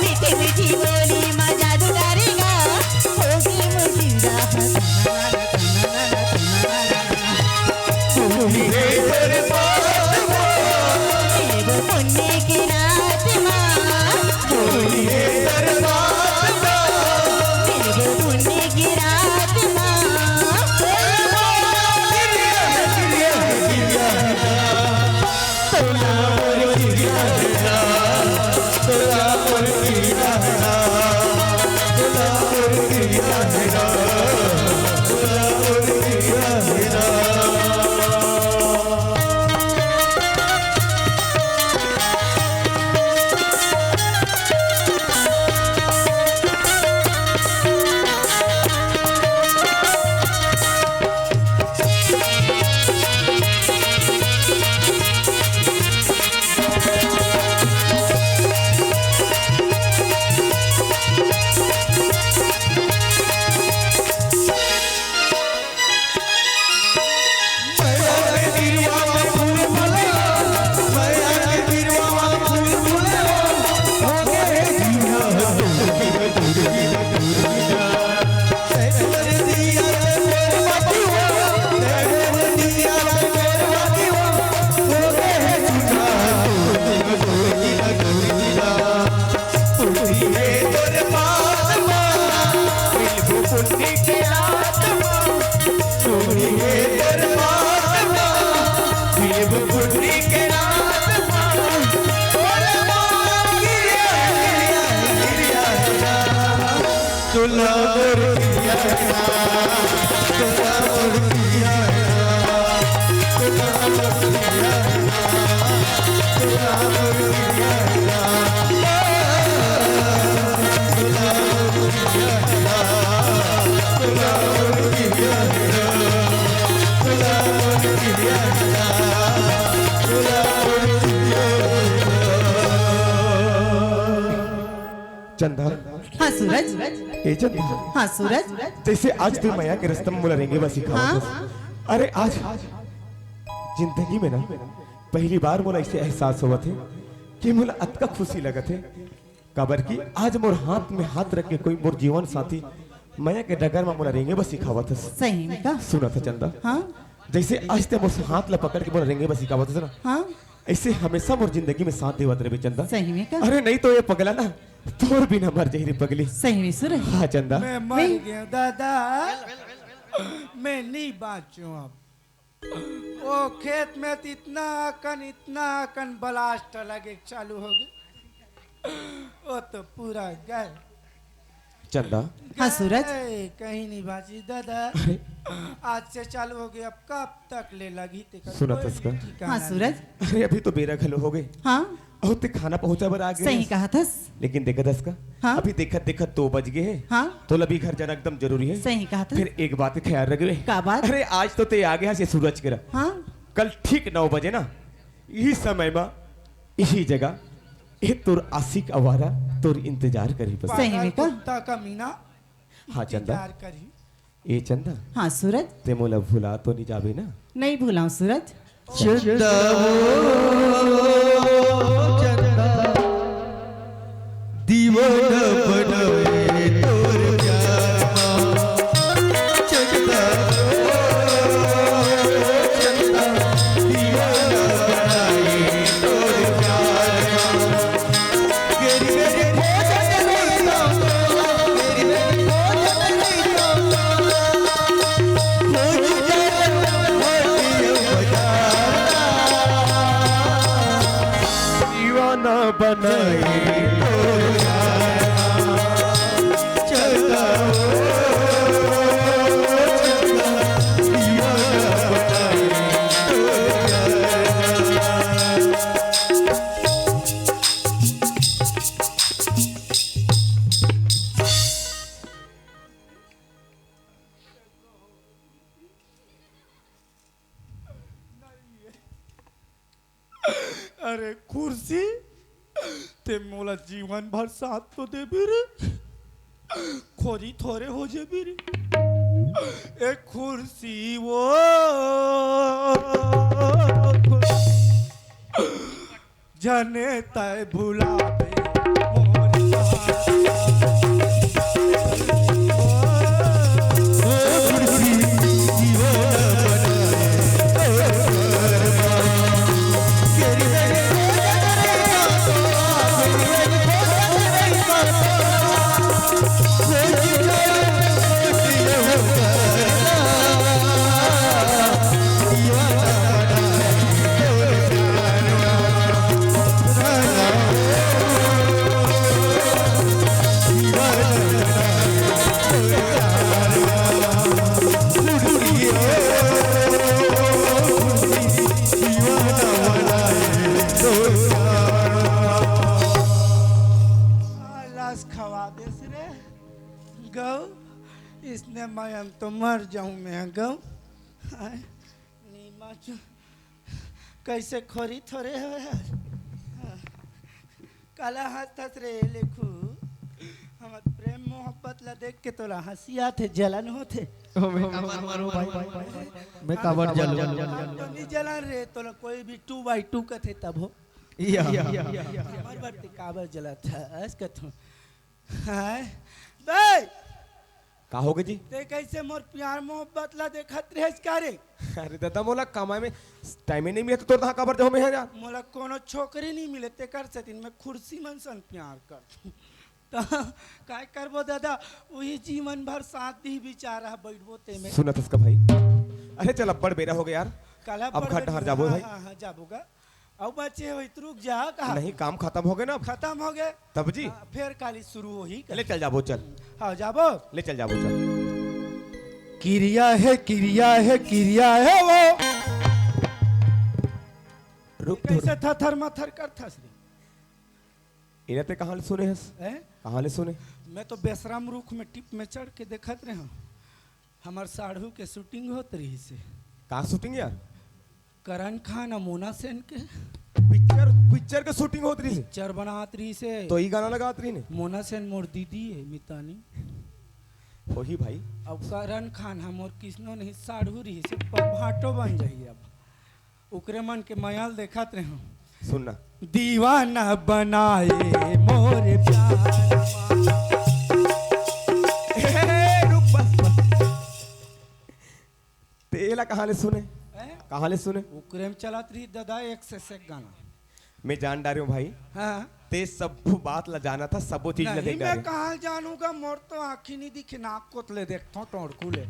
मीठी मीठी बोली मा जादू डारेगा, होगी मोर जिंदा। मिलबो पुन्नी के रात मा, मिलबो पुन्नी के रात मा। चंदा। हाँ सूरज। ए चंदा। हाँ सूरज। जैसे आज तू मया के रस्ता म मोला रेंगे बर सिखावत हस। अरे आज जिंदगी में ना पहली बार मोला ऐसे एहसास होवत हे कि मोला अतका खुशी लगत हे, काबर कि आज मोर हाथ में हाथ रख के कोई मोर जीवन साथी मया के डगर म मोला रेंगे बर सिखावत हस। सही में का? सुनत हस चंदा। हाँ। जैसे आज ते मोर हाथ ला पकड़ के मोला रेंगे बर सिखावत हस ना। हाँ। ऐसे हमेशा मोर जिंदगी में साथ देवत रहे चंदा। सही में का? अरे नहीं तो ये पगला ना तोर बिना मर जाही रे पगली। सही में सूरज। हाँ चंदा। मैं मर गया दादा, मैं नहीं बाँचूं अब। वो खेत में तो इतना अकन, इतना अकन blast लगे चालू हो गए, वो तो पूरा गए। चंदा। हाँ सूरज। गए, कहीं नहीं बाँची दादा। अरे। आज से चालू हो गए, अब कब तक ले लगी ते का सुनत कोई हस का? ठिकाना हाँ नहीं। सूरज। अरे अभी तो बेरा घलो हो गए। हाँ। अउ ते खाना पहुंचा बर आ गए सही हस। कहा थस। लेकिन देखत हस का? हाँ। अभी देखत देखत दो बज गए हे। हाँ। तो अभी घर जाना एकदम जरूरी हे। सही कहा थस। फिर एक बात के ख्याल रखबे। का बात? अरे आज तो ते आ गए हस ये सूरज करा। हाँ। कल ठीक नौ बजे ना, इही समय मा, इही जगह, ए तोर आशिक आवारा तोर इंतजार करही बस। सही में का? कुत्ता का मीना हाँ चंदा। इंतजार करही। ए चंदा, हाँ सूरज। ते मोला भुला तो नहीं जाबे ना? नहीं भुलाऊं सूरज। चंदा, ओ चंदा, दीवाना बनाए तोर प्यार मा। चंदा, ओ चंदा, दीवाना बनाए तोर प्यार मा। दीवाना बनाए तो चलता हो, चलता, दीवाना बनाए तो चलता। अरे खुर्सी, ते मोला जीवन भर साथ तो देबे रे, खोरी थोरे हो जेबे रे। ए खुर्सी वो खुर्सी। जने तय भुलावे मोर बात। ओ खुर्सी, जीवन बनाए। लाश खवा देस रे गऊ, इसने मैं तो मर जाऊं मैं गऊ। हाय, नीमा चु-, कैसे खोरी थोरे हो यार। काला हंसथस रे लेखू, हमर प्रेम मोहब्बत ला देख के तोला हंसी आथे, जलन होथे। मैं काबर जलूं? तो नहीं जलन रे, तोला कोई भी टू बाई टू कथे तब हो। या। हमर बर ते काबर जलत हस कथों। हाय। बे! का होगे जी? ते कैसे मोर प्यार मोहब्बत ला देखत रहेस का रे? अरे दादा, मोला कमाए में टाइम ही नहीं मिले, तो तोर तहाँ काबर जाऊँ मैं यार? मोला कोनो छोकरी नहीं मिले, तेकर सेती मैं खुर्सी मन सन प्यार कर। त काय करबो दादा, वही जीवन भर साथ दी बिचारा बैठबो ते में। सुनत हस का भाई? अरे चल, अब्बड़ बेरा होगे यार। काला अब अब्बड़ घर डहर बेरा? जाबो हाँ, भाई। हाँ, हाँ, जाबो गा। अउ बचे होई त रुक जा, कहा? नहीं, काम खतम होगे ना अब। खतम होगे? तब जी। हाँ, फेर काली शुरू होही का? ले चल जाबो, चल। हाँ, जाबो। ले चल जाबो, चल। किरिया हे, किरिया हे, किरिया हे वो। रुक, कैसे रुक। थथर मथर करथस रे? एला ते कहाँ ले सुने हस? हैं? कहाँ ले सुने? मैं तो बेसराम रुख में टिप में चढ़ के देखत रहे हूँ। हमर साढ़ू के shooting होत रहिस हे। का shooting यार? करण खान अउ मोना सेन के। पिक्चर, पिक्चर के shooting होत रहिस हे? पिक्चर बनात रहिस हे। तो ई गाना लगात रहिन हे? मोना सेन मोर दीदी हे, मितानी। वही भाई। अब करण खान ह मोर किसनो नहीं, साढ़ू रहिस हे, पर भाटो बन जाही अब। ओकरे मन के मयाल देखत रहे हूँ। सुन ना। दीवाना बनाए मोर प्यार। हे, रुक, बस, बस। ते एला कहाँ ले सुने? हैं? कहाँ ले सुने? ओकरे में चलत रही दादा एक से एक गाना। मैं जान डारे हूँ भाई। हाँ। ते सब बात ला जाना था, सबो चीज ला नहीं, देख मैं डारे। कहाँ जानूंगा, मोर तो आँखी नहीं दिखे, नाक कोत ले देखथों, टोड़कू ले।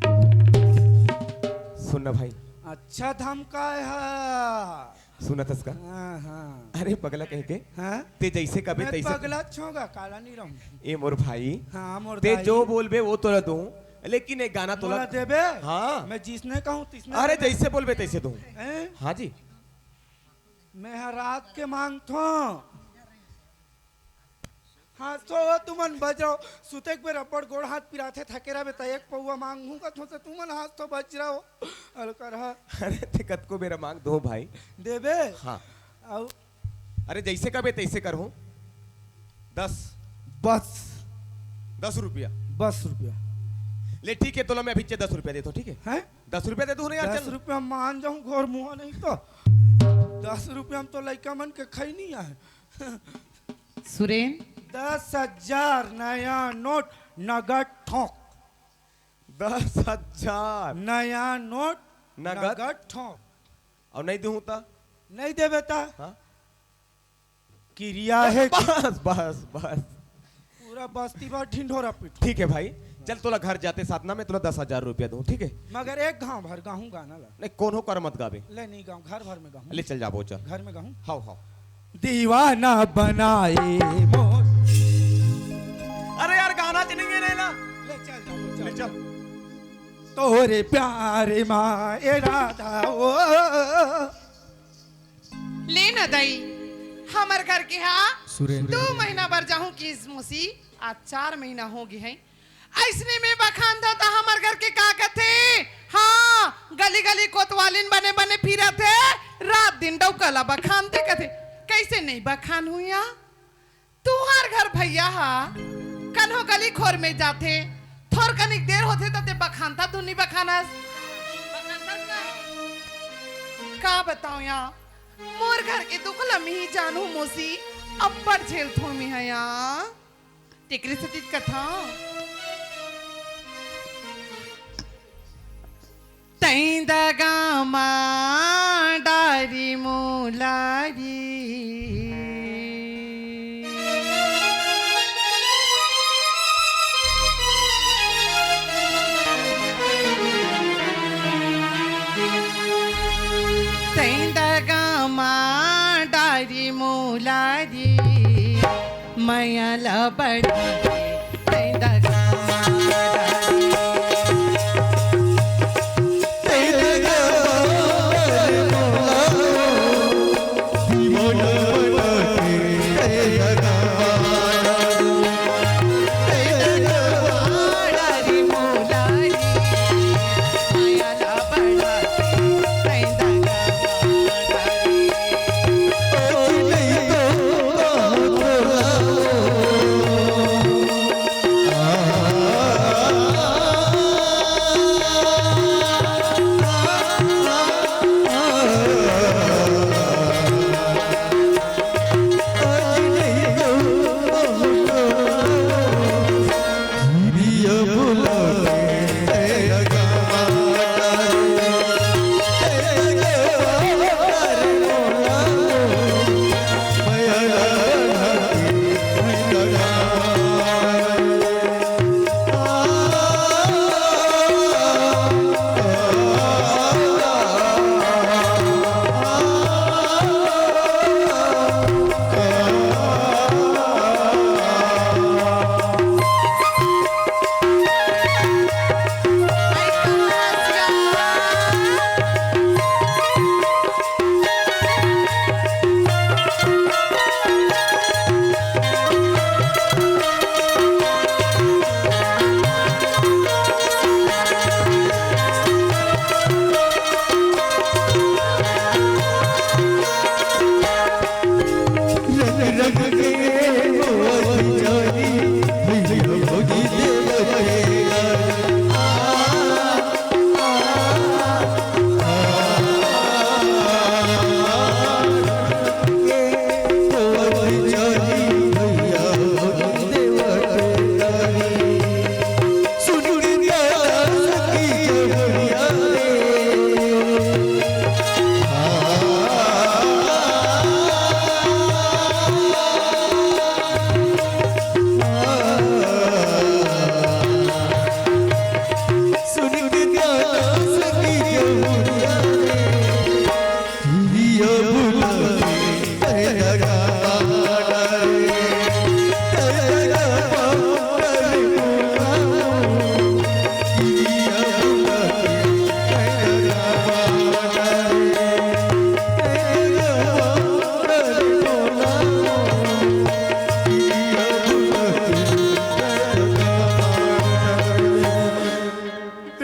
सुन ना भाई। अच्छा धमकाए हा। सुनत हस का? हाँ, हाँ। अरे पगला कह के। हाँ? ते जैसे कबे मैं तैसे। पगला छोगा, काला नहीं रहूं। ए मोर भाई। हाँ, मोर ते दाई। जो बोलबे वो तोला दूं, लेकिन एक गाना तोला मोला देबे? हाँ। मैं जिसने कहूँ तिसने अरे देबे। जैसे बोलबे तैसे दूं। हैं? हाँ जी। मैं हर रात के मांगथों। हाँसथो, तुमन बजराव। सुते के बेरा बड़ गोड़ हाथ पिराथे, थकेरा बे त एक पौवा मांगहूं कथों त तुमन हाँसथो बजराव। अलकरहा। अरे ते कतको बेरा मांग दो भाई। देबे? हाँ। अउ अरे जइसे कबे तइसे करहूं। दस। बस। दस रुपया। बस रुपया। ले ठीक हे, तोला मैं अभी दस रुपया देथों, ठीक हे? हैं? दस रुपया दे दूं ना यार, दस चल। रुपया मान जाहूं, घोर मुहा नहीं तो। दस रुपया में तो लइका मन के खई नहीं आय। सुरेन। दस हजार नया नोट नगद ठोंक। दस हजार। नया नोट नगद? नगद ठोंक। अउ नहीं दूं त? नहीं देबे त? हाँ? किरिया हे कि बस, बस, बस। पूरा बस्ती भर ढिंढोरा पीट। ठीक हे भाई, चल तोला घर जाते साथ ना मैं तोला दस हजार रुपया दूं, ठीक हे? मगर एक घांव भर गाहूं गाना ला। नहीं, कोनो कर मत गाबे। ले नहीं गाहूं, घर भर में गाहूं। ले चल जाबो, चल। घर में गाहूं। हाव, हाव। दीवाना बनाए मोर। अरे यार, गाना च नहीं हे ना। ले चल जाबो, चल। ले चल। तोरे प्यार मा ए राधा ओ। ले न दई, हमर घर के हा सुरेंद्र। दू महीना बर जाहूं किहिस मौसी, आज चार महीना हो गे हे। अइसने में बखानथव त हमर घर के का कथे? हाँ, गली गली कोतवालिन बने बने फिरत हे, रात दिन डौका ला बखानथे कथे। कइसे नहीं बखानहूं या? तुंहर घर भइया हा कन्हो गली खोर में जाथे, थोर कनिक देर होथे त ते बखानथा धुन नी बखानस। बखानथस का? का बतावं या, मोर घर के दुख ल मिही जानहूं मौसी, अब्बड़ झेलथों मिहा या। तेकरे सेती कथंव। तैं दगा मा डारी मोला री। तैं दगा मा डारी मोला री। मया ला बढ़ा के तैं दगा मा डारी।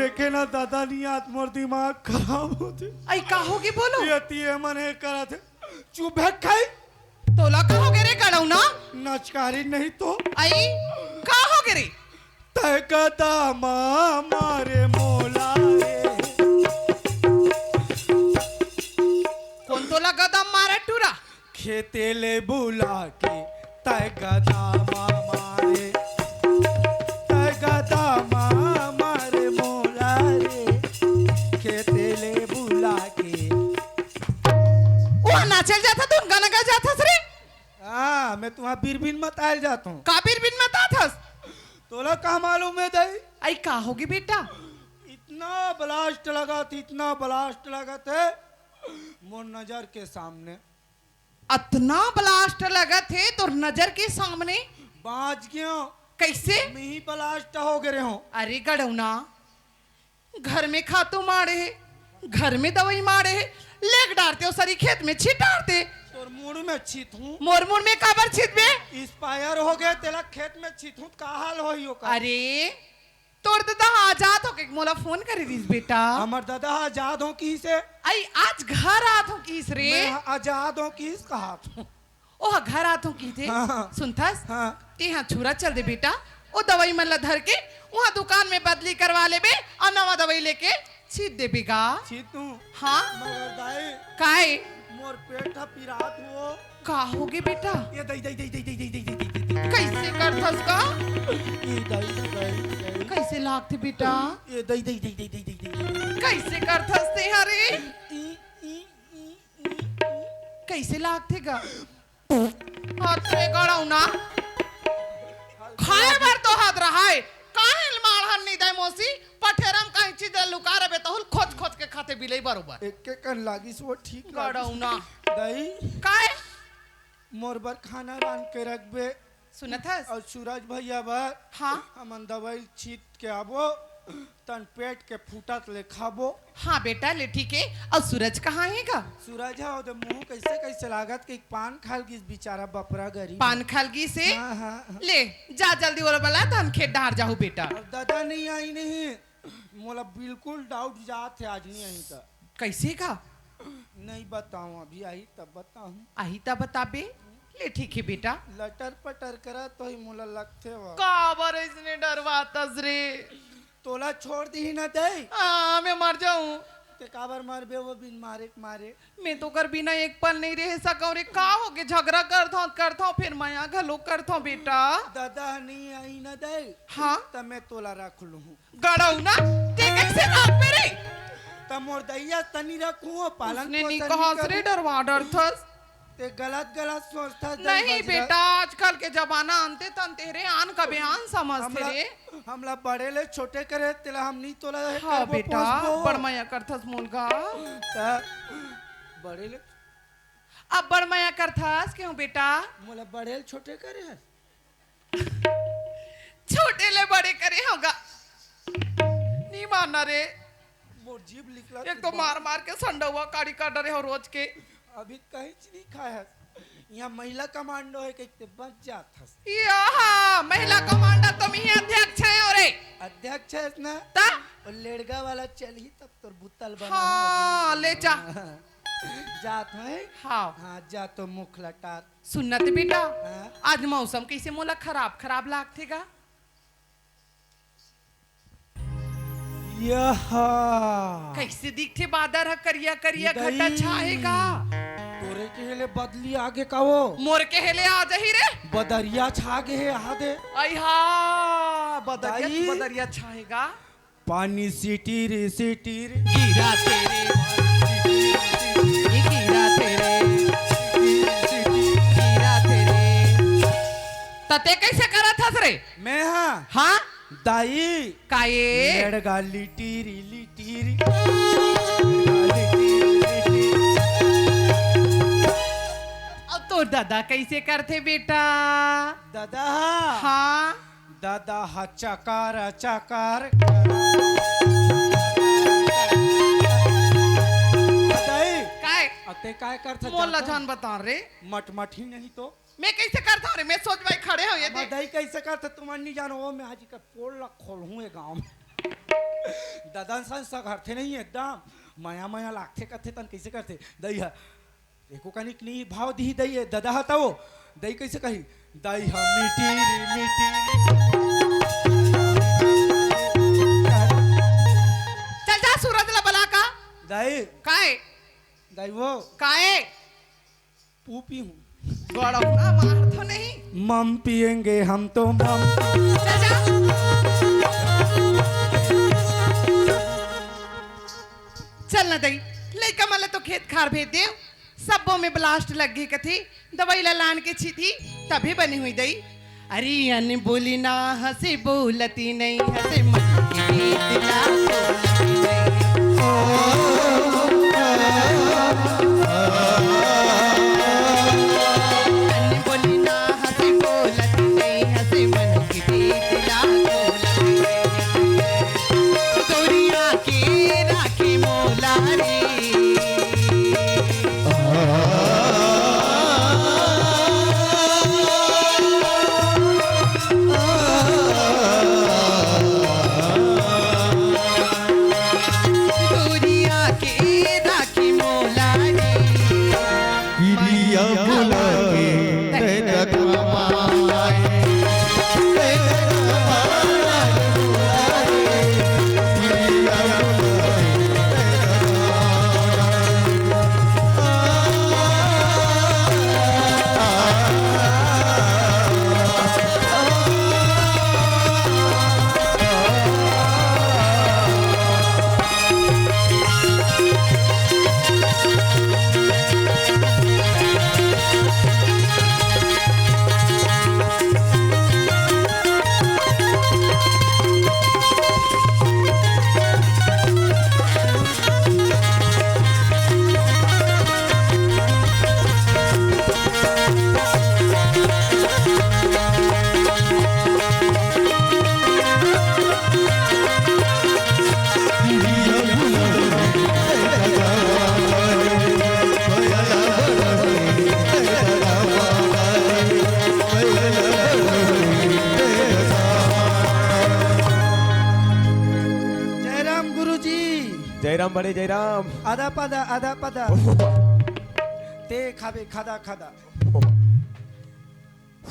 देखे ना दादा, नहीं आज मोर दिमाग खराब होथे। अई का होगे बोलो? ये तीए मन हे करत हे। चुप हे खाई। तोला का होगे रे गड़ौना? नचकारी नहीं तो। अई का होगे रे? तय गदा मामा रे मोला रे। कोन तोला गदा मारा टूरा? खेते ले बुला के तय गदा मामा रे, तय गदा मामा रे मोला रे, खेते ले बुला के। उहाँ नाचल जाथस, धुन गाना गा जाथस रे। हाँ, मैं तुहाँ बिरबिन मतायल जात हूँ। का बिरबिन मताथस? तोला का मालूम हे दाई? अई का होगे बेटा? इतना ब्लास्ट लगत हे, इतना ब्लास्ट लगत हे, मोर नजर के सामने। अतना ब्लास्ट लगत हे तोर नजर के सामने? बाँच गेंव। कइसे? मिही ब्लास्ट होगे रेहेंव। अरे गड़ौना, घर में खातू माड़े हे, घर में दवई माड़े हे, लेग डारते अउ सरी खेत में छित डारते। तोर मुड़ में छितहूँ। मोर मुड़ में काबर छितबे? एक्सपायर होगे, तेला खेत में छितहूँ, का हाल होही ओकर? अरे, तोर ददा ह आजाद होके मोला फोन करे रिहिस बेटा। हमर ददा ह आजाद हों किहिस हे। अई आज घर आत हों किहिस रे। मैं ह आजाद हों किहिस कहत हूँ। ओह घर आत हों किहिस हे। हाँ, हाँ। सुनथस? हाँ। तेहा छुरा चल दे बेटा, ओ दवई मन ला धर के उहाँ दुकान में बदली करवा लेबे अउ नवा दवई लेके छीत देबे गा। छीतहूँ। हाँ। मगर दाई। काय? मोर पेट ह पिरात हो। का होगे बेटा? ये दई, दई, दई। कइसे करथस गा? ये दई, दई, दई। कइसे लागथे बेटा? ये दई, दई, दई। कइसे करथस तेहा रे? ई, ई, ई, ई, ई। कइसे लागथे गा? अतरे गड़ौना। खाए बर तो हद रहय। काहे ल माड़हन नइ दय मौसी? पठेरा म काहीं चीज ल लुका रबे, तहू ल खोज खोज के खाथे बिलई बरोबर। एके कन लागिस वो ठीक लागिस। गड़ौना। दई। काय? मोर बर खाना रांध के रखबे। सुनत हस? अउ सूरज भैया बर हाँ। हमन दवई छीत के आबो, तन पेट के फूटत ले खाबो। हाँ बेटा, ले ठीक हे। अउ सूरज कहाँ हे गा? सूरज ह ओदे मुँह कइसे कइसे लागत के पान खा ल गिस बिचारा बपरा गरीब। पान खा ल गिस हे? हाँ, हाँ, हाँ। ले, जा जल्दी ओला बला, धन खेत डहार जाहू बेटा। अउ ददा नइ आइन हे, मोला बिल्कुल डाउट जात हे आज नइ आही त। कइसे गा? नइ बतावँव, अभी आही तब बताहूँ। आही तब बताबे? ले ठीक हे बेटा। लटर पटर करत होही मोला लगथे वो। काबर अइसने डरवाथस रे? तोला छोड़ दिही न दई। हाँ, मैं मर जाहूँ। ते काबर मरबे वो बिन मारे के मारे? मैं तो ओकर बिना एक पल नइ रह सकँव रे। का होगे, झगरा करथँव, करथँव, फेर मया घलो करथँव बेटा। ददा नइ आही न दई। हाँ। त मैं तोला रख लूहूँ। गड़ौना, ते कइसे रखबे रे? त मोर दई अस त नइ रखहूँ, पालन पोषण नइ करहूँ। डरवा डरथस। ते गलत गलत सोचथस दई। नहीं बेटा, आजकल के जमाना अंते तंते रे, आन का बेआन समझथे रे। हमला बड़े ले छोटे करे, तेला हम नइ तोला हे हाँ करबो बेटा, पोसबो। बड़ मया करथस मोला गा। त बड़े ले अब बड़ मया करथस केहू बेटा? मोला बड़े ले छोटे करे हस। छोटे ले बड़े करे हँव गा। नइ मानस रे। मोर जीभ निकलत एक तो मार मार के संडउवा काड़ी कर डरे हँव रोज के। अभी कहींच नइ खाए हस। इहाँ महिला कमांडो हे कहिके बच जात हस। या हाँ, महिला कमांडो तो मिही अध्यक्ष हे रे। अध्यक्ष हस ना? त? वो लेड़गा वाला चलही तब तोर बुतल बना हाँ, ले जा। जात हँव। हाँ। हाँ, जा तो मुख लटार। सुन ना ते बेटा, हाँ? आज मौसम कइसे मोला खराब खराब लागथे गा? यहा। कइसे दिखथे बादर ह करिया करिया घटा छाहे गा? तोरे केहे ले बदली आगे का वो? मोर केहे ले आ जाही रे। बदरिया छा गे हे, आ दे। अई हा, बदरिया, दाई। बदरिया छाहे गा। पानी सिटिर सिटिर गिरा तेरे, गिरा तेरे, गिरा तेरे। त ते कइसे करत हस रे? मैं हा? हाँ? दाई। काये? लड़गा लिटिरी लिटिरी। अब तोर ददा कइसे करथे बेटा? ददा हा? हाँ। ददा ह चकार चकार। दाई, काय? अब ते काय करथस मोला जानथस? जान बता रे। मटमट ही नहीं तो। मैं कइसे करथँव रे? मैं सोच भाई खड़े हँव ये अब देख। दाई कइसे करथस तुमन नहीं जानो, वो मैं आज का पोल ला खोलहूँ ये गाँव में। ददा सन सगरथे नहीं एकदम, मया मया लागथे कथे तन कइसे करथे दई ह। एको कनिक नहीं भाव दिही दई, ददा ह त वो दई कइसे कही, दई ह मीठी रे मीठी। चल जा सूरज ला बला का। दई। काय? दई वो। काय? पू पी हूँ। गड़ौना मार तो नहीं। मम पिएंगे हम तो मम। चल जा। चल ना दई, लइका मन ला तो खेत खार भेज देव, सब्बो में blast लग गे कथे, दवई ला लान के छीती, तभे बने हुई दई। अरे अन बोली ना हंसे बोलती नहीं, हंसे मन के गीत ला बोलती नहीं। अन बोली ना हंसे बोलती नहीं, हंसे मन के गीत ला बोलती नहीं। गोरिया के राखी मोला रे। दूरिया के राखी मोला रे। किरिया बोला के तै तक माए। जयराम गुरुजी। जयराम बड़े जयराम। आधा पदा, आधा पदा। ते खाबे, खादा, खादा।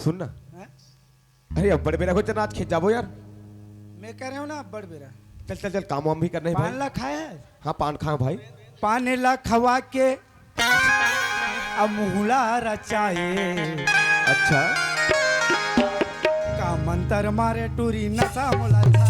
सुन ना। हैं? अरे, अब्बड़ बेरा हो चल, आज खेत जाबो यार। मैं कह रहा हूँ ना, अब्बड़ बेरा। चल, चल, चल, काम वाम भी करना है भाई। पान ला खाए है? हाँ, पान खाए भाई। पान ला खवा के अब मुहला रचाए। अच्छा। का मंतर मारे टूरी नशा मोला छाए।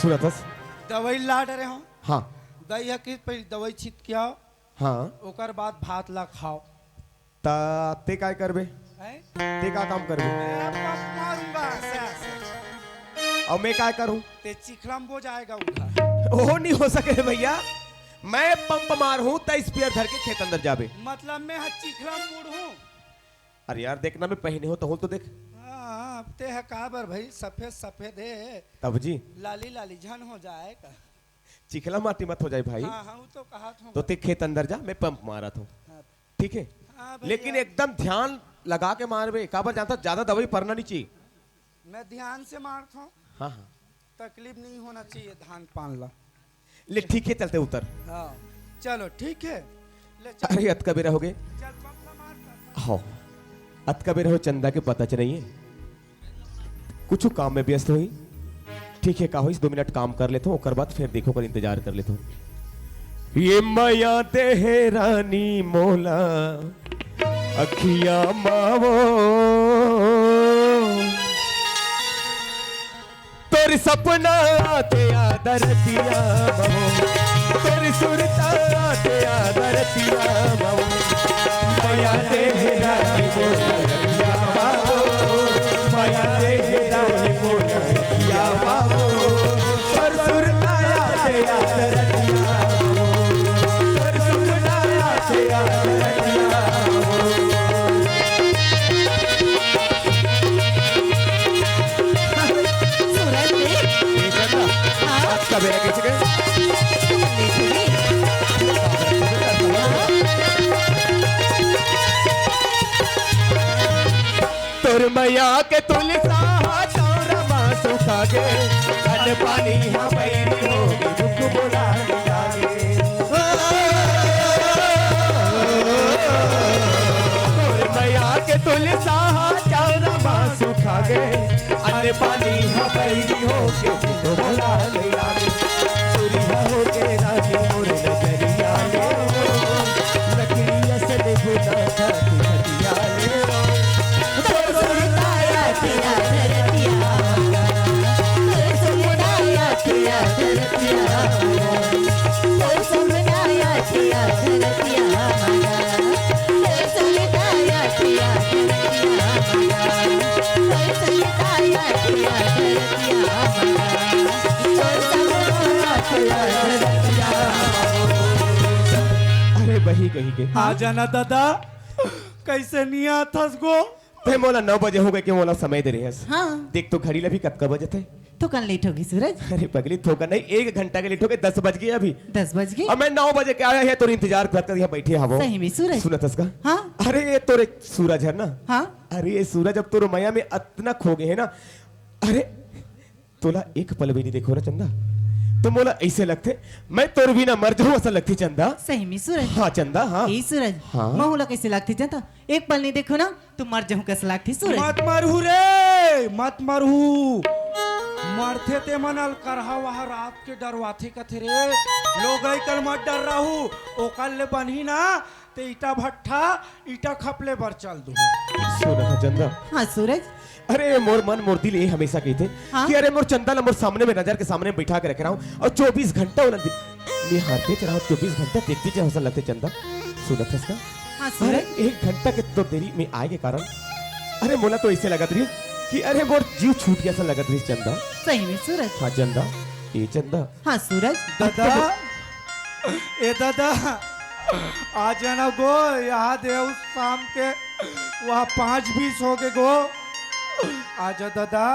सुनत हस? दवाई ला डरे हो? हाँ। दई ह कि पहले दवाई छीत के आओ, हाँ। ओकर बाद भात ला खाओ। त ते काय करबे? हैं? ते का काम करबे? मैं pump मारूंगा ऐसे, ऐसे। अउ मैं काय करूं? ते चिखला म बो जाएगा उधर। ओहो नहीं हो सके रे भैया, मैं pump मारहूं त spare धर के खेत अंदर जाबे। मतलब मैं ह चिखला म बूड़हूं। अरे यार, देखना मैं पहिने हो त होल तो देख। हाँ, अब ते ह काबर भाई, सफेद सफेद हे। तब जी। लाली लाली झन हो जाए का। चिखला माटी मत हो जाए भाई। हाँ, हाँ, वो तो कहा था। तो ते खेत अंदर जा, मैं pump मारत हूँ। हाँ। ठीक है? हाँ भैया। लेकिन एकदम ध्यान लगा के मारबे, काबर जानता, ज्यादा दवाई परना नहीं चाहिए। मैं ध्यान से मारत हूँ। हाँ, हाँ। तकलीफ नहीं होना चाहिए धान पान ला। ले ठीक है, चलते उतर। हाँ, चलो ठीक है। ले चल। अरे, अतका बेरा हो गए। चल, pump ला मार कर। हाँ, अतका बेरा हो, चंदा के पता च नहीं है। कुछ काम में व्यस्त होही। ठीक है, का होइस, दो मिनट काम कर लेथों, ओकर बाद फिर देखो, ओकर इंतजार कर लेथों। ये मया दे हे रानी मोला, अखिया मावो, तोर सपना आते याद रतिया मावो, तोर सुरता आते याद रतिया मावो। मया दे हे रानी मोर रतिया मावो, मया दे हे रानी मोर रतिया मावो। सूरज ने, हाँ? आज का बेरा कैसे गए? तोर मया के तुलसा हा चौरा मा सुखा गे, अन्न पानी हा बैरी हो गे, भूख बोला लागे। तोर मया के तुलसा हा चौरा मा सुखा गे, अन्न पानी हा बैरी हो गे, भूख बोला लागे। चोरी हा हो गे रानी मोर नजरिया ले, लकड़िया से ले बुना था तू हथिया ले। अरे बही कही के। आ जाना दादा, कैसे नहीं आथस गो? ते मोला नौ बजे हो गए के मोला समय दे रहे हस। हाँ। देख तो घड़ी ला भी कतका बजे थे। थोकन लेट होगे सूरज। अरे पगली, थोकन नहीं, एक घंटा के लेट हो गए, दस बज गए अभी। दस बज गए? अब मैं नौ बजे के आया है, तोर इंतजार करत करत यहाँ बैठे हवो। सही में सूरज? सुनत हस का? हाँ। अरे ये तोर एक सूरज है ना? हाँ। अरे ये सूरज अब तोर मया में अतना खो गए है ना। अरे तोला एक पल भी नहीं देखो ना चंदा, तो मोला ऐसे लगथे मैं तोर बिना मर जाऊं, ऐसा लगथे चंदा। सही में सूरज? हाँ चंदा, हाँ। ए सूरज, हाँ। महू ला कैसे लगथे चंदा? एक पल नहीं देखो ना, तो मर जाऊं कैसे लगथे सूरज? मत मरहू रे, मत मरहू। मरथे ते मन अलकरहा वहा रात के डरवाथे कथे रे। लोगई कल मत डर्राहू, ओकर ले बनही ना ते ईटा भट्ठा, ईटा खपले बर चल दूँ। सुन ना चंदा। हाँ सूरज। अरे मोर मन मोर दिल ये हमेशा कहिथे हाँ? कि अरे मोर चंदा ला मोर सामने में, नजर के सामने में बैठा के रखे रहूं और चौबीस घंटा ओला दि-, निहारते रहूं, चौबीस घंटा देखते रहूं, ऐसा लगथे चंदा। सुनत हस का? हाँ अरे सूरज। एक घंटा के तो देरी में आए के कारण अरे मोला तो ऐसे लगत रही कि अरे मोर जीव छूट गया, ऐसा लगत रही चंदा। सही में सूरज। हाँ चंदा, ए चंदा। हाँ सूरज। दादा, ए दादा, आ जाना गो, यहाँ देव शाम के वहाँ पाँच बीस हो गए गो। आजा दादा,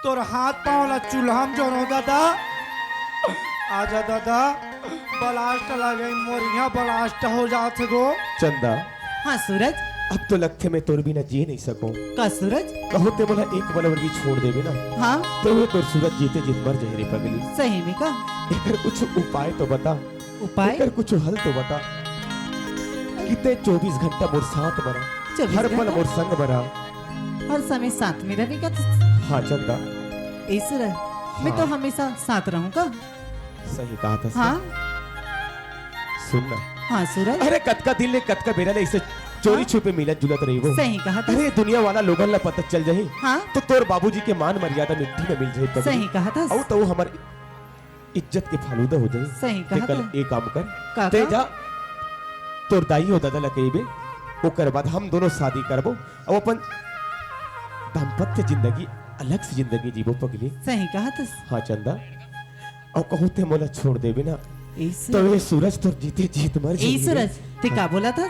तोर हाथ पाँव ला चूल्हा में जोरो दादा। आजा दादा, ब्लास्ट लगे, मोर यहाँ ब्लास्ट हो जात हे गो। चंदा। हाँ सूरज। अब तो लगथे मैं तोर बिना जी नहीं सकूं। का सूरज? कहूं ते मोला एक पल बर भी छोड़ देबे ना। हाँ। तो वो तोर सूरज जीते जीत मर जाए रे पगली। सही में का? एकर कुछ उपाय तो बता। उपाय? एकर कुछ हल तो बता। कि ते चौबीस घंटा मोर साथ बना, चौबीस हर पल घंटा? मोर संग बना। हर समय साथ में रही का? हाँ चंदा। ए सूरज, मैं तो हाँ। हमेशा साथ रहूं का? सही कहा था। हाँ। सुन ना। हाँ सूरज। अरे कतका दिन ले, कतका बेरा ले ऐसे चोरी हाँ। छुपे मिलत जुलत रही वो। सही कहा था। अरे दुनिया वाला लोगन ला पता चल जाही। हाँ। तो तोर बाबूजी के मान मर्यादा मिट्टी में मिल जाही पगली। सही कहा था। अउ तो हमर इज्जत के फालूदा हो जाही। सही कहा ते कल था। एक काम कर। का ते का? जा तोर दाई हो दादा ला कहिबे, ओकर बाद हम दोनों शादी करबो अउ अपन दाम्पत्य जिंदगी, अलग से जिंदगी जीबो पगली। सही कहा था। हाँ चंदा। अउ कहूं ते मोला छोड़ देबे ना, ए सूरज। तो ये सूरज तोर जीते जीत मर ए जाही रे। सूरज, ते का बोला था?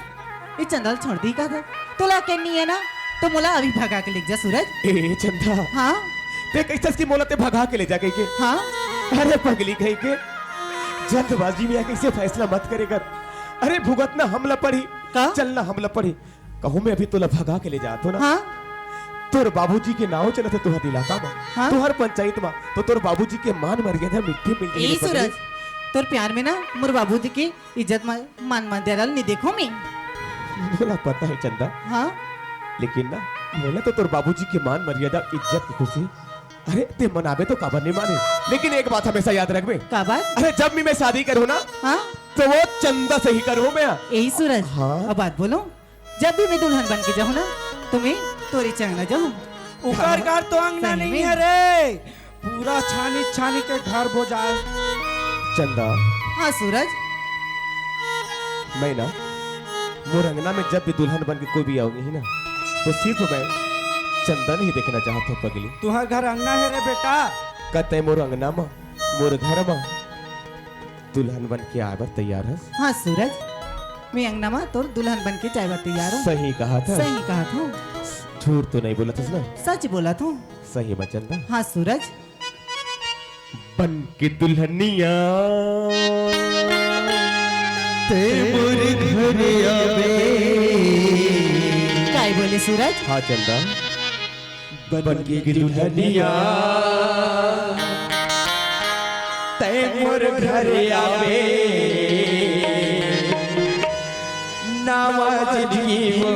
ए चंदा ल छोड़ दी का था? तोला के नहीं है ना, तो मोला अभी भगा के ले जा सूरज। ए चंदा। हाँ? ते कैसे कि मोला ते भगा के ले जा कही के? हाँ? अरे पगली कही के, जल्दबाजी में आके ऐसे फैसला मत करे कर। अरे भुगतना हमला पड़ी, का? चलना हमला पड़ी। कहूं मैं अभी तोला भगा के ले जात हो ना। हाँ? तोर बाबूजी के नाव चलत हे तुहर इलाका मा, हाँ? तुहर पंचायत मा, तो तोर बाबूजी के मान मर्यादा मिट्टी मिल जाही ए रे पगली। सूरज, तोर प्यार में ना मोर बाबूजी के इज्जत मा-, मान मर्यादा नहीं देखो मैं। मोला पता है चंदा। हाँ? लेकिन ना, मोला तो तोर बाबूजी के मान मर्यादा, इज्जत की खुशी, अरे ते मनाबे तो काबर नहीं माने, लेकिन एक बात हमेशा याद रखबे। का बात? अरे जब भी मैं शादी करूँ ना, हाँ? तो वो चंदा से ही करूँ मैं। ए सूरज, हाँ? अब बात बोलो। जब भी मैं दुल्हन बन के जाहूँ ना, तो मैं तोरे चंगना जाहूँ। ओकर घर तो अंगना सही नहीं में। है रे, पूरा छानी छानी के घर बोजाए। चंदा। हाँ सूरज। मैं ना, मोर अंगना में जब भी दुल्हन बन के कोई भी आऊंगी ना, तो सिर्फ मैं चंदा नहीं देखना चाहत हूँ पगली। तुहर घर अंगना है रे बेटा। कते मोर अंगना मा, मोर घर मा दुल्हन बन के आए बर तैयार हस? हाँ सूरज, मैं अंगना मा तोर दुल्हन बन के जाए बर तैयार हूँ। सही कहा था। सही कहा था। झूठ तो नहीं बोला था ना? सच बोला था। सही बा चंदा। हाँ सूरज। बन के दुल्हनिया ते मोर घर आवे। काय बोले सूरज? हाँ चंदा। बन के दुल्हनिया ते मोर घर आवे, नावा जिंदगी वो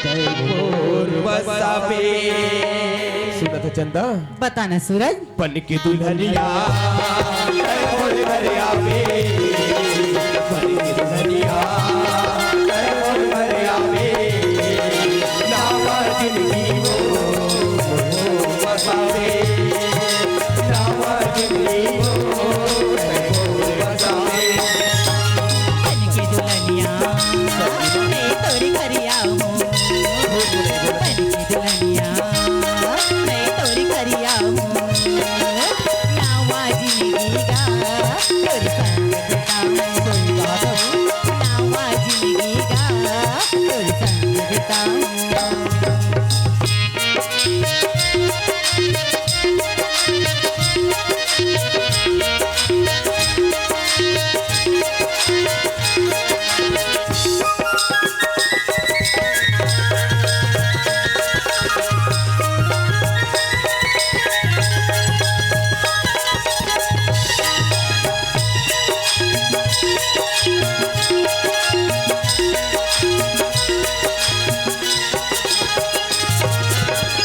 ते मोर बसावे। सुनत है चंदा? बता ना सूरज। बन के दुल्हनिया तै मोर घर आवे, बन के दुल्हनिया तै मोर घर आवे, नावा जिंदगी वो बसावे, नावा जिंदगी वो बसावे। बन के दुल्हनिया मैं तोर घर आऊं, बन के दुल्हनिया मैं तोर घर आऊं। नावा जिंदगी का तोर संग बिताऊं। नावा जिंदगी का तोर संग बिताऊं।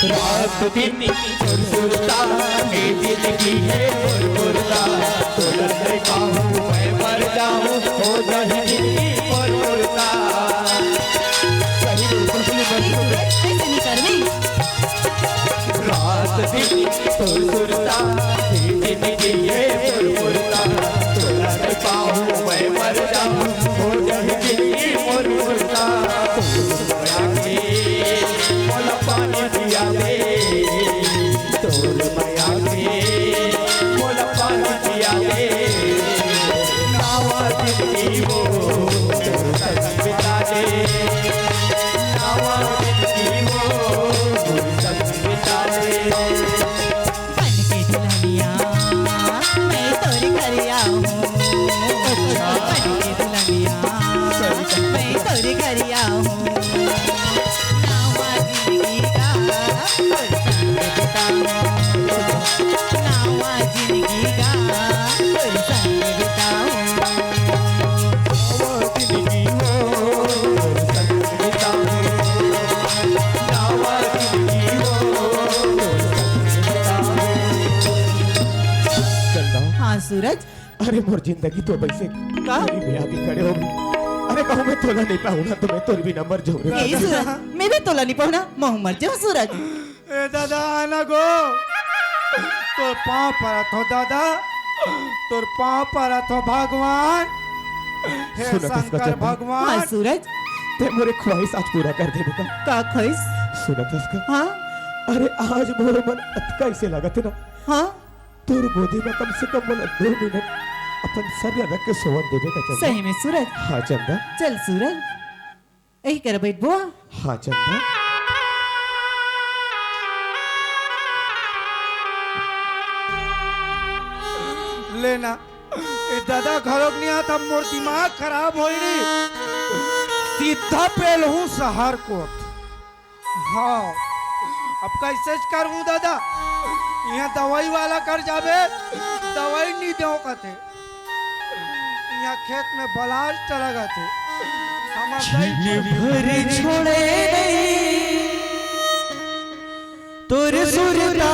रात दिन तोर सुरता, ये जिंदगी है मोर मुरता। तोला नहीं पाऊं मैं मर जाऊं, हो जाए जिंदगी मोर मुरता। सही में, बिल्कुल ही मर जाऊं। ऐसे नहीं करवी। रात दिन तोर सुरता, ये जिंदगी है मोर मुरता। तोला नहीं पाऊं मैं मर जाऊं, हो जाए जिंदगी मोर मुरता। तोर मया के मोला पानी पिया दे, तोर मया के मोला पानी पिया दे। नावा जिंदगी वो तोर संग बिता दे, नावा जिंदगी वो तोर संग बिता दे। बन के दुल्हनिया मैं तोर घर आऊं। बन के दुल्हनिया मैं तोर घर आऊं। नावा जिंदगी का तोर संग बिताऊं। नावा जिंदगी का तोर संग बिताऊं। नावा जिंदगी वो तोर संग बिताऊं। नावा जिंदगी वो तोर संग बिताऊं। चंदा। हाँ सूरज। अरे मोर जिंदगी तो वैसे का? गरीब में आके खड़े हो गई। अरे कहूँ मैं तोला नहीं पाऊँ ना तो मैं तोर बिना मर जाऊँ रे। ए सूरज, मैं भी तोला नहीं पाऊँ ना, महूँ मर जाऊँ सूरज। ए दादा आना गो, तोर पाँव परत हो दादा, तोर पाँव परत हो भगवान। हे सुनत हस का शंकर चंदा? भगवान। हाँ सूरज। ते मोरे ख्वाहिश आज पूरा कर देबे का? का ख्वाहिश? सुनत हस का? हाँ। अरे आज मोर मन अतका ऐसे लागत है ना। हाँ। तोर गोदी में कम से कम मोला दो मिनट अपन सर ला रख के सोवन देबे का चंदा? सही में सूरज। हाँ चंदा। चल सूरज, यही कर बैठबो। हाँ चंदा। लेना, ए दादा घरोक नहीं आता, मोर दिमाग खराब होई री। सीधा पेल हूँ शहर कोत। हाँ, अब कैसे करहूँ दादा? यहाँ दवाई वाला कर जाबे, दवाई नहीं दो कथे। यहाँ खेत में बलाज चला गथे। हमर दाई छिन भर छोड़े नहीं तोर सुरता,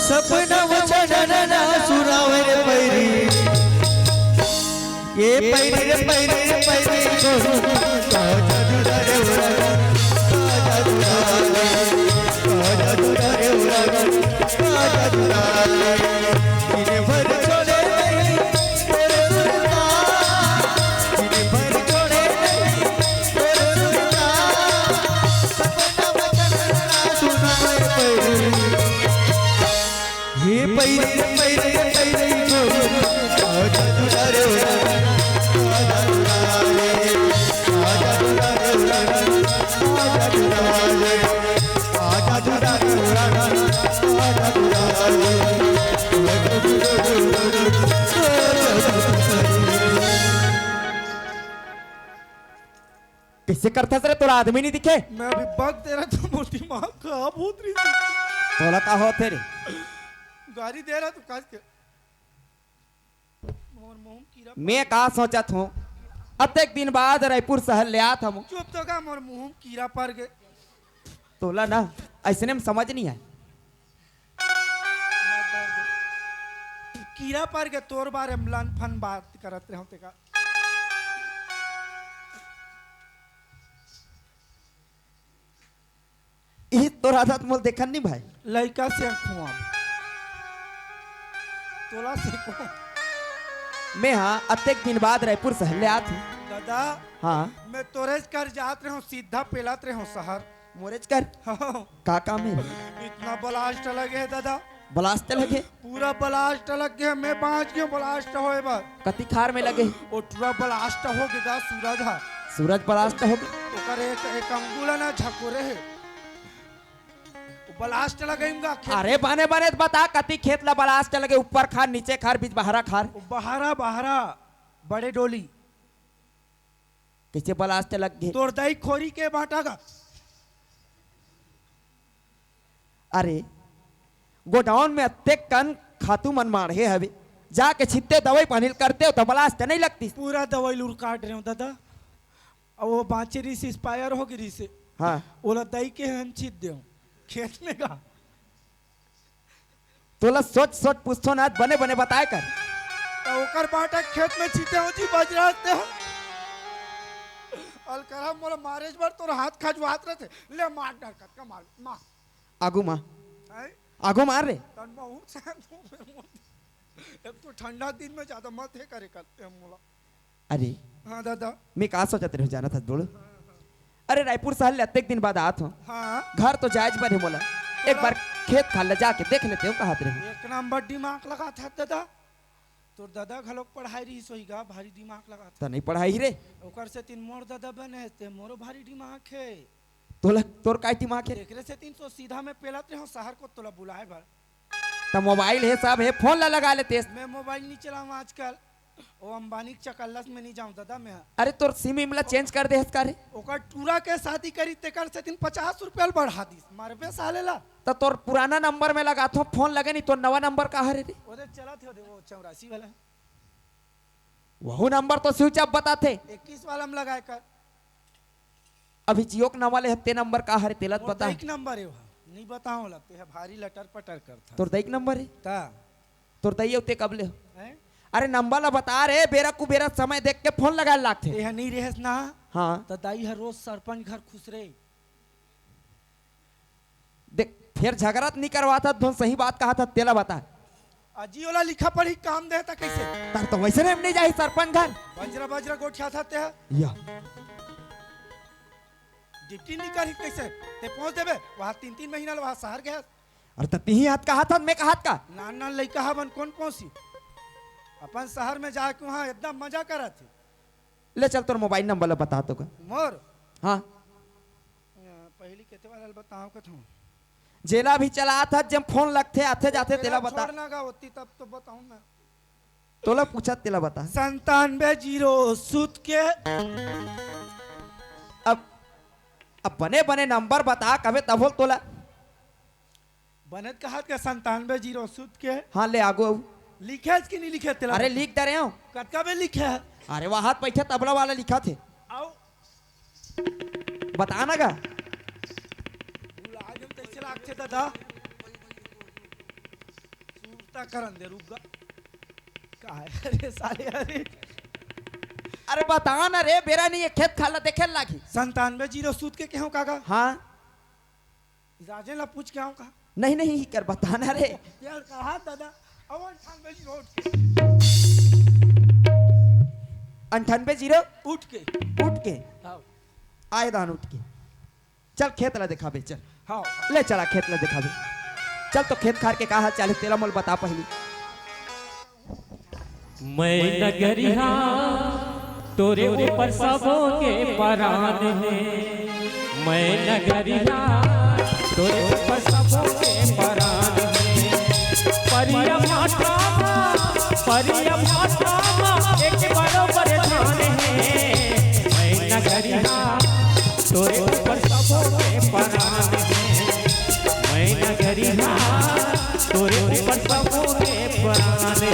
सपना वचन ना सुनावे रे पैरी। ये पैरी रे पैरी रे हे पैरी रे पैरी रे पैरी गोरी, आजा दुलारे ओ रानी, आजा दुलारे, आजा दुलारे ओ रानी, आजा दुलारे, आजा दुलारे ओ रानी, आजा दुलारे। कइसे करथस रे, तोला आदमी नइ दिखे? मैं अभी बक दे रहा था, मोर दिमाग खराब होत रही। तोला का होत हे रे? गारी दे रहा तू काज के। मोर मुंह कीरा मैं का सोचत हूँ, अतेक दिन बाद रायपुर शहर ले आत हूँ। चुप तो का, मोर मुंह कीरा पर गे। तोला ना अइसने में समझ नइ आय। कीरा पर गे तोर बारे में लन फन बात करत रहे हों तेका। इही तोर आदत मोला देखन नइ भाई। लइका से खुआम। तोला से खुआम। मैं हा अतेक दिन बाद रायपुर शहर ले आत हूँ। दादा, हाँ। मैं तोरेच कर जात रहे हों, सीधा पेलत रहे हों शहर। मोरेच कर? हाँ। का काम हे? इतना blast लगे हे दादा। Blast लगे? पूरा blast लग गे, मैं बाँच गेंव blast होय बर। कति खार में लगे? ओ टूरा blast हो गे गा सूरज हा। सूरज blast हो गे? ओकर एक, एक अंगुल ना झकोरे हे। ओ blast लगइम गा खेत। अरे बने बने त बता, कति खेत ला blast लगे, ऊपर खार, नीचे खार, बीच बहरा खार? ओ बहरा, बहरा, बड़े डोली। कइसे blast लग गे? तोर दाई खोरी के बाँटा गा। अरे, गोडाउन में अतेक कन खातू मन माढ़े हवे, जाके छित्ते दवई पानी ल करते त blast नइ लगतिस। पूरा दवई ल उरकाट रहे हों दादा। अउ ओ बाँचे रिहिस, expire हो गे रिहिस हे। हाँ। ओला दाई के हम छित देंव खेत में गा। तोला सोच सोच पूछथों ना, बने बने बताय कर। त ओकर बाँटा खेत में छिते हों जी बजरा ते। अलकरहा मोला मारेच बर तोर हाथ खजवात रहिथे। ले मार डर कतका मार, मार। आगू मार। हैं? आगू मार रे। तन बहुत से एक तो ठंडा दिन में जादा मत हे करे करते हम मोला। अरे, हाँ दादा। मैं का सोचत रहेंव जानत हस बोल? अरे, रायपुर शहर ले अतेक दिन बाद आत हों। हाँ। घर तो जायेच बर हे मोला। एक बार खेत खार ला जाके देख लेतेंव कहत रहेंव। एक नंबर दिमाग लगाथस दादा। तोर दादा घलोक पढ़ाय रिहिस होही गा, भारी दिमाग लगाथस। त नइ पढ़ाय ही रे। ओकर सेतिन मोर दादा बने हे, ते मोरो भारी दिमाग हे। तोला, तोर काय दिमाग हे? एकरे सेतिन तो सीधा मैं पेलत रहेंव शहर कोत तोला बुलाय बर। त मोबाइल हे, सब हे, फोन ला लगा लेतेस। मैं मोबाइल नइ चलावंव आजकल। ओ अंबानी के चकल्लस में नइ जावंव दादा मैं। अरे तोर सिम इम ला change कर दे हस का रे? ओकर टूरा के शादी करिस तेकर सेतिन पचास रुपया ल बढ़ा दिस। मरबे साले ला। त तोर पुराना नंबर में लगाथों, फोन लगे नइ, तोर नवा नंबर का हरे रे? ओदे चलत हे, ओदे वो चौरासी वाला। वहू नंबर तो switch off बताथे। इक्कीस वाला में लगाय कर। अभी जियो के नवा ले हस ते नंबर का हरे तेला त बता। दाई के नंबर हे ओहा। नइ बतावंव ला, ते ह भारी लटर पटर करथस। तोर दाई के नंबर हे? त। तोर दाई अउ ते कब ले हो? हैं? अरे नंबर ला बता रे, बेरा कुबेरा समय देख के फोन लगाय ल लागथे। ते ह नइ रहेस ना। हाँ। त दाई ह रोज सरपंच घर खुसरे। देख, फेर झगरा त नइ करवाथस, धुन सही बात कहत हस, तेला बता। अजी ओला लिखा पढ़ी काम दे त कइसे? त वइसने में नइ जाही सरपंच घर। बजरा बजरा गोठियाथस ते ह। या। ड्यूटी नइ करही कइसे? ते पहुंच देबे, वहाँ तीन तीन महीना ले वहाँ शहर गे हस। अरे त तिही हाथ कहत हस, मैं कहत का? नान नान लइका हवन कोन पहुंची? अपन शहर में जाके वहाँ एकदम मजा करत हे। ले चल तोर मोबाइल नंबर ला बता तो का। मोर? हाँ। अ, पहली केते वाला ल बतावंव कथों। जेला भी चलात हस, जेम फोन लगथे, आथे जाथे, तेला तेला बता। छोड़ ना गा होती तब तो बतावंव मैं। तोला पूछत तेला बता। संतानवे जीरो सूत के। अब, अब बने बने नंबर बता, कबे तभो ल तोला। बने त कहत का संतानवे जीरो सूत के। हाँ, ले आगू अउ। लिखे हस कि नइ लिखे तेला? अरे, लिख दे रहेंव। कतका बे लिखे हस? अरे, वहाँ हाथ पैठा तबला वाला लिखा थे। अउ। बता ना गा। भुला गेंव, कइसे लागथे दादा? सुरता करन दे, रुक गा। का हे? अरे साले, अरे। अरे बता ना रे, बेरा नहीं है, खेत खार ला देखे लागी। संतानवे जीरो सूत के केहूं का गा? हाँ। राजेन ला पूछ के आऊं का? नहीं, नहीं, कर बता ना रे। यार, कहा दादा? अब अंठानवे जीरो उठ के। अंठानवे जीरो? उठ के। उठ के? हाँ। आए दान उठ के। चल खेत ला देखाबे, चल। हाँ। ले चला खेत ला देखाबे। चल तो खेत खार के का हाल चाल हे, तेला मोल बता पहिली। मैं नगरिहा तोरे ऊपर सबो के परान हे। मैं नगरिहा तोरे ऊपर सबो के परान हे। परिया माथा मा, परिया माथा मा एक बरोबर धान हे। मैं नगरिहा तोरे ऊपर सबो के परान हे। मैं नगरिहा तोरे ऊपर सबो के परान हे।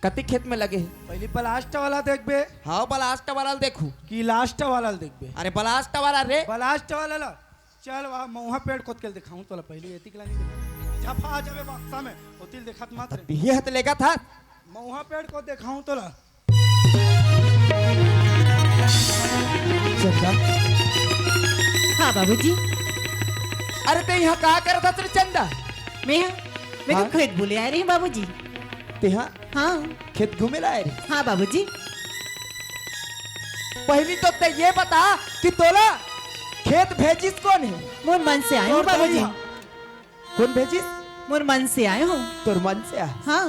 कति खेत में लगे हे? पहिली blast वाला देखबे। हाँ, blast वाला ल देखू। कि last वाला ल देखबे? अरे blast वाला रे। Blast वाला ला। चल वहाँ मऊहा पेड़ कोत के ल देखाऊं तोला, पहिली एतिक ला नहीं देखा। झफा आ जाबे बक्सा में, ओतिल देखत मत रे। बिहे हत लेगा था। मऊहा पेड़ कोत देखाऊं तोला। चंदा। हाँ बाबूजी। अरे ते यहाँ का करत हस रे चंदा? मैं यहाँ, मैं तो हाँ? खेत बोले आए रही बाबूजी। ते हाँ? हाँ। खेत घूमे ला आए रही? हाँ बाबूजी। पहिली तो ते ये बता कि तोला खेत भेजिस कोन हे? मोर मन से आए हूँ तोर बाबूजी। दई हा। कोन भेजिस? मोर मन से आए हूँ। तोर मन से आ? हाँ।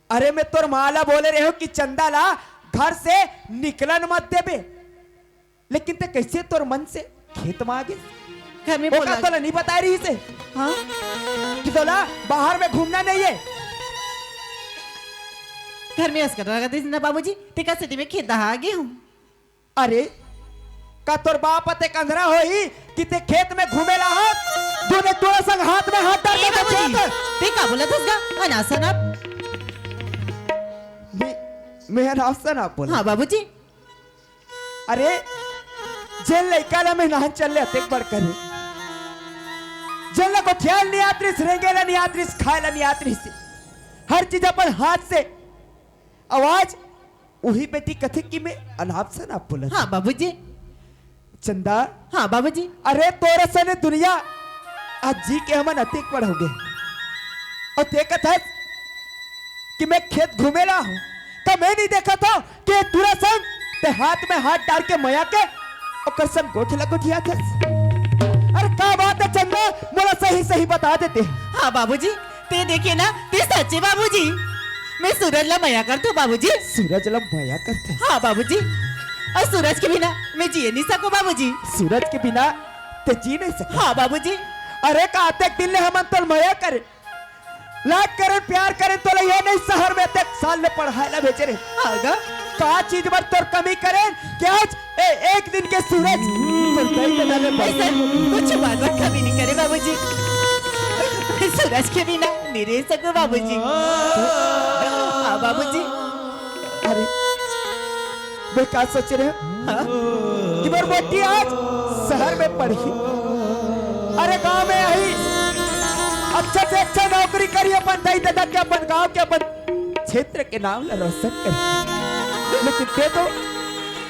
अरे मैं तोर माँ ला बोले रहे हूँ कि चंदा ला घर से निकलन मत देबे, लेकिन ते कैसे तोर मन से खेत में आ गे? घर में वो बोला का तोला नहीं बताए रही से? हाँ? कि तोला बाहर में घूमना नहीं है। घर में असकर लगा दीस ना बाबूजी, तेकर सेती मैं खेत आ गे हूँ। अरे, का तोर बाप अतेक अंधरा होही कि ते खेत में घूमे ला हस? तूने तोर संग हाथ में हाथ डाल ए के बाबूजी, खेत। ते का बोलत हस गा? अनाप शनाप। मैं, मैं अनाप शनाप बोला। हाँ बाबूजी। अरे, जेन लइका ला मैं नान चल ले अतेक बड़ करे, जेन ला गोठियाल नहीं आत रिस, रेंगे ला नहीं आत रिस, खाए ला नहीं आत रिस, हर चीज अपन हाथ से। आवाज उही बेटी कथे कि मैं अनाप शनाप बोलत हाँ हूँ। बाबूजी। चंदा। हाँ बाबूजी। अरे तोरे सने दुनिया आज जी के हमन अतेक बड़ हो गए। और ते कथस कि मैं खेत घूमे ला हूँ, त मैं नहीं देखत हूँ कि तुरा संग ते हाथ में हाथ डाल के मया के ओकर संग गोठ ला गोठियाथस। अरे का बात है चंदा, मोला सही सही बता देते। हाँ बाबूजी, ते देखे ना, ते सच्चे बाबूजी। मैं सूरज ला मया करथों बाबूजी। सूरज ला मया करथे? हाँ बाबूजी। अउ सूरज के बिना मैं जिए नहीं सकूं बाबूजी। सूरज के बिना ते जी नहीं सके? हाँ बाबूजी। अरे का अतेक दिन ले हमन तोर मया करे, लाड करे, प्यार करे, तोला ये नहीं शहर में अतेक साल ले पढ़ाए ला भेजे रहे। हाँ गा। का चीज बर तोर कमी करे कि आज ए, एक दिन के सूरज तोर दई ददा ले बस। ऐसा कुछ बात बात कमी नहीं करे बाबूजी। सूरज के बिना नहीं रह सकूं बाबूजी। हाँ बाबूजी। अरे, मैं का सोच रहे हूँ, हाँ? कि मोर बेटी आज शहर में पढ़ही, अरे गांव में आही, अच्छा से अच्छा नौकरी करी, अपन दई ददा के, अपन गांव के, अपन क्षेत्र के नाम ला रोशन करी। लेकिन ते तो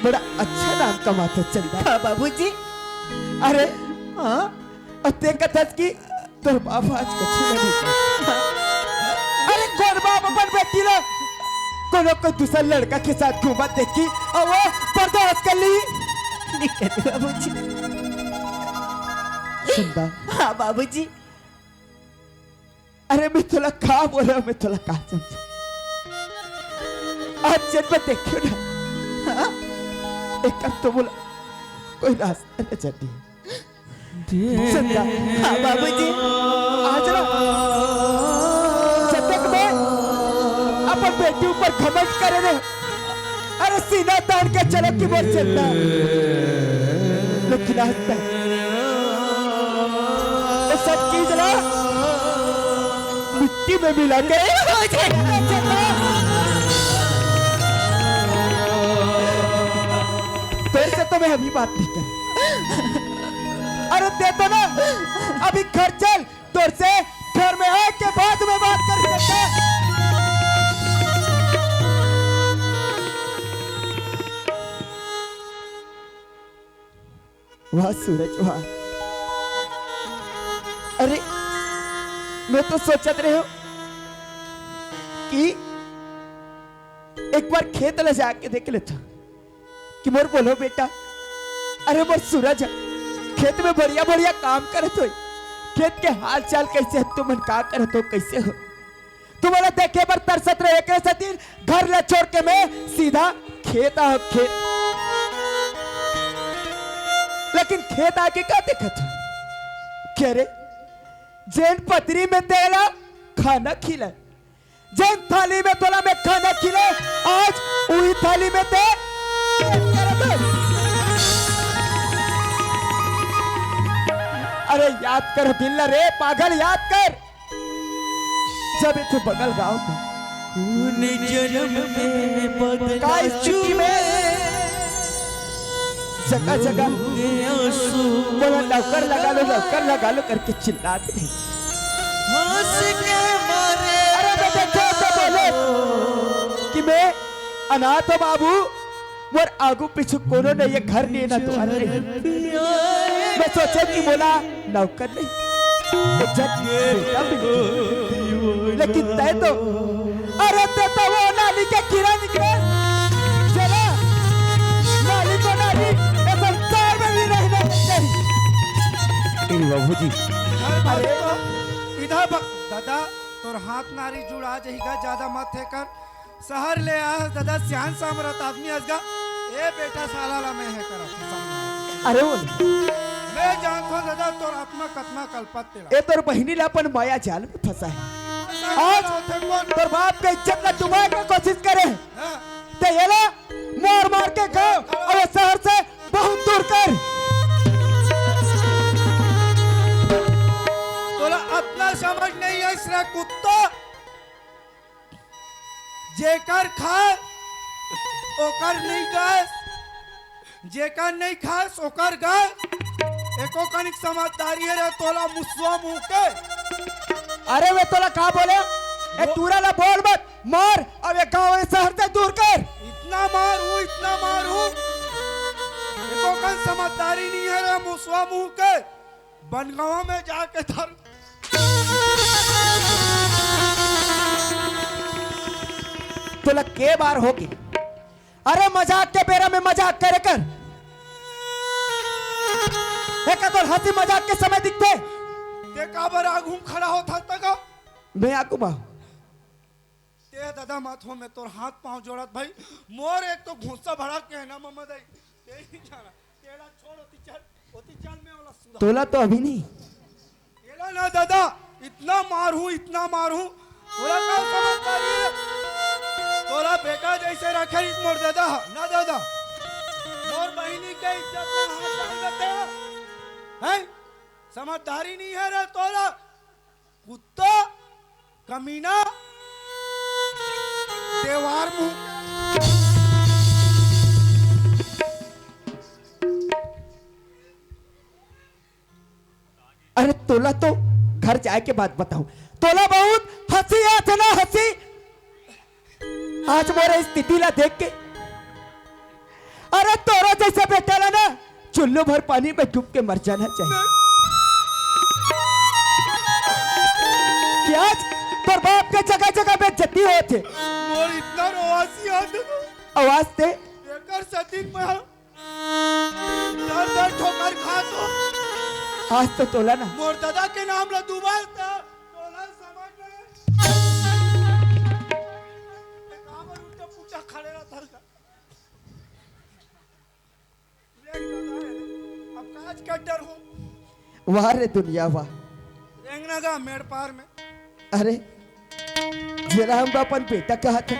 बड़ा अच्छा नाम कमाथस चंदा। हाँ बाबूजी। अरे, हाँ? अउ ते कथस कि तोर बाप आज कछु नहीं। अरे कोन बाप अपन बेटी ला कोनो कोई दूसर लड़का के साथ घूमत देखही अउ वो बर्दाश्त कर ली? नहीं करे बाबूजी। चंदा। हाँ बाबूजी। अरे मैं तोला का बोलंव, मैं तोला का समझांव? आज जेन मैं देखेंव ना, हाँ? एकर तो मोला कोई रास्ता नजर नहीं। चंदा। हाँ बाबूजी। आज ना जतेक मैं अपन बेटी ऊपर घमंड करे रहेंव, अरे सीना तान के चलत कि मोर चंदा, लेकिन आज तक वो सब चीज ला मिट्टी में मिला के तेरे से तो मैं अभी बात नहीं कर। अरे ते तो ना अभी घर चल, तोर से घर में आए के बाद में बात कर सकता। वाह सूरज वाह। अरे, मैं तो सोचत रहे हूँ कि एक बार खेत ला जाके देख लेता कि मोर बोलो बेटा, अरे मोर सूरज खेत में बढ़िया बढ़िया काम करत होई, खेत के हाल चाल कैसे है, तुमन का करत हो, कैसे हो? तुम्हारा देखे बर तरसत रहे, एकरे सेती घर ला छोड़ के मैं सीधा खेत आ खेत। लेकिन खेत आके का देखत हो? क्या रे, जेन पतरी में तेला खाना खिला, जेन थाली में तोला मैं खाना खिले, आज उही थाली में ते। अरे याद कर दिल रे पागल, याद कर। जब इथे बगल गांव में खून जन्म में बदला का स्थिति में जगह जगह बोला, "नौकर लगा लो, नौकर लगा लो" करके चिल्लात रहे। हंस के मारे अरे मैं देखे तो बोले कि मैं अनाथ हूँ बाबू, मोर आगू पीछू कोनो नहीं है, घर नहीं है, ना द्वार नहीं है। मैं सोचे कि मोला नौकर नहीं, इज्जत बेटा मिलती। लेकिन तय तो, अरे तय तो वो नाली के कीड़ा निकले। चला, नाली को नाली, ये संसार में भी रहना चाहिए। ए बाबूजी। इधर भाग, इधर भाग। दादा, तोर हाथ नारी जुड़ा जहिगा, ज्यादा मत हे कर। शहर ले आया दादा, सियान सामरत आदमी हस गा। ए बेटा, साला ला मैं हे करत हूँ, समझ। अरे बोल। मैं जानत हूँ दादा, तोर आत्मा कतना कलपत तेला। ए तोर बहिनी ला अपन माया जाल में फंसा है। आज तोर बाप के इज्जत ला डुबाए के कोशिश करे। हाँ। ते येला मार मार के गाँव अउ शहर से बहुत दूर कर। तोला अतना समझ नहीं है, इसरा कुत्ता। जेकर खास ओकर नहीं गास, जेकर नहीं खास ओकर गाय। एको कनिक समझदारी हे रे तोला मुसवा मुंह के। अरे मैं तोला का बोले? ए वो टूरा ला बोल मत, मार, अब ये गांव ये शहर से दूर कर। इतना मार हूँ, इतना मार हूँ, एको कन समझदारी नहीं हे रे मुसवा मुंह के। बनगांव में जाके धर तोला के बार होगे? अरे मजाक के बेरा में मजाक करे कर। एका तोर हंसी मजाक के समय दिखते। ते काबर आगू में खड़ा होत हस तका? मैं आगू मा। ते दादा मत हो, मैं तोर हाथ पांव जोड़त भाई। मोर एक तो गुस्सा भड़क के हे ना मम्मा दाई। ते ही जाना। तेला छोड़, ओती चल, ओती चल, मैं ओला सुधार। तोला तो अभी नहीं। तेला ना दादा, इतना मार हूँ, इतना मार हूँ। तोला का समझ पारी? तोला बेटा जैसे रखे रिस मोर दादा, ना दादा। मोर बहिनी के इज्जत में हाथ डाल देते हैं। हैं? समझदारी नहीं हे रे तोला। कुत्ता, कमीना, देवार मुंह। अरे तोला तो घर जाए के बाद बताऊं, तोला बहुत हंसी आथे ना हंसी। आज मोर स्थिति ला देख के, अरे तोरा जैसा बेटा ला ना चुल्लू भर पानी में डूब के मर जाना चाहिए। कि आज तोर बाप के जगह जगह बेइज्जती होत हे। मोर इतना रोवासी आथे ना। आवाज दे। एकर सेती मैं दर दर ठोकर खात हों। आज तो तोला ना। मोर दादा के नाम ला दुबार त तोला समझ में। काबर उल्टा पुल्टा खड़े रहत हस। रेंग दादा हे, अब काज कर डर हो। वाह रे दुनिया वाह। रेंगना गा मेड़ पार में। अरे जेला हम अपन बेटा कहत हन,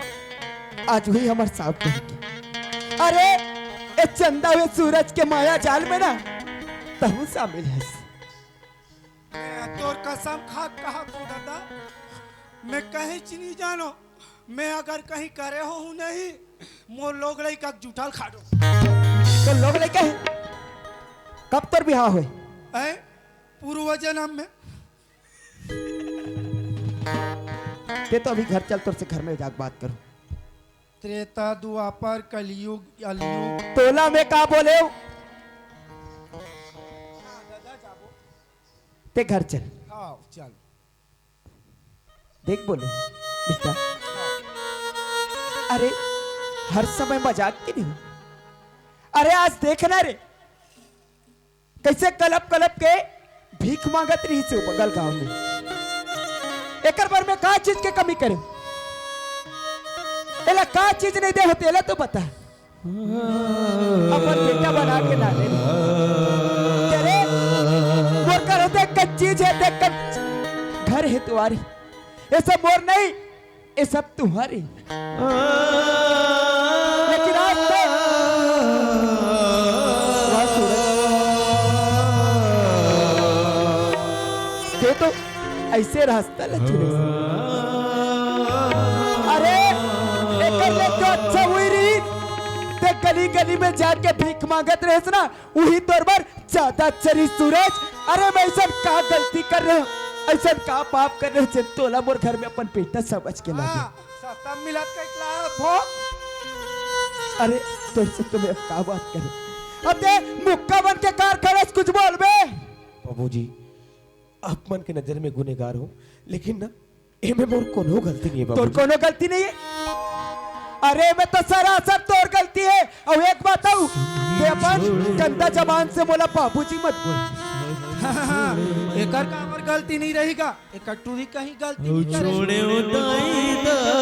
आज वही हमर सांप बन के। अरे ए चंदा, ए सूरज के माया जाल में ना तहूं शामिल हस। मैं तोर कसम खात कहत हों दादा, मैं कहीं च नहीं जानो। मैं अगर कहीं करे होहूं नहीं, मोर लोग लइका के जूठा ल खा डोहूं। तो लोग लइका हे? कब तोर बिहाव होय? हैं? पूर्व जन्म में। ते तो अभी घर चल, तोर से घर में जाके बात करूं। त्रेता, द्वापर, कलयुग, अलयुग। तोला मैं का बोलेंव? ते घर चल। हाँ, चल। देख बोले बेटा, अरे हर समय मजाक के नहीं हो। अरे आज देखना रे, कैसे कलप कलप के भीख मांगत रहिस हे बगल गांव में। एकर बर में का चीज के कमी करे? एला का चीज नहीं दे होते, एला तो बता। अपन बेटा बना के ना ले। तेरे मोर कर होते कच्ची चीज है, देख कच्ची घर है तुम्हारी। ये सब मोर नहीं, ये सब तुम्हारी। लेकिन आज तो वाह सूरज, ते तो ऐसे रास्ता ला चुने। अरे, एकर ले तो अच्छा हुई रही, ते गली गली में जाके भीख मांगत रहेस ना, उही तोर बर ज्यादा अच्छा रही सूरज। अरे मैं ऐसा का गलती कर रहे हो, ऐसा का पाप कर रहे हो, जे तोला मोर घर में अपन बेटा समझ के लागे? हाँ, सस्ता मिलत का इकला भोग। अरे तोर से तो मैं अब का बात करूं? अब ते मुक्का बन के कार खड़े से कुछ बोलबे? बाबूजी, आप मन के नजर में गुनेगार हो, लेकिन ना एमे मोर कोनो गलती नहीं है तोर बाबूजी। कोनो गलती नहीं है। अरे मैं तो सरासर तोर गलती है। और एक बात आऊ, ते अपन गंदा जबान से मोला बाबूजी मत बोल। एकर काबर गलती नहीं रहेगा, एकर टूरी कहीं गलती नहीं करे। छोड़े उताई दादा।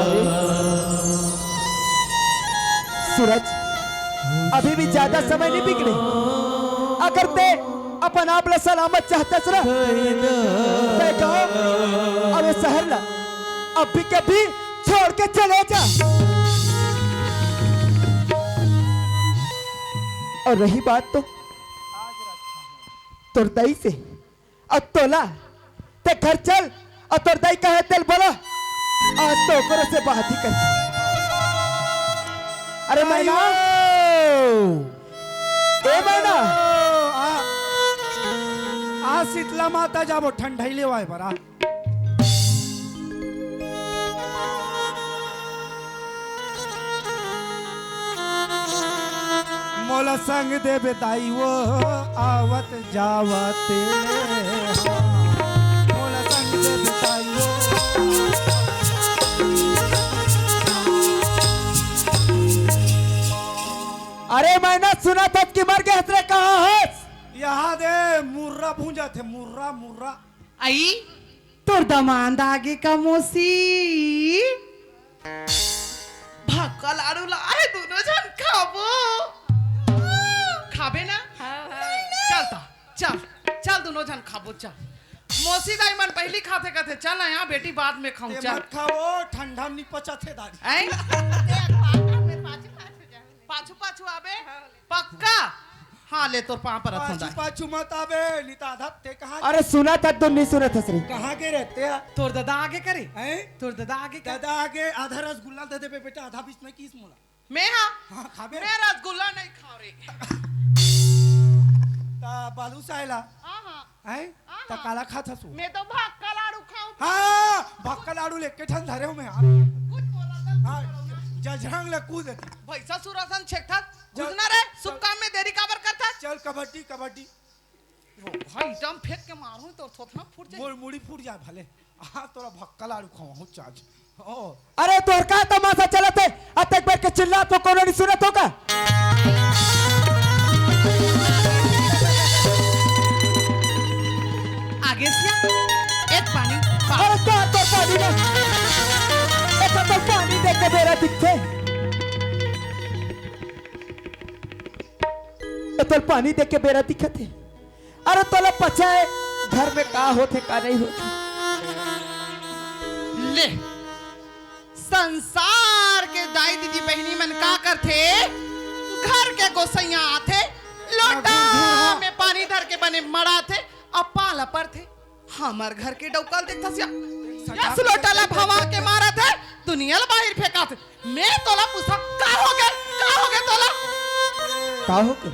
अरे, सूरज, अभी भी ज्यादा समय नहीं बिगड़े। अगर ते अपन आप ला सलामत चाहता ना, ते कहो, अब ये शहर ला अभी के अभी छोड़ के चले जा। और रही बात तो तोर दाई से, अब तोला ते घर चल, अउ तोर दाई कहे तेला बोला, आज तो ओकरो से बात ही कर। अरे मैना, ए मैना। आ, आ शीतला माता जाबो ठंडई लेवाय बर आ। मोला संग देबे दाई वो आवत जावत ले। मोला संग देबे दाई वो। अरे मैना, सुनत हस कि मर गे हस रे, कहाँ हस? यहाँ दे मुर्रा भूंजत हे, मुर्रा, मुर्रा। आई, तोर दमांद आगे का मौसी? भक्का लाड़ू लाए, दूनों झन खाबो। खाबे ना? हाँ, हाँ। चल ता, चल, चल दूनों झन खाबो, चल। मौसी दाई मन पहिली खाथे कथे, चल ना यहाँ बेटी बाद में खाऊं, ते चल। मत खाओ, ठंडा नहीं पचत हे दादी। हैं? पाछू पाछू आबे? हाँ, ले। पक्का? हाँ, ले तोर पाँव परत हूँ पाछू, दाई। पाछू मत आबे, नहीं तो आधा ते कहाँ अरे सुनत हस तो नहीं सुनत हस रे। कहाँ गे रहे ते? तोर ददा आगे करे? हैं? तोर ददा आगे करे? ददा आगे आधा रसगुल्ला दे देबे बेटा, आधा बीच में किस मोला। मैं हाँ? हाँ, खाबे। मैं रसगुल्ला नहीं खाओ रे। ता बालूशाही ला। हाँ, हाँ। हैं? हाँ, त हाँ। काला खात हसू? मैं तो भक्का लाड़ू खाऊं। हाँ, भक्का लाड़ू ले के ठन धरे हो मैं, हाँ। कुछ बोला था, हाँ, कुछ बोला ना। जझरंग ले कूद देती। भैंसा सुरासन छेकथस, चल, बुझना रे, चल। शुभ काम में देरी काबर करथस? चल, कबड्डी, कबड्डी। ओ भाई, डम फेंक के मारूं तो थोथना फूट जाए। मोर मुड़ी फूट जाए भले। हाँ, तोला भक्का लाड़ू खवाहूं चाच। ओ। अरे, तोर का तमाशा चलत हे? अतेक बेर के चिल्लात हो, कोनो नहीं सुनत हो का? आगे सिया, एक पानी, पा- अरे, तोर तो पानी ना। एक तो पानी दे के बेरा दिखथे। ए, तोर पानी दे के बेरा दिखत हे। अरे तोला पचा हे, घर में का होथे, का नहीं होथे। ले, संसार के दाई दीदी बहिनी मन का करथे, घर के गोसैया आथे, लोटा में पानी धर के बने मड़ाथे, अब पाला परथे। हमर घर के डौका ल देखथस या? सजा यस लोटा ला भवा के मारत हे, दुनिया ला बाहिर फेंकाथे। मैं तोला पूछा, का होगे? का होगे तोला? का होगे?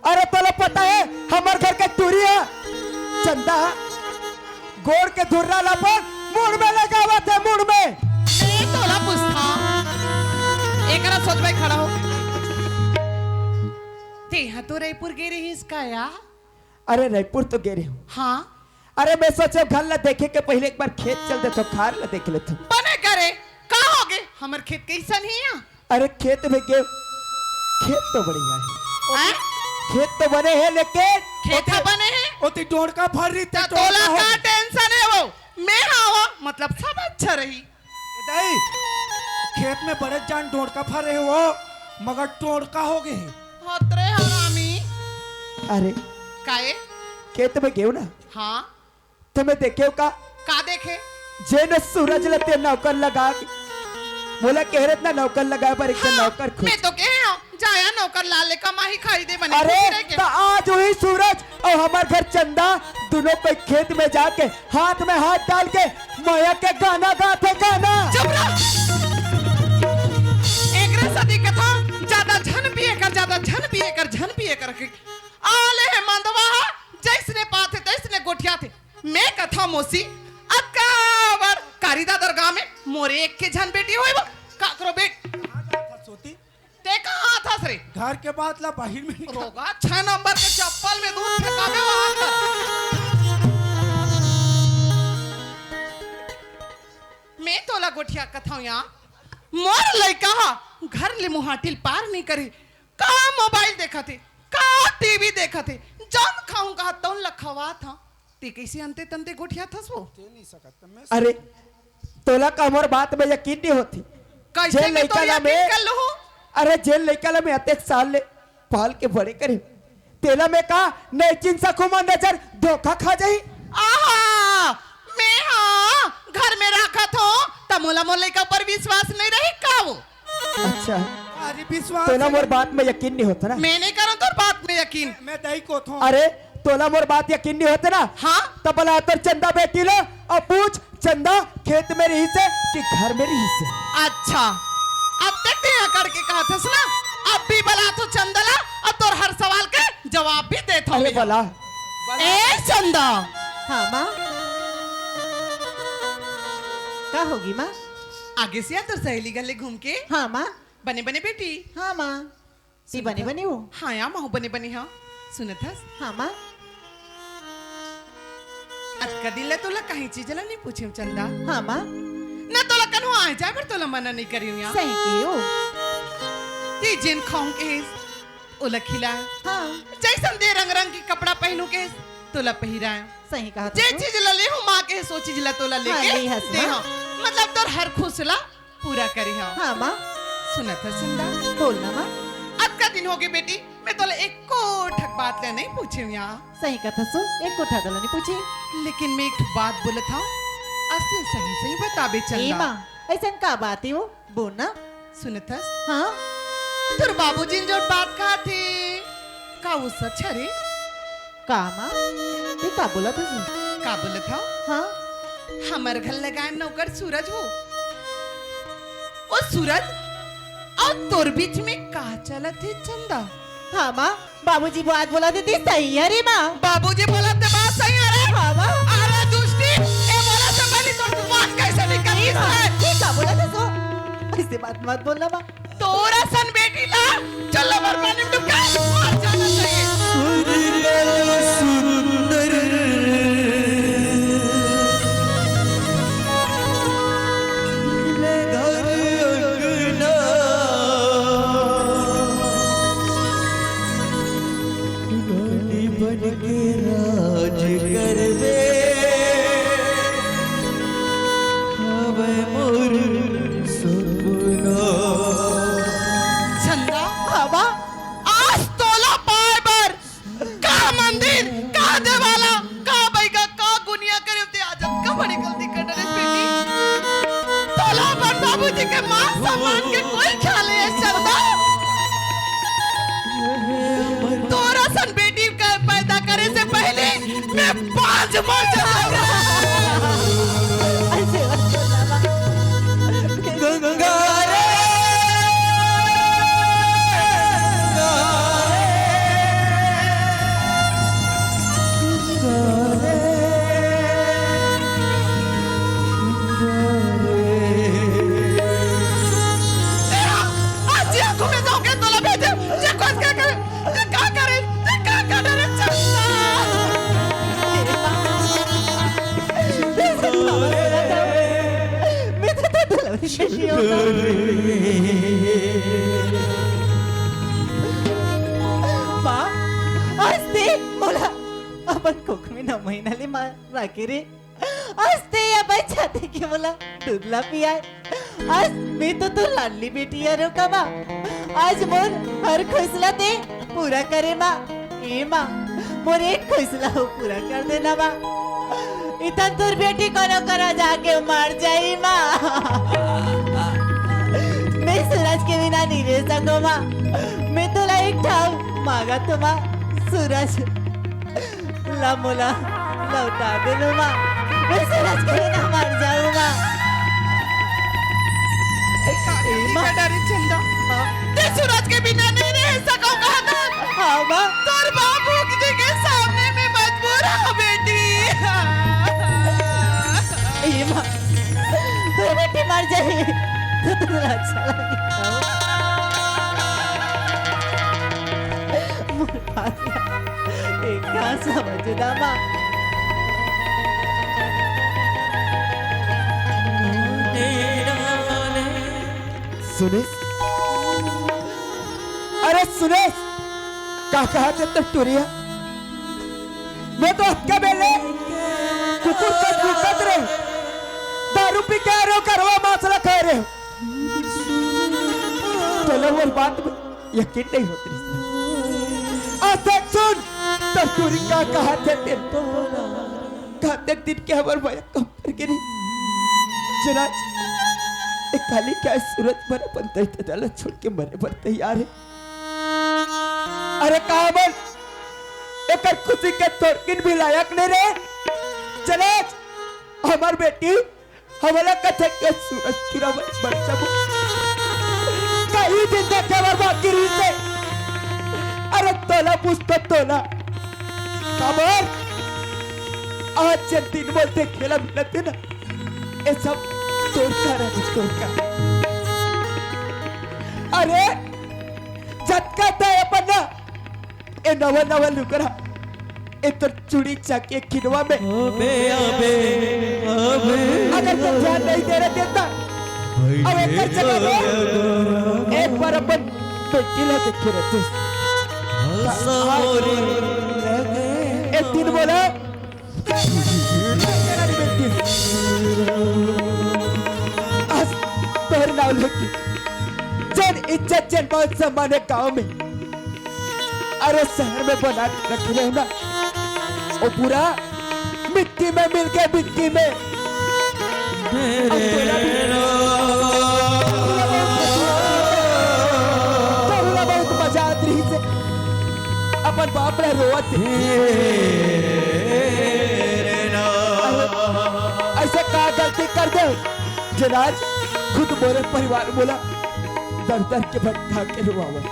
अरे तोला पता हे, हमर घर के टूरी हे, चंदा, गोड़ के धुर्रा ला अपन मुड़ में लगावत हे, मुड़ में। मैं तोला पूछा, एकरा सोचबे खड़ा हो। ते हाँ, तो रइपुर गे रहिस का या? अरे, रइपुर तो गे रहे हूँ। हाँ। अरे, मैं सोचे घर ला देखे के पहले एक बार खेत चल देथो, खार ला देख लेथो। बने करे, का होगे? हमर खेत कइसन हे या? अरे, खेत में गे, खेत तो बढ़िया हे। हैं? खेत तो बने हे, लेकिन खेत ह बने हे? ओती डोड़का फर रही, त तोला का tension हे वो? मैं हवं, मतलब सब अच्छा रही। ए दाई, खेत में बड़े जान डोड़का फर रहे हो, मगर टोड़का हो गए हे। हतरे हरामी। अरे, काए? खेत में गेव ना? हाँ। त मैं देखेव का? का देखे? जेन सूरज ल ते नौकर लगा के, मोला कहे रहे ना नौकर लगाए बर, एक झन हाँ, नौकर खोज। मैं तो कहे हूँ, जाया नौकर ला ले, कमाही खाई दे बने अरे, खुशी रह के। त आज वही सूरज अउ हमर घर चंदा, दुनों कोई खेत में जाके हाथ में हाथ डाल के मया के गाना गाथे, गाना। चुप रह। एकरे सेती कथों, ज्यादा झन पिए कर, ज्यादा झन पिए कर, झन पिए कर। आले हे मंदवा ह, जइसने पाथे तइसने गोठियाथे। मैं कथों मौसी, अतका बड़ कारीदादर गांव में मोरे एक के झन बेटी होय बा, काकरो बेट। कहाँ जात हस सोती? ते कहाँ आथस रे? घर के बात ला बाहिर में निकाल। रोगा, छह नंबर के चप्पल में दूध फेंकावे वहां कर। मैं तोला गोठिया कथों या, मोर लइका ह घर ले मुहाटिल पार नइ करे, का मोबाइल देखत हे, का टीवी देखत हे, जौन खाऊं कहा तौन ल खवात हंव। ते कइसे अंते तंते गोठियाथस वो? अरे, तोला का मोर बात में यकीन नइ होथे? कइसे जेन मैं लइका तोर ला यकीन मैं, कर लूं? अरे, जेन लइका ला मैं अतेक साल ले पाल के बड़े करे, तेला मैं का नइ चिन सकूं, मैं नजर धोखा खा जाही। आहा, मैं हाँ घर में राखत हंव, त मोला मोर लइका ऊपर विश्वास नइ रही का वो? अच्छा। अरे विश्वास तोला मोर बात में यकीन नइ होत ना? मैं नइ करंव तोर बात में यकीन। मैं दई कोथों। अरे तोला मोर बात यकीन नइ होत ना? हाँ। त बला तोर चंदा बेटी ला अउ पूछ, चंदा खेत में रहिसे कि घर में रहिसे? अच्छा, अब देख दिया करके कहत हस ना, अब भी बलाथों चंदा ला अउ तोर हर सवाल के जवाब भी देथों अरे मैं। बला। ए चंदा। हाँ माँ। का होगे माँ? आगे से आ तोर सहेली घर ले घूम के। हाँ माँ। बने बने बेटी। हाँ माँ। ती बने बने हो? हाँ या महूं बने बने हंव। सुनत हस? हाँ माँ। अतका दिन ले तोला कहीं चीज ला नइ पूछेंव चंदा। हाँ माँ। ना तोला कन्हो आए जाए बर तोला मना नइ करेंव या। सही कहे हो। ती जेन खाऊं कहेस, ओला खिलाएंव। हाँ। जइसन दे रंग रंग के कपड़ा पहिनूं कहेस, तोला पहिराएंव। सही कहा जे तू। चीज ला लेहूं माँ कहेस, ओ चीज ला तोला हाँ, लेके ले हस दे माँ। हंव। मतलब तोर हर खुश ला पूरा करे हंव। हाँ माँ। सुनत हस चंदा? बोल ना माँ। अतका दिन होगे बेटी, मैं तोला एको ठक बात ला नइ पूछेंव या। सही कथस ओ, एको ठक ला नइ पूछे। लेकिन मैं एक ठो बात बोलत हंव, अइसे सही सही बताबे ए चंदा। माँ, अइसन का बात हे वो? बोल ना। सुनत हस? हाँ। तोर बाबूजी जउन बात कहत हे, का वो सच हरे? का माँ? ते का बोलत हस? का बोलत हंव? हाँ। हमर घर लगाए नौकर सूरज हो। ओ सूरज, अउ तोर बीच में का चलत हे चंदा? हाँ माँ, बाबूजी बात बोलत हे ते सही हरे माँ। बाबूजी बोलत हे बात सही हरे। हाँ माँ। अरे दुष्टी, ए बोलत हे पहली तोर दिमाग कइसे निकल गइस? ये का बोलत हस ओ? अइसे बात मत बोलना माँ। तोर असन बेटी ला चलो मर पानी में डूब के मर जाना चाहिए। सुंदर घर अंगना रानी बन के राज करबे, हवय मोर सपना। चंदा, हवा, आज तोला पाए बर का मंदिर, का देवाला, का बैगा, का गुनिया करे होते, आज अतका बड़े गलती कर डरेस बेटी। तोला अपन बाबूजी के मान सम्मान के कोई ख्याल नइ हे चंदा। तोर असन बेटी के पैदा करे से पहले मैं पांच मर जाता। गंगा रे, गंगा रे, गंगा रे। तेरा आज ये आंखों में जाओगे तो लबे थे, ये कौन क्या करे, ये क्या करे? माँ, आज ते मोला अपन कोख में नौ महीना ले माँ राखे रे। आज ते या बच्चा दे के मोला दूध ला पियाए। आज मैं तो तोर लाडली बेटी हरों का माँ। आज मोर हर खुसला ते पूरा करे माँ। ए माँ, मोर एक खुसला हो पूरा कर देना माँ। इतन तोर बेटी कोनो करा जाके मर जाई माँ। मैं सूरज के बिना नहीं रह सको माँ। मैं तोला एक ठाव मांगा तो माँ, सूरज ला मोला लौटा दे लो माँ। मैं सूरज के बिना मर जाऊँ माँ। ए माँ। डरे चंदा, हाँ। ते सूरज के बिना नहीं रह सको कहता। हाँ माँ। तोर बाबू जी के सामने मैं मजबूर हूँ बेटी। ए माँ, तोर बेटी मर जाए तो तोला अच्छा लगे। मोर बात एक कहा समझ ना माँ। सुनेश, अरे सुनेश, का कहा थे तो टुरिया? मैं तो अतका बेले कुकुर का भूकत रहे, दारू पी के आ रहे हो, करवा मांस ला खा रहे हो। तोला मोर बात में यकीन नहीं होत रहिस। आज देख सुन, तो टुरी का कहा थे तेरे, का देख दिन के हमर भैया कम कर गिरी। जनाज, ए काली का सूरज बर अपन दई ददा ला छोड़ के मरे बर तैयार हे। अरे का मन एकर खुशी के थोरकिन भी लायक नहीं रे। जनाज, हमर बेटी हमला कथे के सूरज चुरावत बन जाबो। कई दिन देखे बर बाकी रहिसे। अरे तोला पूछ तो तोला। काबर? आज जे दिन मोर देखे ला मिलत हे ना, ए सब तोर कारण हे, तोर कारण। अरे जतका तय अपन ना ए नवा नवा लुगरा, ए तोर चूड़ी चाके किनवा में। अबे, अबे, अबे। अगर तोर ध्यान नहीं दे रहे देता, अब एकर जगह में एक बार अपन बेटी ला देखे रहते। ए दिन बोला, आज तोर नाव लेके जेन इज्जत, जेन मान सम्मान हे गांव में, अरे शहर में बना के रख रहे हो ना, वो पूरा मिट्टी में मिल के मिट्टी में। अब तोला भी, तोला बहुत मजा आत रहिसे अपन बाप ला रोवत। ऐसे का गलती कर दे, जनाज खुद मोरे परिवार मोला दर दर के भटका के रोवावत।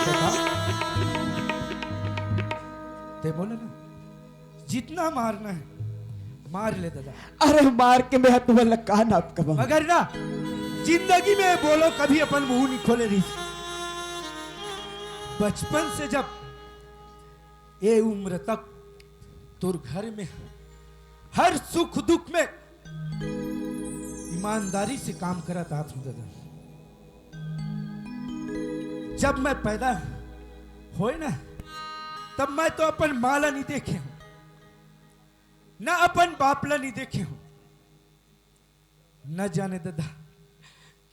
देखा? ते बोले ना, जितना मारना है, मार ले दादा। अरे मार के मैं तुमन ला का नाप कमाऊं? मगर ना, जिंदगी में बोलो कभी अपन मुंह नहीं खोले रही। बचपन से जब ए उम्र तक तोर घर में हर सुख दुख में ईमानदारी से काम करत आत हूं दादा। जब मैं पैदा होए ना, तब मैं तो अपन माँ ला नहीं देखे हूं, ना अपन बाप ला नहीं देखे हूं। न जाने दादा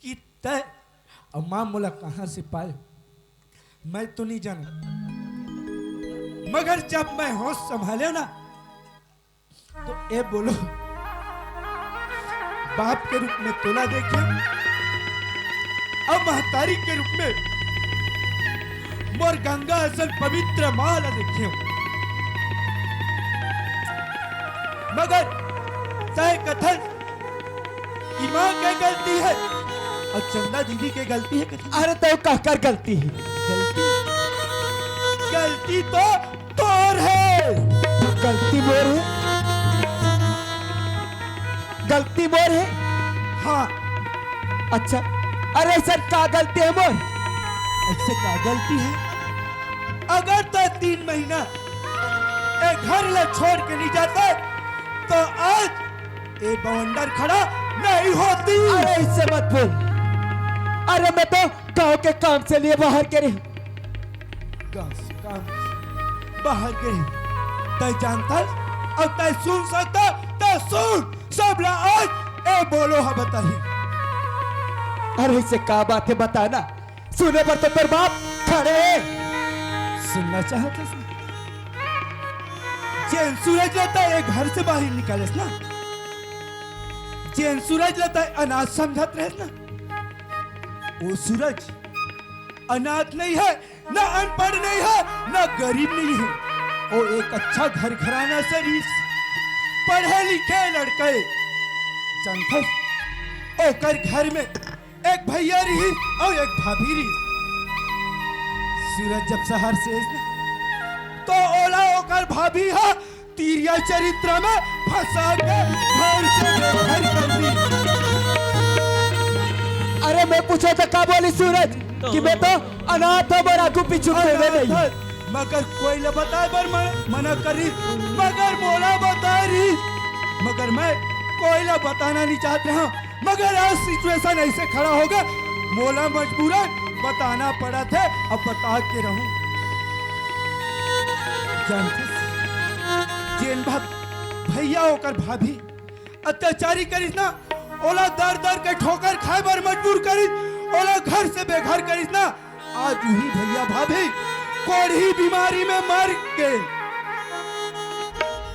कि तय अउ माँ मोला कहां से पाए, मैं तो नहीं जाना। मगर जब मैं होश संभाले ना, तो ए बोलो, बाप के रूप में तोला देखे, अब महतारी के रूप में मोर गंगा असन पवित्र माँ ला देखे। मगर तय कथन, ई माँ के गलती है अउ चंदा दीदी के गलती है कथन। अरे तो काकर गलती है? गलती, गलती तो तोर है। गलती मोर है, गलती मोर है। हाँ। अच्छा, अरे सर, का गलती है मोर? ऐसे का गलती है? अगर तो तीन महीना ए घर ला छोड़ के नहीं जाते, तो आज ए बवंडर खड़ा नहीं होती। अरे, ऐसे मत बोल। अरे, मैं तो गांव के काम से लिए बाहर के रहे। गांव से काम बाहर के रहे। तय जानता और तय सुन सकता, तय सुन। सब ला आज ए बोलो हा बताही। अरे, ऐसे का बात है बताना? सुने बर तो तोर बाप खड़े हे। सुनना चाहत हस? जेन सूरज ला तय ए घर से बाहर निकालेस ना, जेन सूरज ला तय अनाथ समझत रहेस ना, वो सूरज अनाथ नहीं है, ना अनपढ़ नहीं है, ना गरीब नहीं है। वो एक अच्छा घर घराना से रिहिस, पढ़े लिखे लड़का हे। जानथस, ओकर घर में एक भैया रिहिस अउ एक भाभी रिहिस। सूरज जब शहर से आइस ना, तो ओला ओकर भाभी हा तिरिया चरित्र में फंसा के घर से बेघर कर दी। अरे, मैं पूछे तो का बोली सूरज कि मैं तो अनाथ हूँ, मोर आगू पीछू कोई नहीं। अनाथ है, मगर कोई ला बताए बर मन-, मना करी, मगर मोला बताए रही, मगर मैं कोई ला बताना नहीं चाहत रहा। मगर आज situation ऐसे खड़ा हो गया, मोला मजबूरन बताना पड़त हे, अब बता के रहूं। जानथस, जेन भा-, भैया ओकर भाभी अत्याचारी करिस ना, ओला दर दर के ठोकर खाए बर मजबूर करिस, ओला घर से बेघर करिस ना, आज उही भैया भाभी कोढ़ी बीमारी में मर गे।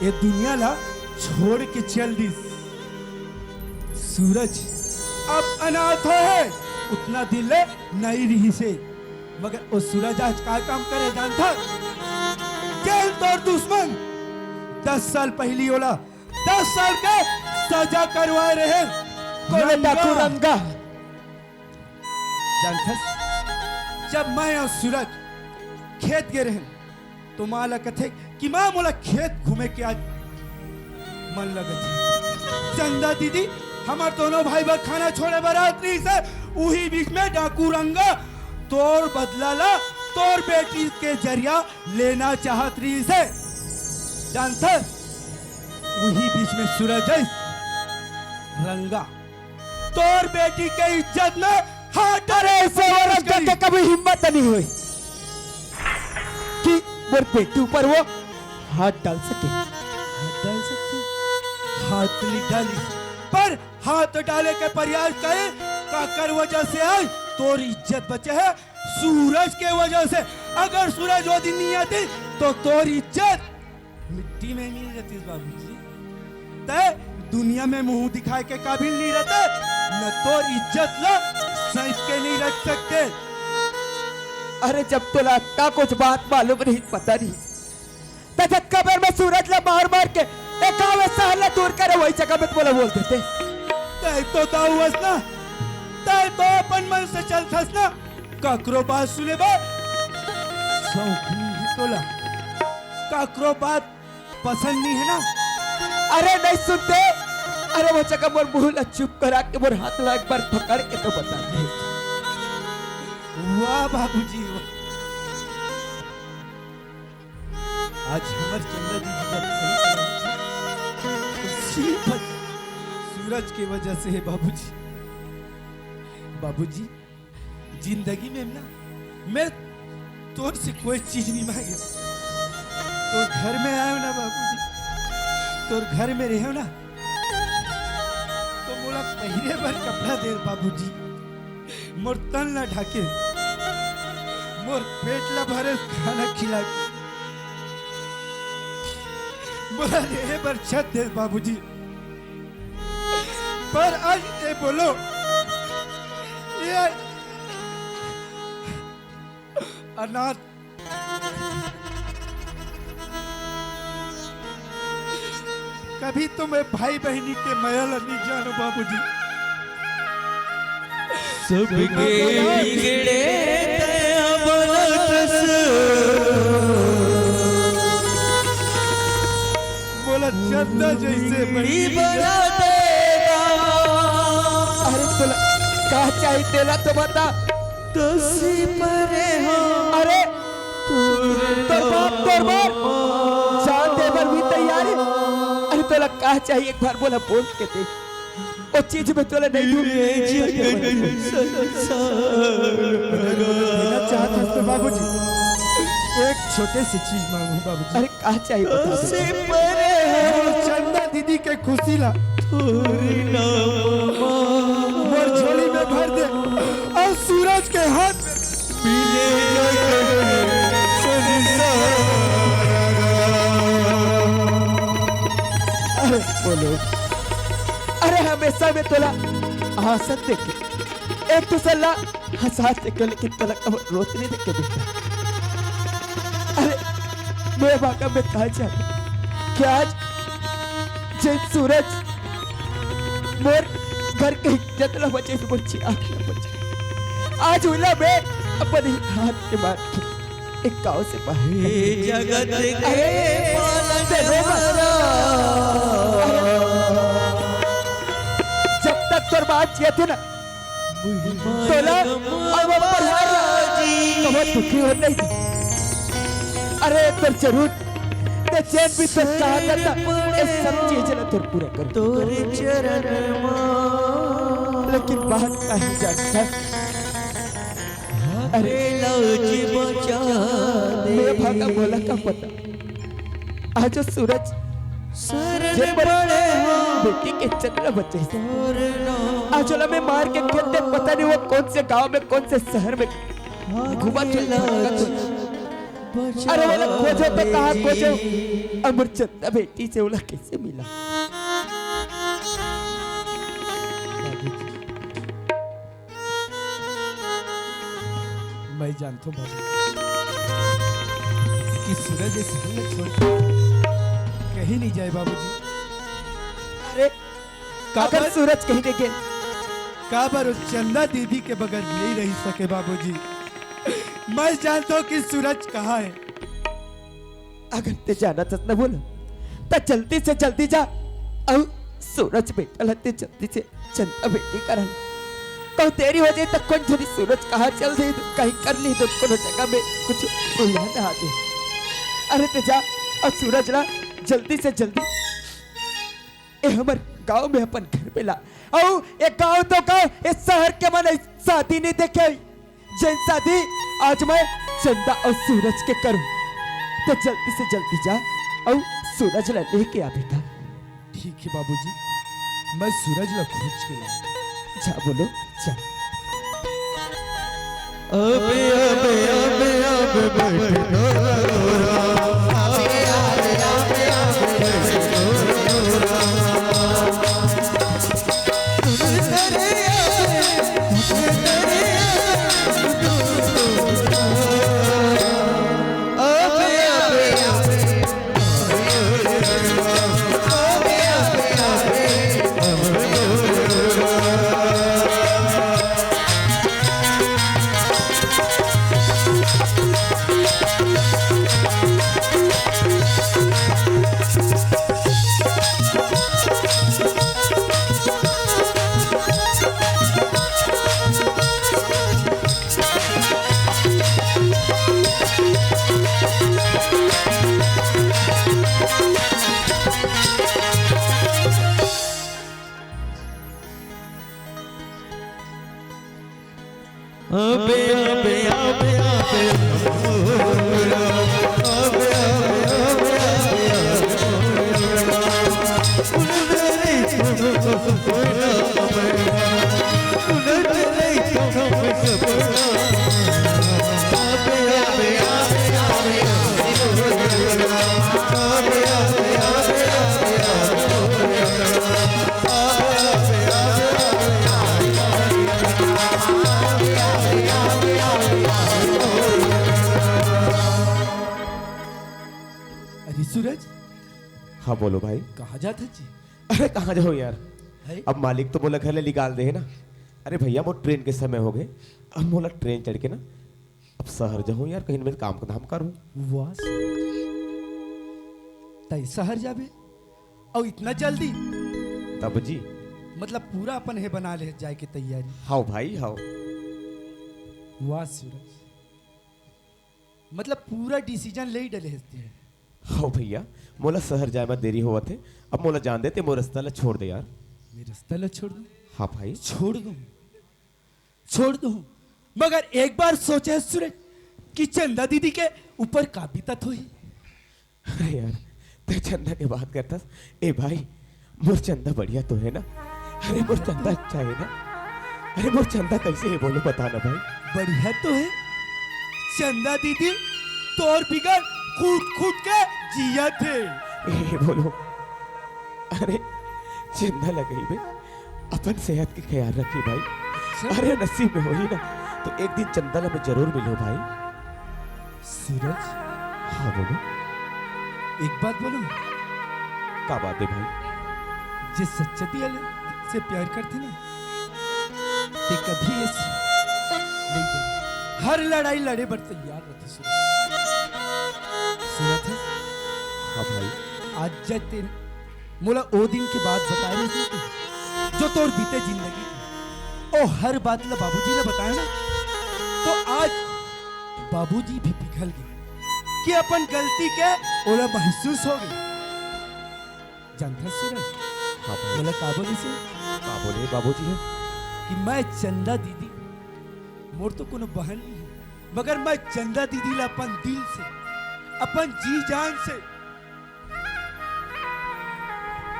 ए दुनिया ला छोड़ के चल दिस। सूरज अब अनाथ हे, उतना दिन ले नइ रिहिस हे, मगर ओ सूरज आज का काम करे जानथस? जेन तोर दुश्मन दस साल पहिली ओला दस साल के सजा करवाए रहे। कोने डाकू रंगा। जानथस, जब मैं अउ सूरज खेत गे रहेन, तो माँ ला कथे कि माँ, मोला खेत घूमे के आज मन लगत हे। चंदा दीदी हमर दोनों भाई बर खाना छोड़े बर आत रहिस हे, उही बीच में डाकू रंगा तोर बदला ला तोर बेटी के जरिया लेना चाहत रहिस हे। जानथस, उही बीच में सूरज आइस, रंगा तोर बेटी के इज्जत में हाथ डाले के कोशिश करी। कभी हिम्मत नहीं होई कि मोर बेटी ऊपर वो हाथ डाल सके। हाथ डाल सके, हाथ नहीं डाली, पर हाथ डाले के प्रयास करे। काकर वजह से आज तोर इज्जत बचे हे? सूरज के वजह से। अगर सूरज वो दिन नहीं आती, तो तोर इज्जत मिट्टी में मिल जाती बाबूजी। तय दुनिया में मुंह दिखाए के काबिल नहीं रहते, न तोर इज्जत ला सैंत के नहीं रख सकते। अरे, जब तोला अतना कुछ बात मालूम नहीं, पता नहीं, त जतका बेर में सूरज ला मार मार के ए गाँव ए शहर ला दूर करे, वही जगह में तोला बोल देते। तय तो दाऊ हस ना, तय तो अपन मन से चलथस ना, काकरो बात सुने बर शौक नहीं हे तोला, काकरो बात पसंद नहीं हे ना। अरे नहीं सुनते, अरे वो जगह मोर मुंह ला चुप करा के मोर हाथ ला एक बार पकड़ के तो बता दे। वाह बाबूजी, वाह। आज हमर चंदा दीदी जब सही सलामत हे, सिर्फ सूरज के वजह से हे बाबूजी। बाबूजी, जिंदगी में ना मैं तोर से कोई चीज नहीं मांगे। तोर घर में आयो ना बाबूजी, तोर घर में रहो ना, तो मोला पहिरे बर कपड़ा दे बाबूजी, मोर तन ला ढाके, मोर पेट ला भरे खाना खिला के, मोला रहे बर छत दे बाबूजी। पर आज ये बोलो, ये अनाथ कभी तो मैं भाई बहिनी के मया ल नहीं जानो बाबूजी। सबके बिगड़े दया बनत से। बोला चंदा जैसे बहिनी बना देना। का चाही तेला तो बता। तोसे परे हो। अरे, तोर बाप, तोर बाप, जान दे बर भी तैयार हे। अरे, तोला का चाही, एक बार बोला, बोल के देख। ओ चीज में तोला नहीं दूँ। देना चाहत हस तो बाबूजी, एक छोटे से चीज मांगू बाबूजी। अरे, का चाही बता दे। तोसे परे हो। चंदा दीदी के खुशी ला। तोरे नाम मोर झोली में भर दे अउ सूरज के हाथ में। मिले जग संसार। अरे बोलो, अरे हमेशा में तोला हंसत देखे, एक दूसर ला हंसात देखे, लेकिन तोला कब रोत नहीं देखे बेटा। अरे मैं भागा में कहा जाने कि आज जेन सूरज मोर घर के इज्जत ला बचाइस, मोर चिराग ला बचाइस, आज ओला मैं अपन ही हाथ के मार के एक गांव से बाहर कर देहूं। जगत के अरे, पालन ते रो मत। अरे, जब तक तोर बाप जियत हे ना, तोला अउ वो परिवार ला कभू दुखी होन नहीं दे। अरे तोर जरूर ते जेन भी तोर चाहत हे ना, ये सब चीज ला तोर पूरा कर। तोरे चरण मा। लेकिन बात का ही जानता। अरे, लाज बचा दे। मैं भागा बोला का पता। आज वो सूरज शरण जेन पर पड़े हो। बेटी के चंद्र बचे। आज ओला मैं मार के खेलते, पता नहीं वो कौन से गांव में, कौन से शहर में घूमत होही, भटकत होही। अरे, ओला खोजो तो कहाँ खोजो? अमर चंदा बेटी से ओला कैसे मिला? मैं जानथों बाबू कि सूरज इस घर ला छोड़ के कहीं नहीं जाए बाबूजी। अरे, काबर? अगर सूरज कहीं नहीं गए, काबर वो चंदा दीदी के बगैर नहीं रह सके बाबूजी। मैं जानथों कि सूरज कहाँ है। अगर ते जानत हस ना बोला, त जल्दी से जल्दी जा। अउ सूरज बेटा ला ते जल्दी से चंदा बेटी करा ले। कहूँ देरी हो जाए त कोन जनी सूरज कहाँ चल दे, कहीं कर ली तो कोनो जगह में कुछ उलझन आ जाए। अरे ते जा अउ सूरज ला जल्दी से जल्दी ए हमर गांव में अपन घर में ला। अउ ए गांव तो गांव, ए शहर के मन शादी नहीं देखे। जेन शादी आज मैं चंदा अउ सूरज के करूं, त जल्दी से जल्दी जा अउ सूरज ला लेके आ बेटा। ठीक है बाबूजी, मैं सूरज ला खोज के लाऊं। जा बोलो, जा। अबे, अबे, अबे, अबे, बैठ तोरा, तोरा। अबे, अबे, अबे, अबे, बैठ तोरा, तोरा। अबे, अबे, अबे, अबे, अरे सूरज, हाँ, बोलो भाई। कहाँ जात हस जी? अरे, कहाँ जाहूँ यार? है? अब मालिक तो मोला घर ले निकाल दे हे ना। अरे भैया, मोर ट्रेन के समय हो गए, अब मोला ट्रेन चढ़ के ना, अब शहर जाहूँ यार, कहीं मैं काम धाम करूँ। वाह सूरज, तैं शहर जाबे? अउ इतना जल्दी? तब जी, मतलब पूरा अपन हे बना ले जाए के तैयारी। हाव भाई, हाव। वाह सूरज, मतलब पूरा decision ले ही डले हस तें। हाव भैया, मोला शहर जाए म देरी होवत हे। अब मोला जान दे, तें मोर रस्ता ला छोड़ दे यार। मैं रस्ता ला छोड़ दूं? हाँ भाई। छोड़ दूं, छोड़ दूं, मगर एक बार सोचे सूरज कि चंदा दीदी के ऊपर का बीतत होही। अरे यार, तें चंदा के बात करथस। ए भाई, मोर चंदा बढ़िया तो हे ना? अरे मोर चंदा अच्छा हे ना? अरे मोर चंदा कैसे हे बोलो, बता ना भाई। बढ़िया तो हे। चंदा दीदी तोर बिगर कूट कूट के जियत हे। ए बोलो, अरे चंदा लगई बे, अपन सेहत के ख्याल रखी भाई। अच्छा। अरे नसीब में होही ना, तो एक दिन चंदा ला मैं जरूर मिलहूं भाई। सूरज। हाँ बोलो। एक बात बोलूं? का बात हे भाई? जे सच्चा दिल से प्यार करथे ना, ते कभी ऐसे नहीं बोले। हर लड़ाई लड़े बर तैयार रहिथे सूरज। सुनत हस? हाँ भाई। आज जब तें मोला ओ दिन के बात बताए रहिस ना, जो तोर बीते जिंदगी के, ओ हर बात ला बाबूजी ला बताए ना, तो आज बाबूजी भी पिघल गे कि अपन गलती के ओला महसूस हो गे। जानथस सूरज? हाँ भाई। मोला का बोलिस हे? का बोले बाबूजी हे? कि मैं चंदा दीदी, मोर तो कोनो बहन नहीं हे, मगर मैं चंदा दीदी ला अपन दिल से, अपन जी जान से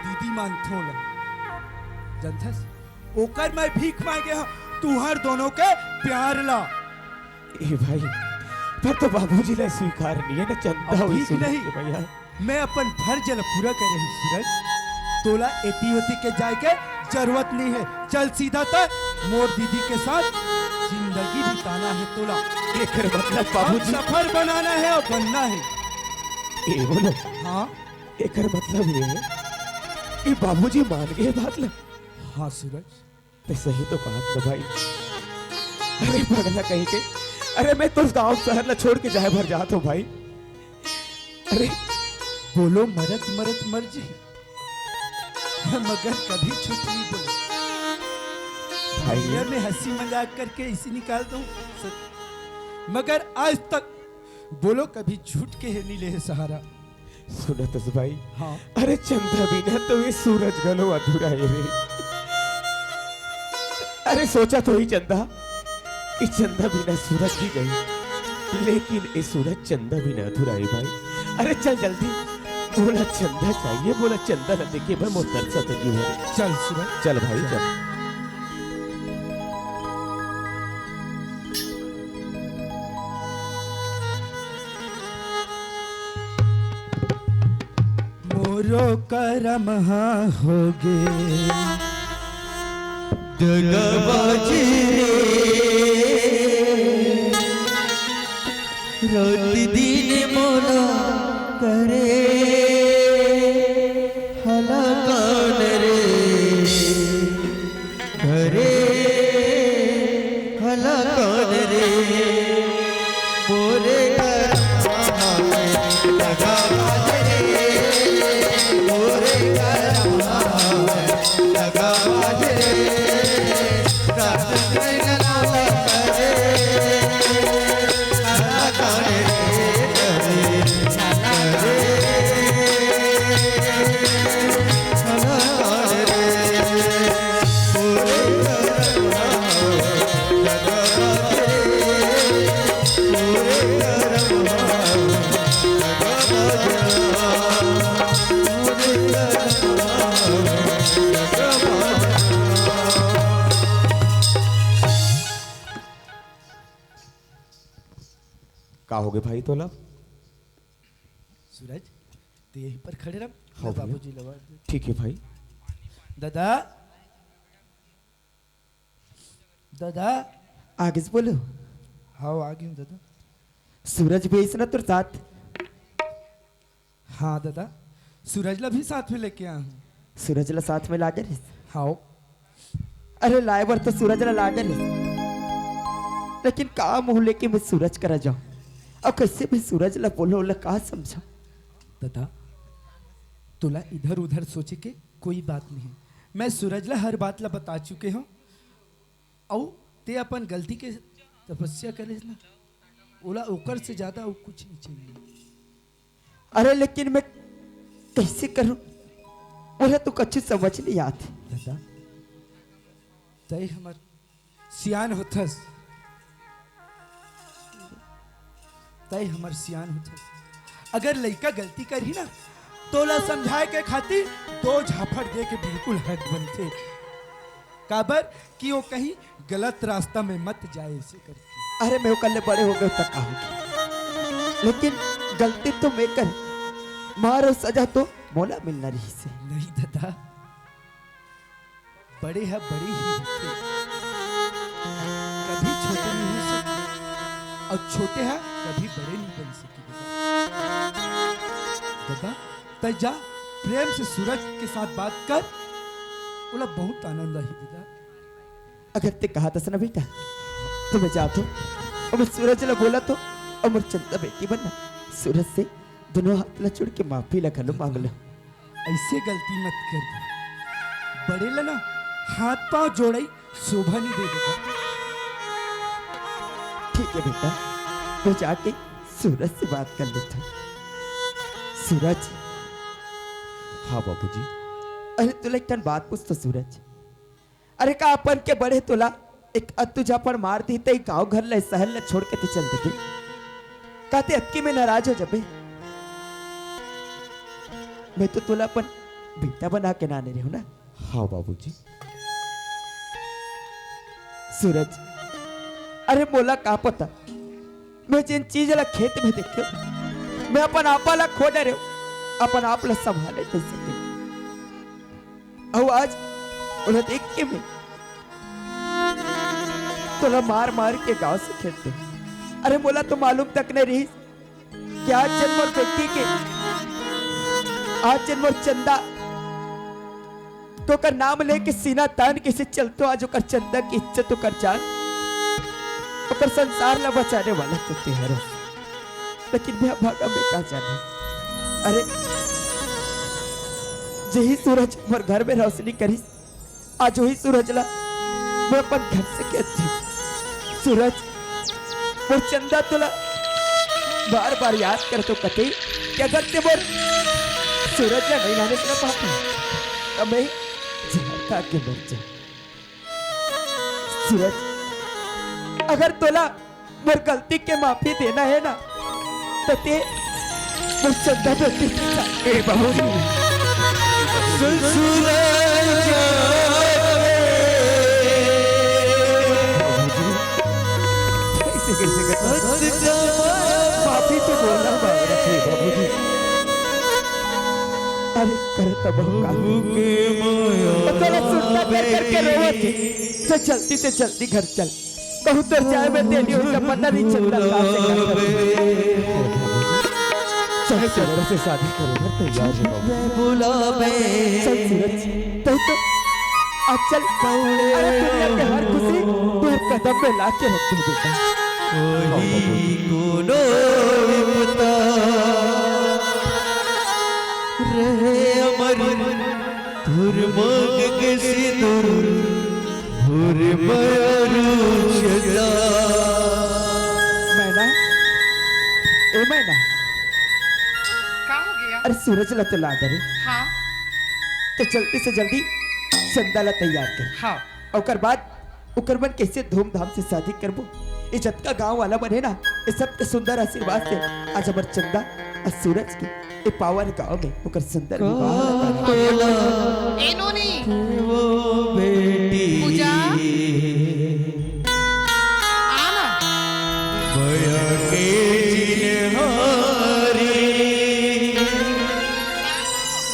दीदी मानथों ला। जानथस? ओकर मैं भीख मांगे हंव, तुंहर दोनों के प्यार ला। ए भाई, पर तो बाबूजी ला स्वीकार नहीं हे ना चंदा। अब वही ठीक सुन नहीं। के भैया। मैं अपन फर्ज ला पूरा करे हंव सूरज। तोला एती ओती के जाए के जरूरत नहीं हे। चल सीधा तय मोर दीदी के साथ जिंदगी बिताना हे तोला। एकर मतलब हम बाबूजी सफर बनाना हे अउ बनना हे। ए बोलो। हाँ। एकर मतलब ये हे कि बाबूजी मान गे बात ला। हाँ सूरज। तें सही तो कहत ना भाई। अरे पगला कहीं के, अरे मैं तो गांव शहर ला छोड़ के जाए भर जात हंव भाई। अरे बोलो मरत मरत मर जी, मगर कभी झूठ नहीं बोलो। भाई। दुनिया में हंसी मजाक करके इसी निकाल दूं, मगर आज तक बोलो कभी झूठ के हे नहीं ले हे सहारा। सुनत हस भाई? हाँ। अरे चंदा बिना तो ये सूरज घलो अधूरा हे रे। अरे सोचा तो ही चंदा, कि चंदा बिना सूरज भी गई, लेकिन ये सूरज चंदा बिना अधूरा हे भाई। अरे चल जल्दी, मोला चंदा चाहिए, मोला चंदा ला देखे बर मोर तरसत हे जी। चल सूरज। चल भाई चल। मोरो करम हा होगे दगाबाजी रे, रात दिन मोला करे हलाकान रे, करे हलाकान रे। मोरे करम हा होगे दगाबाजी रे, मोरे करम हा होगे दगाबाजी रे। रात दिन मोला करे हलाकान रे, करे हलाकान रे। का होगे भाई तोला? सूरज, तें यहीं पर खड़े रह, हाँ मैं भैया। बाबूजी लवा दे। ठीक है भाई। दादा, दादा। आगे से बोलो। हाँ, आ गई हूँ दादा। सूरज भी आइस ना तोर साथ? हाँ दादा, सूरज ला भी साथ में लेके आया हूँ। सूरज ला साथ में लागे रे? हाँ। अरे लाए बर तो सूरज ला लागे रे, लेकिन का मुंह लेके मैं सूरज करा जाऊं? अब कैसे मैं सूरज ला बोलूं, ओला का समझाऊं? दादा, तोला इधर उधर सोचे के कोई बात नहीं है। मैं सूरज ला हर बात ला बता चुके हंव, अउ तें अपन गलती के तपस्या करे ना, ओला ओकर से ज्यादा अउ कुछ नहीं चाहिए। अरे लेकिन मैं कइसे करूं, मोला तो कुछ समझ नहीं आत। दादा, तें हमर सियान होथस, तें हमर सियान होथस। अगर लइका गलती करही ना, तोला समझाए के खातिर दो झापड़ दे के बिल्कुल हक बनथे। काबर कि वो कहीं गलत रास्ता में मत जाए, इसे करके। अरे, मैं ओकर ले बड़े हो गए त का होगे, लेकिन गलती तो मैं करे, मार अउ सजा तो मोला मिलना रहिसे। नहीं दादा, बड़े ह बड़े ही होथे, कभी छोटे नहीं हो सके, अउ छोटे ह कभी बड़े नहीं बन सके। दादा, तें जा, प्रेम से सूरज के साथ बात कर, ओला बहुत आनंद आही दादा। अगर तें कहत हस ना बेटा, त मैं जात हंव, अउ मैं सूरज ला बोलत हंव, अउ मोर चंदा बेटी बर ना, सूरज से दोनों हाथ ला जोड़ के माफी ला घलो मांग लंव। अइसे गलती मत कर दे। बड़े ला ना हाथ पांव जोड़ई शोभा नहीं दे बेटा। ठीक हे बेटा, मैं जाके सूरज से बात कर लेथंव। सूरज। हाँ बाबूजी। अरे तोला एक ठन बात पूछथंव सूरज, अरे का अपन के बड़े तोला एक अद्दू झापड़ मार दिही त गांव घर ला, शहर ला छोड़ के तें चल देबे? का तें अतकी में नाराज हो जाबे? मैं तो तोला अपन बेटा बना के नाने रहेंव ना। हाँ बाबूजी। सूरज, अरे मोला का पता, मैं जेन चीज ला खेत में देखेंव, मैं अपन आपा ला खो डरेंव, अपन आप ला संभाले नहीं सकेंव। अउ आज ओला देख के मैं तोला मार मार के गांव से खेद देंव। अरे मोला तो मालूम तक नहीं रहिस कि आज जेन मोर बेटी के, आज जेन मोर चंदा के ओकर नाम लेके सीना तान के से चलथंव, आज ओकर चंदा के इज्जत, ओकर जान, ओकर संसार ला बचाने वाला तो तें हरस। लेकिन मैं भागा में का जाने। अरे, जेही सूरज मोर घर में रोशनी करिस, आज वही सूरज ला मैं अपन घर से खेद देंव। सूरज, मोर चंदा तोला बार-बार याद करत हे, कथे कि अगर तें मोर सूरज ला नहीं लाने से ना पाती, त मैं जहर खा के मर जांव। सूरज, अगर तोला मोर गलती के माफी देना हे ना, त तें मोर चंदा बेटी से जा। ए बाबूजी। ससुराल जाके बाबूजी। कैसे, कैसे करता? माफी तो बोलना बाबूजी। ए बाबूजी। अरे, करे तब हम का? बाबू के माया तो तोला सुनता कर करके रोवत हे। तो जल्दी से जल्दी घर चल। कहूँ तोर जाए में देरी होही त पता नहीं चंदा कहाँ से कहाँ। चल, चल, से शादी करे बर तैयार हो बाबू। चल सूरज, तैं तो आज चल। अरे दुनिया के हर खुशी तोर कदम में ला के रख दूँ बेटा। होही कोनो विपदा रहे अमर, तोर मांग के सिंदूर, तोर मया रूचदा। मैना, ए मैना। का हो गया? अरे सूरज ला तो ला दे रे। हाँ। तो जल्दी से जल्दी चंदा ला तैयार कर। हाँ। ओकर बाद ओकर मन कैसे धूमधाम से शादी करबो। ये जतका गांव वाला मन हे ना, ये सबके सुंदर आशीर्वाद से आज हमर चंदा अउ सूरज के ये पावन गांव में ओकर सुंदर विवाह ला करबो। ए नोनी। वो बेटी। पूजा। आ ना। भया के चिन्हारी।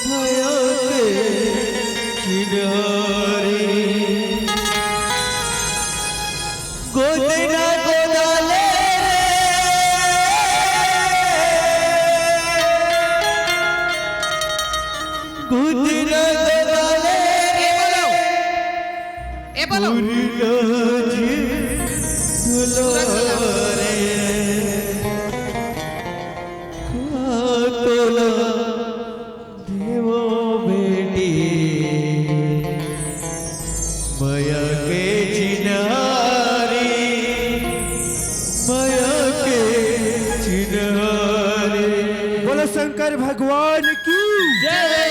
भया के चिन्हारी। गोदना गोदाले रे। गोदना गोदाले रे। ए बोलो। ए बोलो। सूरज बोला। तोला देवो बेटी। माया के चिन्हारे। बोलो शंकर भगवान की जय।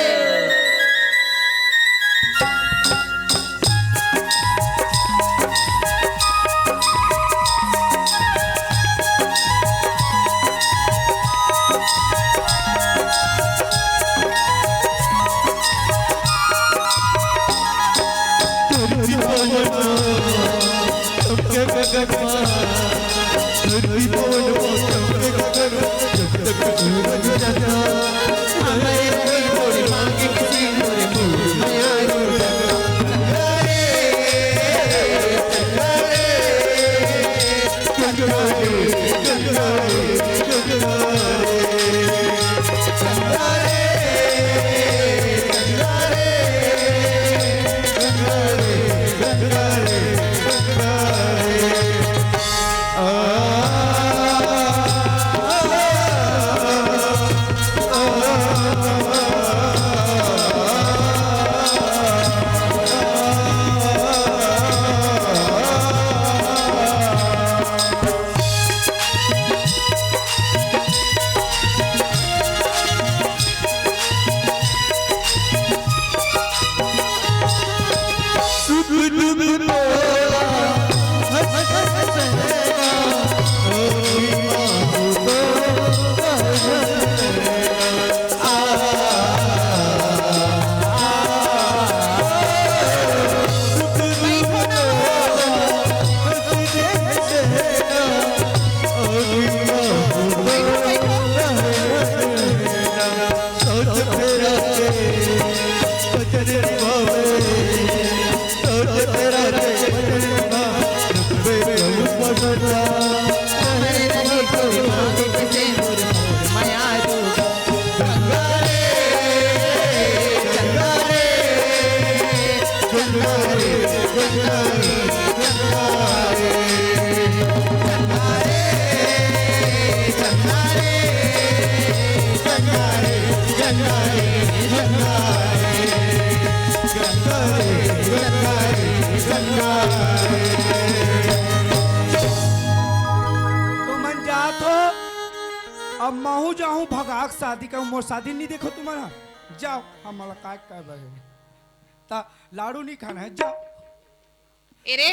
तो मन जात हो, अब महू जाहूं भगाक शादी का, मोर शादी नहीं देखो तुम्हारा। जाओ, हमला काय कर रहे। ता लाडू नहीं खाना है, जाओ। एरे,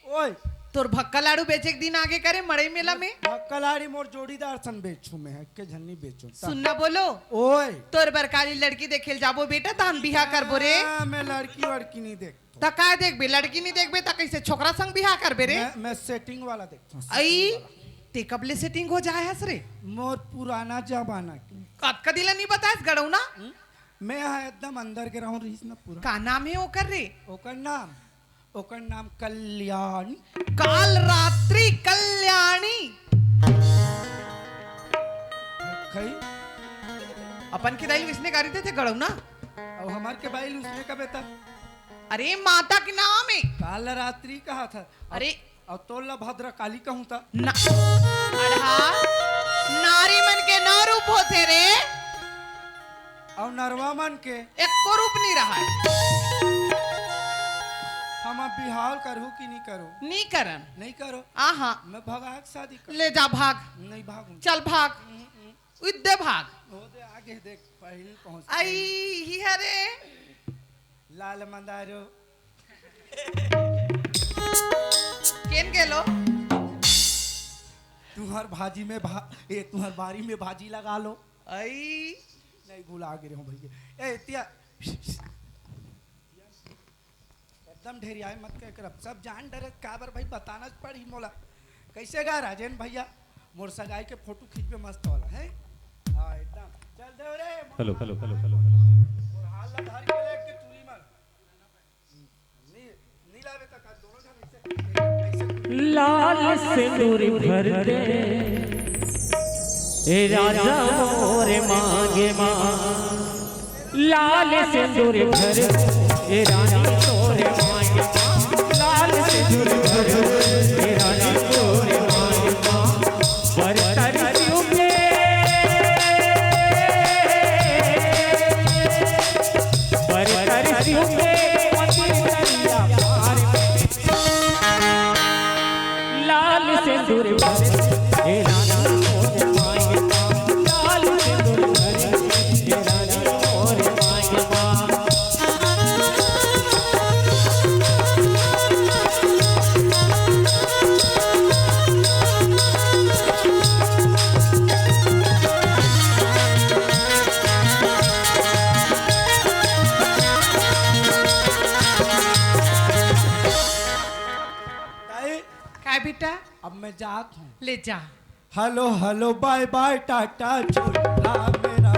ओए। तोर भक्का लाडू बेचे के दिन आगे करे मड़ई मेला में। भक्का लाड़ी मोर जोड़ीदार सन बेचू मैं, के झन्नी बेचू। ता सुनना बोलो। ओए। तोर बर काली लड़की देखे ल जाबो बेटा, तहन बिहा करबो रे। हाँ, मैं लड़की वड़की नहीं देख। त काय देखबे? लड़की नहीं देखबे त कैसे छोकरा संग बिहा करबे रे? मैं, मैं सेटिंग वाला देखता हूँ, आई, सेटिंग वाला। ते कब ले सेटिंग हो जाए हस रे? मोर पुराना जमाना के। कतका दिन ले नहीं बताएस गड़ौना? हम्म? मैं हा एकदम अंदर के रहूं रहीस ना पूरा। का नाम है ओकर रे? ओकर नाम, ओकर नाम कल्याण। काल रात्रि कल्याणी। खई? अपन के दाई ल उसने गारी देथे गड़ौना। अब हमार के बाई ल उसने का बेटा। अरे माता के नाम है। काल रात्रि कहा था। अरे। अब तोला भद्रकाली कहूं ता। ना। अड़हा, नारी मन के नौ रूप होथे रे। अउ नरवा मन के एको रूप नहीं रहा है। हम अब बिहाव करहू कि नहीं करो? नहीं करन। नहीं करो। आहा। मैं भगाक शादी कर। ले जा भाग। नहीं भागूं। चल भाग। हम्म, हम्म। उद्दे भाग। वो दे आगे देख, पहले पहुंच आई गई। ही हरे। लाल मंदारो। केन गेलो? तुहर भाजी में भा-, ए, तुहर बारी में भाजी लगा लो। आई। नहीं, भुला गे रहे हो भैया। ए, तिया। एकदम ढेरियाए मत कर, कर। सब जान डरे, काबर भाई बताना पड़ी मोला। कैसे गा राजेन भैया? मोर सगाई के फोटो खींचबे मस्त वाला, हैं? हाँ, एकदम। चल दे रे। Hello, hello, hello, hello, hello. मोर हाल ला धर के लेके टूरी मन। लाल सिंदूर भर दे, ए राजा मोरे मांगे मां। लाल सिंदूर भर, ए रानी तोरे मांगे मां। लाल सिंदूर भर, ए रानी तोरे मांगे मां। बरतर शिव के, बरतर शिव के मंदिर तरिया पार में। लाल सिंदूर भर जात हूँ। ले जा। हेलो हेलो बाय बाय टाटा चोला मेरा।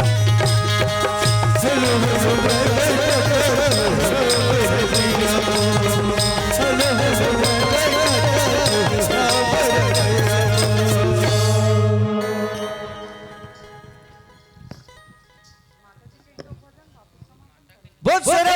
बहुत सारा